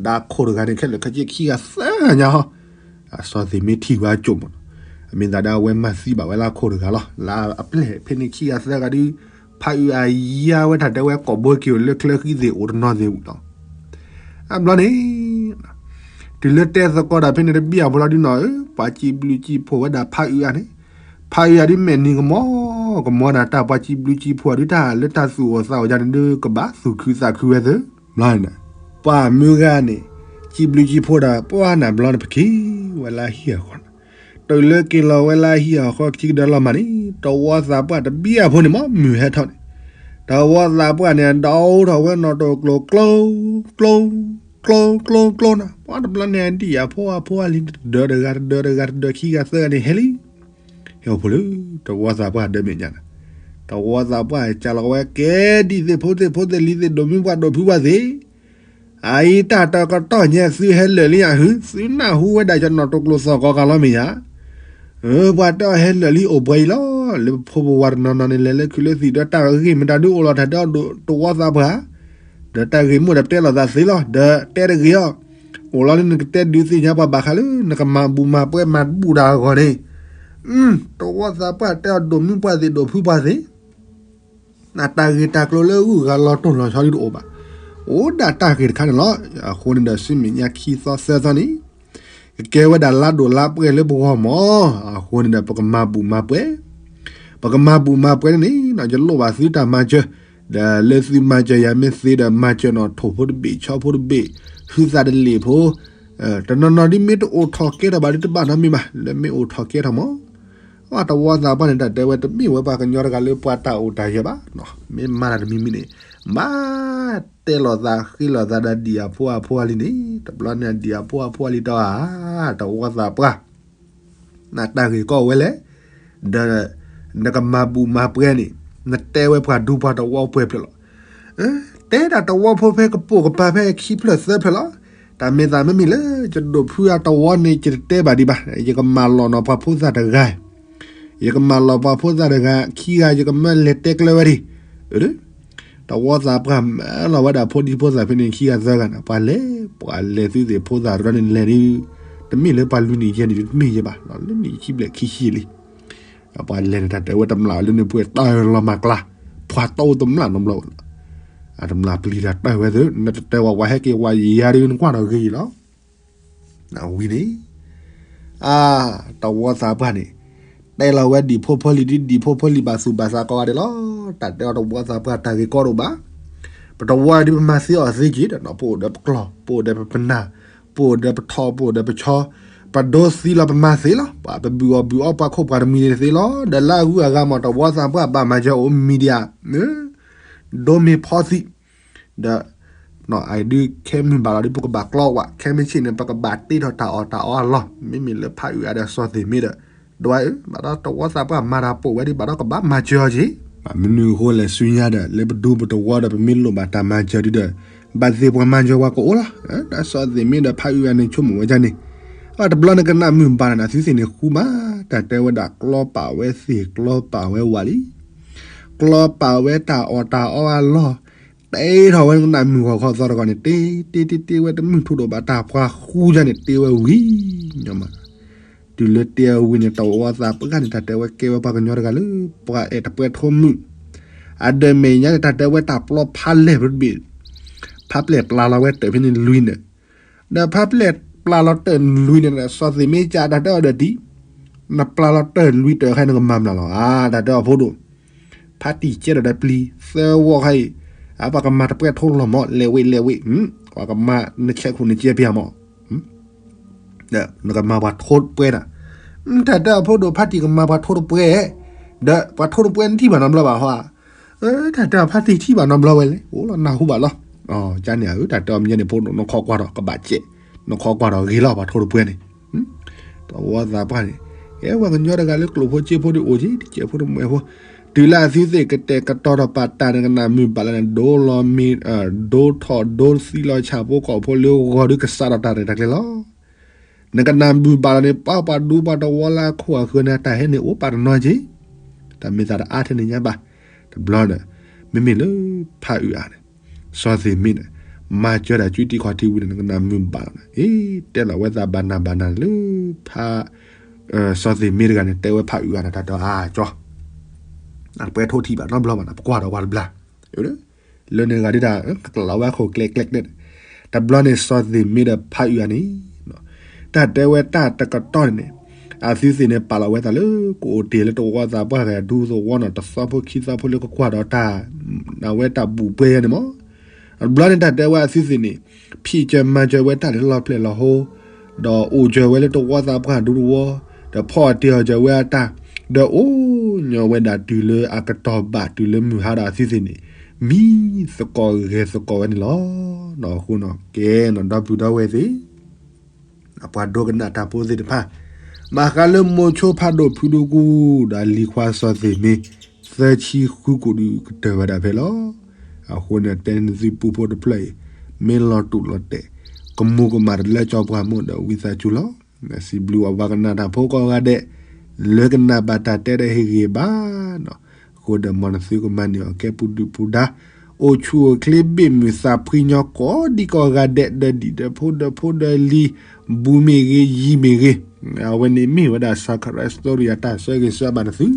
ဒၣ်ခိၣ်တဂၤန့ၣ် ခဲလၢာ်ခဲဆ့ခံဂၤသၢဂၤညါဟီ အစီၤသ့ၣ်မ့ၢ်ထံၣ်ဝဲအကၠိၣ်မး, အမ့ၢ်သးဒၣ်ဝဲမၤသံဘၣ်ဝဲလၢအခိၣ်တဂၤလီၤ, လၢအပျဲၢ်ဖဲန့ၣ်ခံဂၤသၢဂၤဒုး, ဖးအုးအါယါဝဲတၢ်တဲဝဲကိာ်ဘိက့ၤအိၣ်လၢချၢဃံသ့ၣ်အိၣ်တနီၤသ့ၣ်ဝံၤလီၤ. အဘျီန့ၣ်, တုၤလၢတဲသကိးတၢ်ဖဲန့ၣ်တဘံၣ်အဖီလာ်ဒုနီၤဧၢ, ပှၤစံးဘျုးစံးဖှိၣ်ဝဲဒၣ်ဖးအုးအါန့ၣ်, ဖးအုးအါဒုးမဲာ်နံၤကမီၤ, ကမီၤဒၣ်တၢ်ပှၤစံးဘျုးစံးဖှိၣ်အါဒုးတၢ်လၢတၢ်သူၣ်အိၣ်သးအိၣ်ယါန့ၣ်ဒုးကဘၣ်သူၣ်ခုသးခုဝဲသ့ၣ်, ဘျီန့ၣ်, ပှၤမုၢ်ဂၤန့ၣ်, စံးဘျုးစံးဖှိၣ်ဒီးပှၤနၢ်ဘျီန့ၣ် ပက့ၤဝဲလၢဟံၣ်အဃီန့ၣ်, တုၤလၢက့ၤလီၤဝဲလၢဟံၣ်အဃီခံကဒီးလီၤမးန့ၣ်, တဝီသးပှၢ်တဘံၣ်အဖိန့ၣ်မ့ၢ်မုၢ်ဟဲထီၣ်န့ၣ်, တဝီသးပှၢ်န့ၣ် ဒိးထီၣ်ဝဲနီၣ်တိၢ်ကျိၤ ကျိ ကျိ ကျိ ကျိ ကျိနီၤ, ပှၤတဘျီန့ၣ် အဒံၣ်အဖိအဖိအလံၤ တဒၢတဂၤတဒၢတဂၤ တဒၢခံဂၤသၢဂၤန့ၣ် ဟဲလံ, ဟဲအိၣ်ဖဲလၢ တဝီသးပှၢ်ဒၢမဲာ်ညါန့ၣ်, တဝီသးပှၢ်စးလီၤဝဲ ကဲဒံၣ်သ့ၣ်ဖိသ့ၣ်ဖိသ့ၣ်လံၤသ့ၣ် ဒိၣ်မုၢ်ပှၢ်ဒိၣ်ဖုပှၢ်သ့ၣ် အအံၤတၢ်တကတီၢ်ညါ သုဟဲလၢာ်လံဧါ, သုနၢ်ဟူဝဲဒၣ် ကနီၣ်တိၢ်ကျိၤသီၣ်ကီကၤလီၤမ့ၢ်ဧါ. ပှၤတဲအီၤဟဲလၢာ်လံ အိၣ်ပှဲၤအံၤလီၤ. လၢပဖိပဝၤတနီၤနီၤန့ၣ် လဲၤလၢခုးလၢသံၣ်ဒီး တၢ်ဂ့ၢ်မတၤဒုအိၣ်လီၤ တၢ်တဲအီၤဒိၣ်တဝီသးပှၢ်, ဒီးတၢ်ဂ့ၢ်မိၣ်ဒီးတဲလိာ်သးသ့လီၤ. ဒီးတဲတဂ့ၤအီၤ, အိၣ်လီၤလၢနကတဲဒုးသ့ၣ်ညါပှၤဘၣ်ဃးလၢ နကမၤဘူၣ်မၤပှဲၤမၤဘူၣ်တၢ်အဂီၢ်န့ၣ်, တဝီသးပှၢ်တဲအီၤ ဒိၣ်မုၢ်ပှၢ်သ့ၣ် ဒိၣ်ဖုပှၢ်သ့ၣ် တၢ်ဂ့ၢ်တၢ်ကျိၤလၢဂုၤဂၤလီၤတိၢ်လီၤဆီဒုတအိၣ်ဘၣ်. အိၣ်ဒၣ်တၢ်ဂ့ၢ်တခါန့ၣ်လီၤ. အဃိန့ၣ်ဒီး ဆူမဲာ်ညါခံသီသၢသီန့ၣ် ကကဲဝဲဒၣ်လါဒိၣ်လါပှဲၤလၢပဂီၢ်မး. အဃိန့ၣ်ဒီး ပကမၤဘူၣ်မၤပှဲၤ, ပကမၤဘူၣ်မၤပှဲၤန့ၣ် ယလိၣ်ဘၣ်သုတၢ်မၤစၢၤ, ဒီးလၢသုမၤစၢၤယၤမ့ၢ်သ့ဒီး မၤစၢၤနီၣ်ထိၣ်ဖိတဘ့ၣ် ဆီဖိတဘ့ၣ်, ဟုသးတလ့ၣ်ဖိ တနီၤနီၤဒ်မ့ၢ်တအိၣ်ထီၣ်ကဲထီၣ်ဘၣ်ဒ်တဘၣ်နီတမံၤဘၣ်, လၢမ့ၢ်အိၣ်ထီၣ်ကဲထီၣ်မး. အတဝီသးပှၢ်န့ၣ် တၢ်တဲဝဲတမ့ၢ်ဝဲပှၤကညီတဂၤလၢပှၤတၢ်အိၣ်တၢ်ယၢၤဘၣ်, မ့ၢ်မၤတၢ်တမံၤမံၤန့ၣ် ဘၣ်တဲလိာ်သးဃ့လိာ်သးဒီးဒံၣ်အဖိအဖိအလံၤန့ၣ်, တဘျီန့ၣ်ဒံၣ်အဖိအဖိအလံၤတၢ်ဧါ, တဝီသးပှၢ် နတၢ်ဂ့ၢ်ကီဝဲလဲၣ်, ဒီး နကမၤဘူၣ်မၤပှဲၤန့ၣ် နတဲဝဲပှၤဒူပှၤတဝီပှဲၤဖျၢၣ်လီၤ. တဲဒၣ်တဝီဖိဖဲကပိာ်ကပၤဖဲခံဖျၢၣ်သၢဖျၢၣ်လီၤ. တၢ်မ့ၢ်သးမ့မ့ၢ်လၢ ယဒိၣ်ဖုအတဝီန့ၣ် ယတတဲဘၣ်ဒံးဘၣ်, ယကမၤလီၤနီၤပှၤဖိသၣ်တဂၤ ယကမၤလီၤပှၤဖိသၣ်တဂၤ ခံဂၤယကမၢလဲၤတဲကျၢၤဝဲဒံး, တဝီသးပှၢ်မၢလီၤဝဲဒၣ်ဖိဒံဖိသၣ်ဖဲန့ၣ်ခံဂၤသၢဂၤန့ၣ် ပှၤလဲၤ ပှၤလဲၤသုသ့ၣ်ဖိသၣ်တရၢန့ၣ်လဲၤဒုး, တမ့ၢ်လၢပှၤလွံၢ်နံၣ်ယဲၢ်နံၣ်ဒုး တမ့ၢ်ယဲၢ်ဘၣ်, လၢနံၣ်ခံဘျဲၣ်ခံဆံလံ. ပှၤလဲၤန့ၣ် တၢ်တဲဝဲတမျၢ်လၢန့ၣ်ပှဲၤတၢ်လီၤမၤကျါ, ပှၤတအိၣ်တမျၢ်နီတဘျီဝဲလီၤ. အတမျၢ်ပျံၤတၢ်တဲဝဲသ့ၣ် နတတဲဝဲ ပှၤဟဲက့ၤဝဲယၤဒုး နကွၢ်ထီၣ်ဂ့ၤလီၤ. နဝံၤန့ၣ် အါ တဝီသးပှၢ်န့ၣ် တဲလီၤဝဲဒံၣ်ဖိဖိလံၤဒ် ဒံၣ်ဖိဖိလံၤဘၣ်သူၣ်ဘၣ်သးကိးဂၤဒဲးလီၤ. တၢ်တဲအီၤတဝီသးပှၢ်တၢ်ဂ့ၢ်ကီတအိၣ်ဘၣ်. ပတဝီဒ်ပမၤသ့အီၤသ့က့ၤဒီးနီၤ ပအိၣ်ဒီးပကျီၢ် ပအိၣ်ဒီးပပနၢ် ပအိၣ်ဒီးပထီၣ် ပအိၣ်ဒီးပဆီ ပဒိသံလီၤပမၤသ့လီၤ. ပှၤပဘုၣ်အီၣ်ဘုၣ်အီပှၤခိၣ်ပှၤတမံၤန့ၣ်သ့လီၤ. ဒီးလၢအဂုၤအဂၤမး တဝီသးပှၢ်ဘၣ်မၤစၢၤအိၣ် media ဒိမ့ၢ်ဖီသံး ဒီး အဒုးခဲမုၢ်ဘၣ်လီၤဒုး ပကဘၣ်ကျီဝဲ ခဲမုၢ်ဆ့ၣ်န့ၣ် ပကဘၣ်တ့ထီၣ်တၢ်အီၣ်တၢ်အီအလီၢ် မ့မ့ၢ်လၢဖးအုးအါဒီးစီၤသ့ၣ်မ့ၢ်ဒီး ဒွဲဧၢ ဘၣ်ဒီးတဝီသးပှၢ်မၤတၢ်ပိာ်ဝဲဒံး ဘၣ်ဒီးကဘၣ်မၤစၢၤအီၤက့ၤ ဘၣ်မနုၤအဃိလဲၣ် ဆူညါဒီး လၢပဒူပတဝီဒီး ပမ့ၢ်လိၣ်ဘၣ်တၢ်မၤစၢၤဒုဒီး ဘၣ်သ့ၣ်ပှၤမၤစၢၤပှၤကအိၣ်လီၤ. တၢ်စီၤသ့ၣ်မ့ၢ်ဒီးဖးအုးအါန့ၣ် ဆိကမိၣ်ဝဲဒ်န့ၣ် အတဘျီန့ၣ် ကနၣ်မုၢ်ဘၣ်န့ၣ် အသုသ့ၣ်န့ၣ်ဃူမး တၢ်တဲဝဲဒၣ် ကျီပာ်ဝဲသ့ၣ် ကျီပာ်ဝဲဝးလံ ကျီပာ်ဝဲတၢ်အီၣ်တၢ်အီအလီၢ် တ့ထီၣ်ဝဲနကနၣ်မုၢ်ဂီၤခီသီတဂီၢ်န့ၣ် တ့တ့တ့တ့ဝဲတမုၢ်ထူၣ်ဒိၣ်ဘၣ်တၢ်ပှၤဃူယါန့ၣ် တ့ဝဲဝံၤ ညီမး တုၤလၢတ့အဝံၤန့ၣ် တဝီသးပှၢ်န့ၣ် တၢ်တဲဝဲကဲဝဲပှၤကညီတဂၤလၢ ပှၤအဲၣ်တပွဲထိမုၢ် အဒၢးမဲာ်ညါန့ၣ် တၢ်တဲဝဲတၢ်ပျီဖးလဲၢ်ဖဲတဘ့ၣ် ဖးပျဲၢ်ပျၢ်လီၤဝဲတၢၢ်ဖဲန့ၣ်လွံၢ်န့ၣ် ဒီးဖးပျဲၢ်ပျၢ်လီၤတၢၢ်လွံၢ်န့ၣ် စီၤသ့ၣ်မ့ၢ်ကးတၢ်တဲအီၤဒီးတံၢ် နပျၢ်လီၤတၢၢ်လွံၢ်တၢၢ်ခါနကမၤမနုၤလီၤ အါ တၢ်တဲအီၤဖိဒိၣ် ဖါတံၢ်ကဲထီၣ်ဒီးပျံၤ သၢဝီခါအံၤ အပှၤကမၤတပွဲထိလီၤမး လဲၤဝ့ၤလဲၤဝ့ၤ ပှၤကမၤနဆဲးခိၣ်နကဲပယၤမး နကမၤပှၤထိတပွဲနၤ တၢ်တဲအီၤဖိဒိၣ် ဖါတံၢ်ကမၤပှၤထိတပွဲ ဒီးပှၤထိတပွဲနထံၣ်ဘၣ်နီတဘျီဘၣ်ဟီဧါ တၢ်တဲအီၤဖါတံၢ်ထံၣ်ဘၣ်နီတဘျီဝဲလဲၣ် အိၣ်လီၤနၢ်ဟူဘၣ်လီၤ ကန့ၣ်ဧါ တၢ်တဲအီၤမ့ၢ်န့ၣ်ဖိဒိၣ် နခီကွၢ်ဒီး ကဘၣ်စဲး နခီကွၢ်ဒီးဂ့ၤလီၤ ပှၤထိတပွဲန့ၣ် တဝီသးပှၢ်န့ၣ် ကဲပှၤကညီတဂၤလၢကျိာ်ဖိစ့ဖိဒုးအိၣ်က့ၤ တစဲးဖိတမှဲးဖိ တုၤလၢအသုသ့ၣ်ကတဲာ်ကတီၤထီၣ်ပာ်တၢ်န့ၣ် ကနၣ်မုာ်ဘၣ်လၢန့ၣ် ဒိလီၤမ့ၢ် ဒိထီၣ်ဒိသံလီၤဆၣ်ဖိကီၢ်ဖိလၢဂီၤဒုးကစးထီၣ်တၢ်ရဲၣ်တၢ်ကျဲၤလီၤ နကနၣ်မုာ်ဘၣ်လီၤန့ၣ် ပှၤပှၤဒူပှၤတဝီလၢအခိၣ်အဃၢၤန့ၣ် တၢ်ဟဲန့ၣ်အိၣ်ပာ်တနီၤက့ၤ တၢ်မ့ၢ်သးတအါထဲန့ၣ်ညါဘၣ် တဘျီဒီး မ့မ့ၢ်လၢဖးအုးအါန့ၣ် စီၤသ့ၣ်မ့ၢ်န့ၣ် မၤစၢၤတၢ်ကၠူတံခီၣ်ထံးဝံၤန့ၣ် နကနၣ်မုာ်ဘၣ်လီၤန့ၣ် အ့ တဲလီၤဝဲသးဘၣ်နၤဘၣ်နၤလၢ ဖး စီၤသ့ၣ်မ့ၢ်တဂၤန့ၣ် တဲဝဲဖးအုးအါန့ၣ် တၢ်တဲအါကၠီ အပှဲၤထိထံၣ်ဘၣ်နီတဘျီဘၣ်န့ၣ် ပကွၢ်ဒီးပှၤတဘျါ လၢန့ၣ်ဂၤဒ်တၢ် ကကျးလီၤဝဲအခိၣ်ကျဲကျဲကျဲန့ၣ် တဘျီန့ၣ် စီၤသ့ၣ်မ့ၢ်ဒီးဖးအုးအါန့ၣ် တၢ်တဲဝဲတၢ်တကတီၢ်န့ၣ်န့ၣ် အသုသ့ၣ်န့ၣ် ပာ်လီၤဝဲသးလၢ ကအိၣ်တ့ၢ်လၢတဝီသးပှၢ်ဂၤဒူသဝီနီၤ တသီဖိခံသီဖိလၢကကွၢ်ဒီးတၢ် အဝဲတၢ်ဘူၣ်ပှဲၤယဲန့ၣ်မး တဘျီန့ၣ် တၢ်တဲဝဲအသုသ့ၣ်န့ၣ် ဖံးစၢၤမၤစၢၤဝဲတၢ်လၢလီၤဖျဲၣ်လီၤဟိ ဒီးအိၣ်စၢၤဝဲလၢတဝီသးပှၢ်ဒူတဝီ ဒီးဖီၣ်အတ့ၢ်အီၤစၢၤဝဲအတၢ် ဒီးအိၣ်ညီဝဲဒၣ်တုၤလၢအကတီၢ်ဘၣ်တုၤလၢမုၢ်ဟါဒီးအသုသ့ၣ်န့ၣ် မံသကိးဂဲၤသကိးဝဲန့ၣ်လီၤ. အဃိန့ၣ် ကဲနီၤ ဒီပုၢ်ဒီဝဲၢ်သ့ၣ် ပှၤဒိကနၣ်တၢ်ဖိသ့ၣ်တဖၣ်, မၤဃါလၢမိၤဆိဖးဒိၣ်ဖုဒိၣ်ကူဒီးလံၤခွါစီၤသ့ၣ်မ့ၢ် သၢဆံဃုကိးဒုးကတၢၢ်ဝဲဒၣ်ဖဲလီၤ. အဃိန့ၣ် တဲနသုပူဖိတဖျၢၣ်အံၤ မ့ၢ်လီၤတူာ်လီၤတဲာ် ကမူၤကမၣ်တလၢကၠီပှၤမိၢ်ဒီးဝံသးစူၤလီၤ. စံးဘျုးအဝဲကနၣ်တၢ်ဖိကိးဂၤဒဲး လၢကနၣ်ဘၣ်တၢ်တဲဒီးဟ့ၣ်ဂ့ၤဘၣ်နီၤ. အဃိဒီးမ်နသုကမၤန့ၢ်အီၤကဲ ပူၤဒုၣ်ပူၤဒါ အိၣ်ဆူၣ်အိၣ်ချ့ ဘ့ၣ်မုၢ်သးဖှံညီ ကိးဒံကိးဂၤဒဲး ဒီးဒံၣ်ဒီးဖိဒီးဖိဒီးလံၤ ဘူးမ့ၢ်ဂ့ၤ ယံၤမ့ၢ်ဂ့ၤ, အဝဲန့ၣ်မ့ၢ်ဝဲဒၣ် Sacred Story အတၢ်ဆၢဂ့ၤဆၢဝါဘၣ်နသု.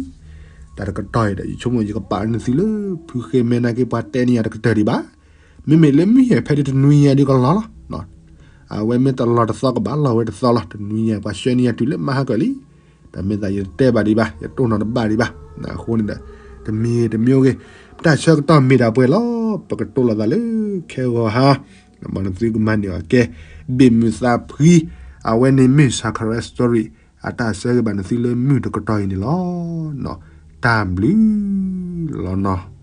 တၢ်တကတီၢ်အံၤဒီး ယဆိကမိၣ်ယကပာ်နသုလၢ ဖုဃ့မဲနာ်က့ ပှၤတဲန့ၢ်ယၤတကတၢၢ်ဒံးဘၣ်. မ့မ့ၢ်လၢမုၢ်ဟဲဖဲဒၣ်တနွံညါဒုးကလီၤလီၤ. အဝဲမ့ၢ်တလီၤတသီကဘၣ်လီၤဝဲတသီလီၤ. တနွံညါပှၤဆှၢန့ၢ်ယၤတုၤလၢမဟါကၢၢ်လံ. တၢ်မ့ၢ်သးယတဲဘၣ်ဒံးဘၣ် ယတိၢ်နီၣ်တဘၣ်ဒံးဘၣ်. အဃိန့ၣ်ဒီး တမံၤတမံၤဂ့ၤ တၢ်ဆၢကတီၢ်မ့ၢ်ဒၣ်ပှဲၤလီၤ. ပကတိၤလိာ်သးလၢခဲဂီၤဟါ မ်နသုကမၤန့ၢ်အီၤကဲ ဘ့ၣ်မုၢ်သးဖှံ အဝဲန့ၣ်မ့ၢ် Sacred Story အတၢ်ဆၢဂ့ၤဘၣ်နသုလၢမုၢ်တကတီၢ်အံၤန့ၣ်လီၤ. တၢ်ဘျုးလီၤနီၤ.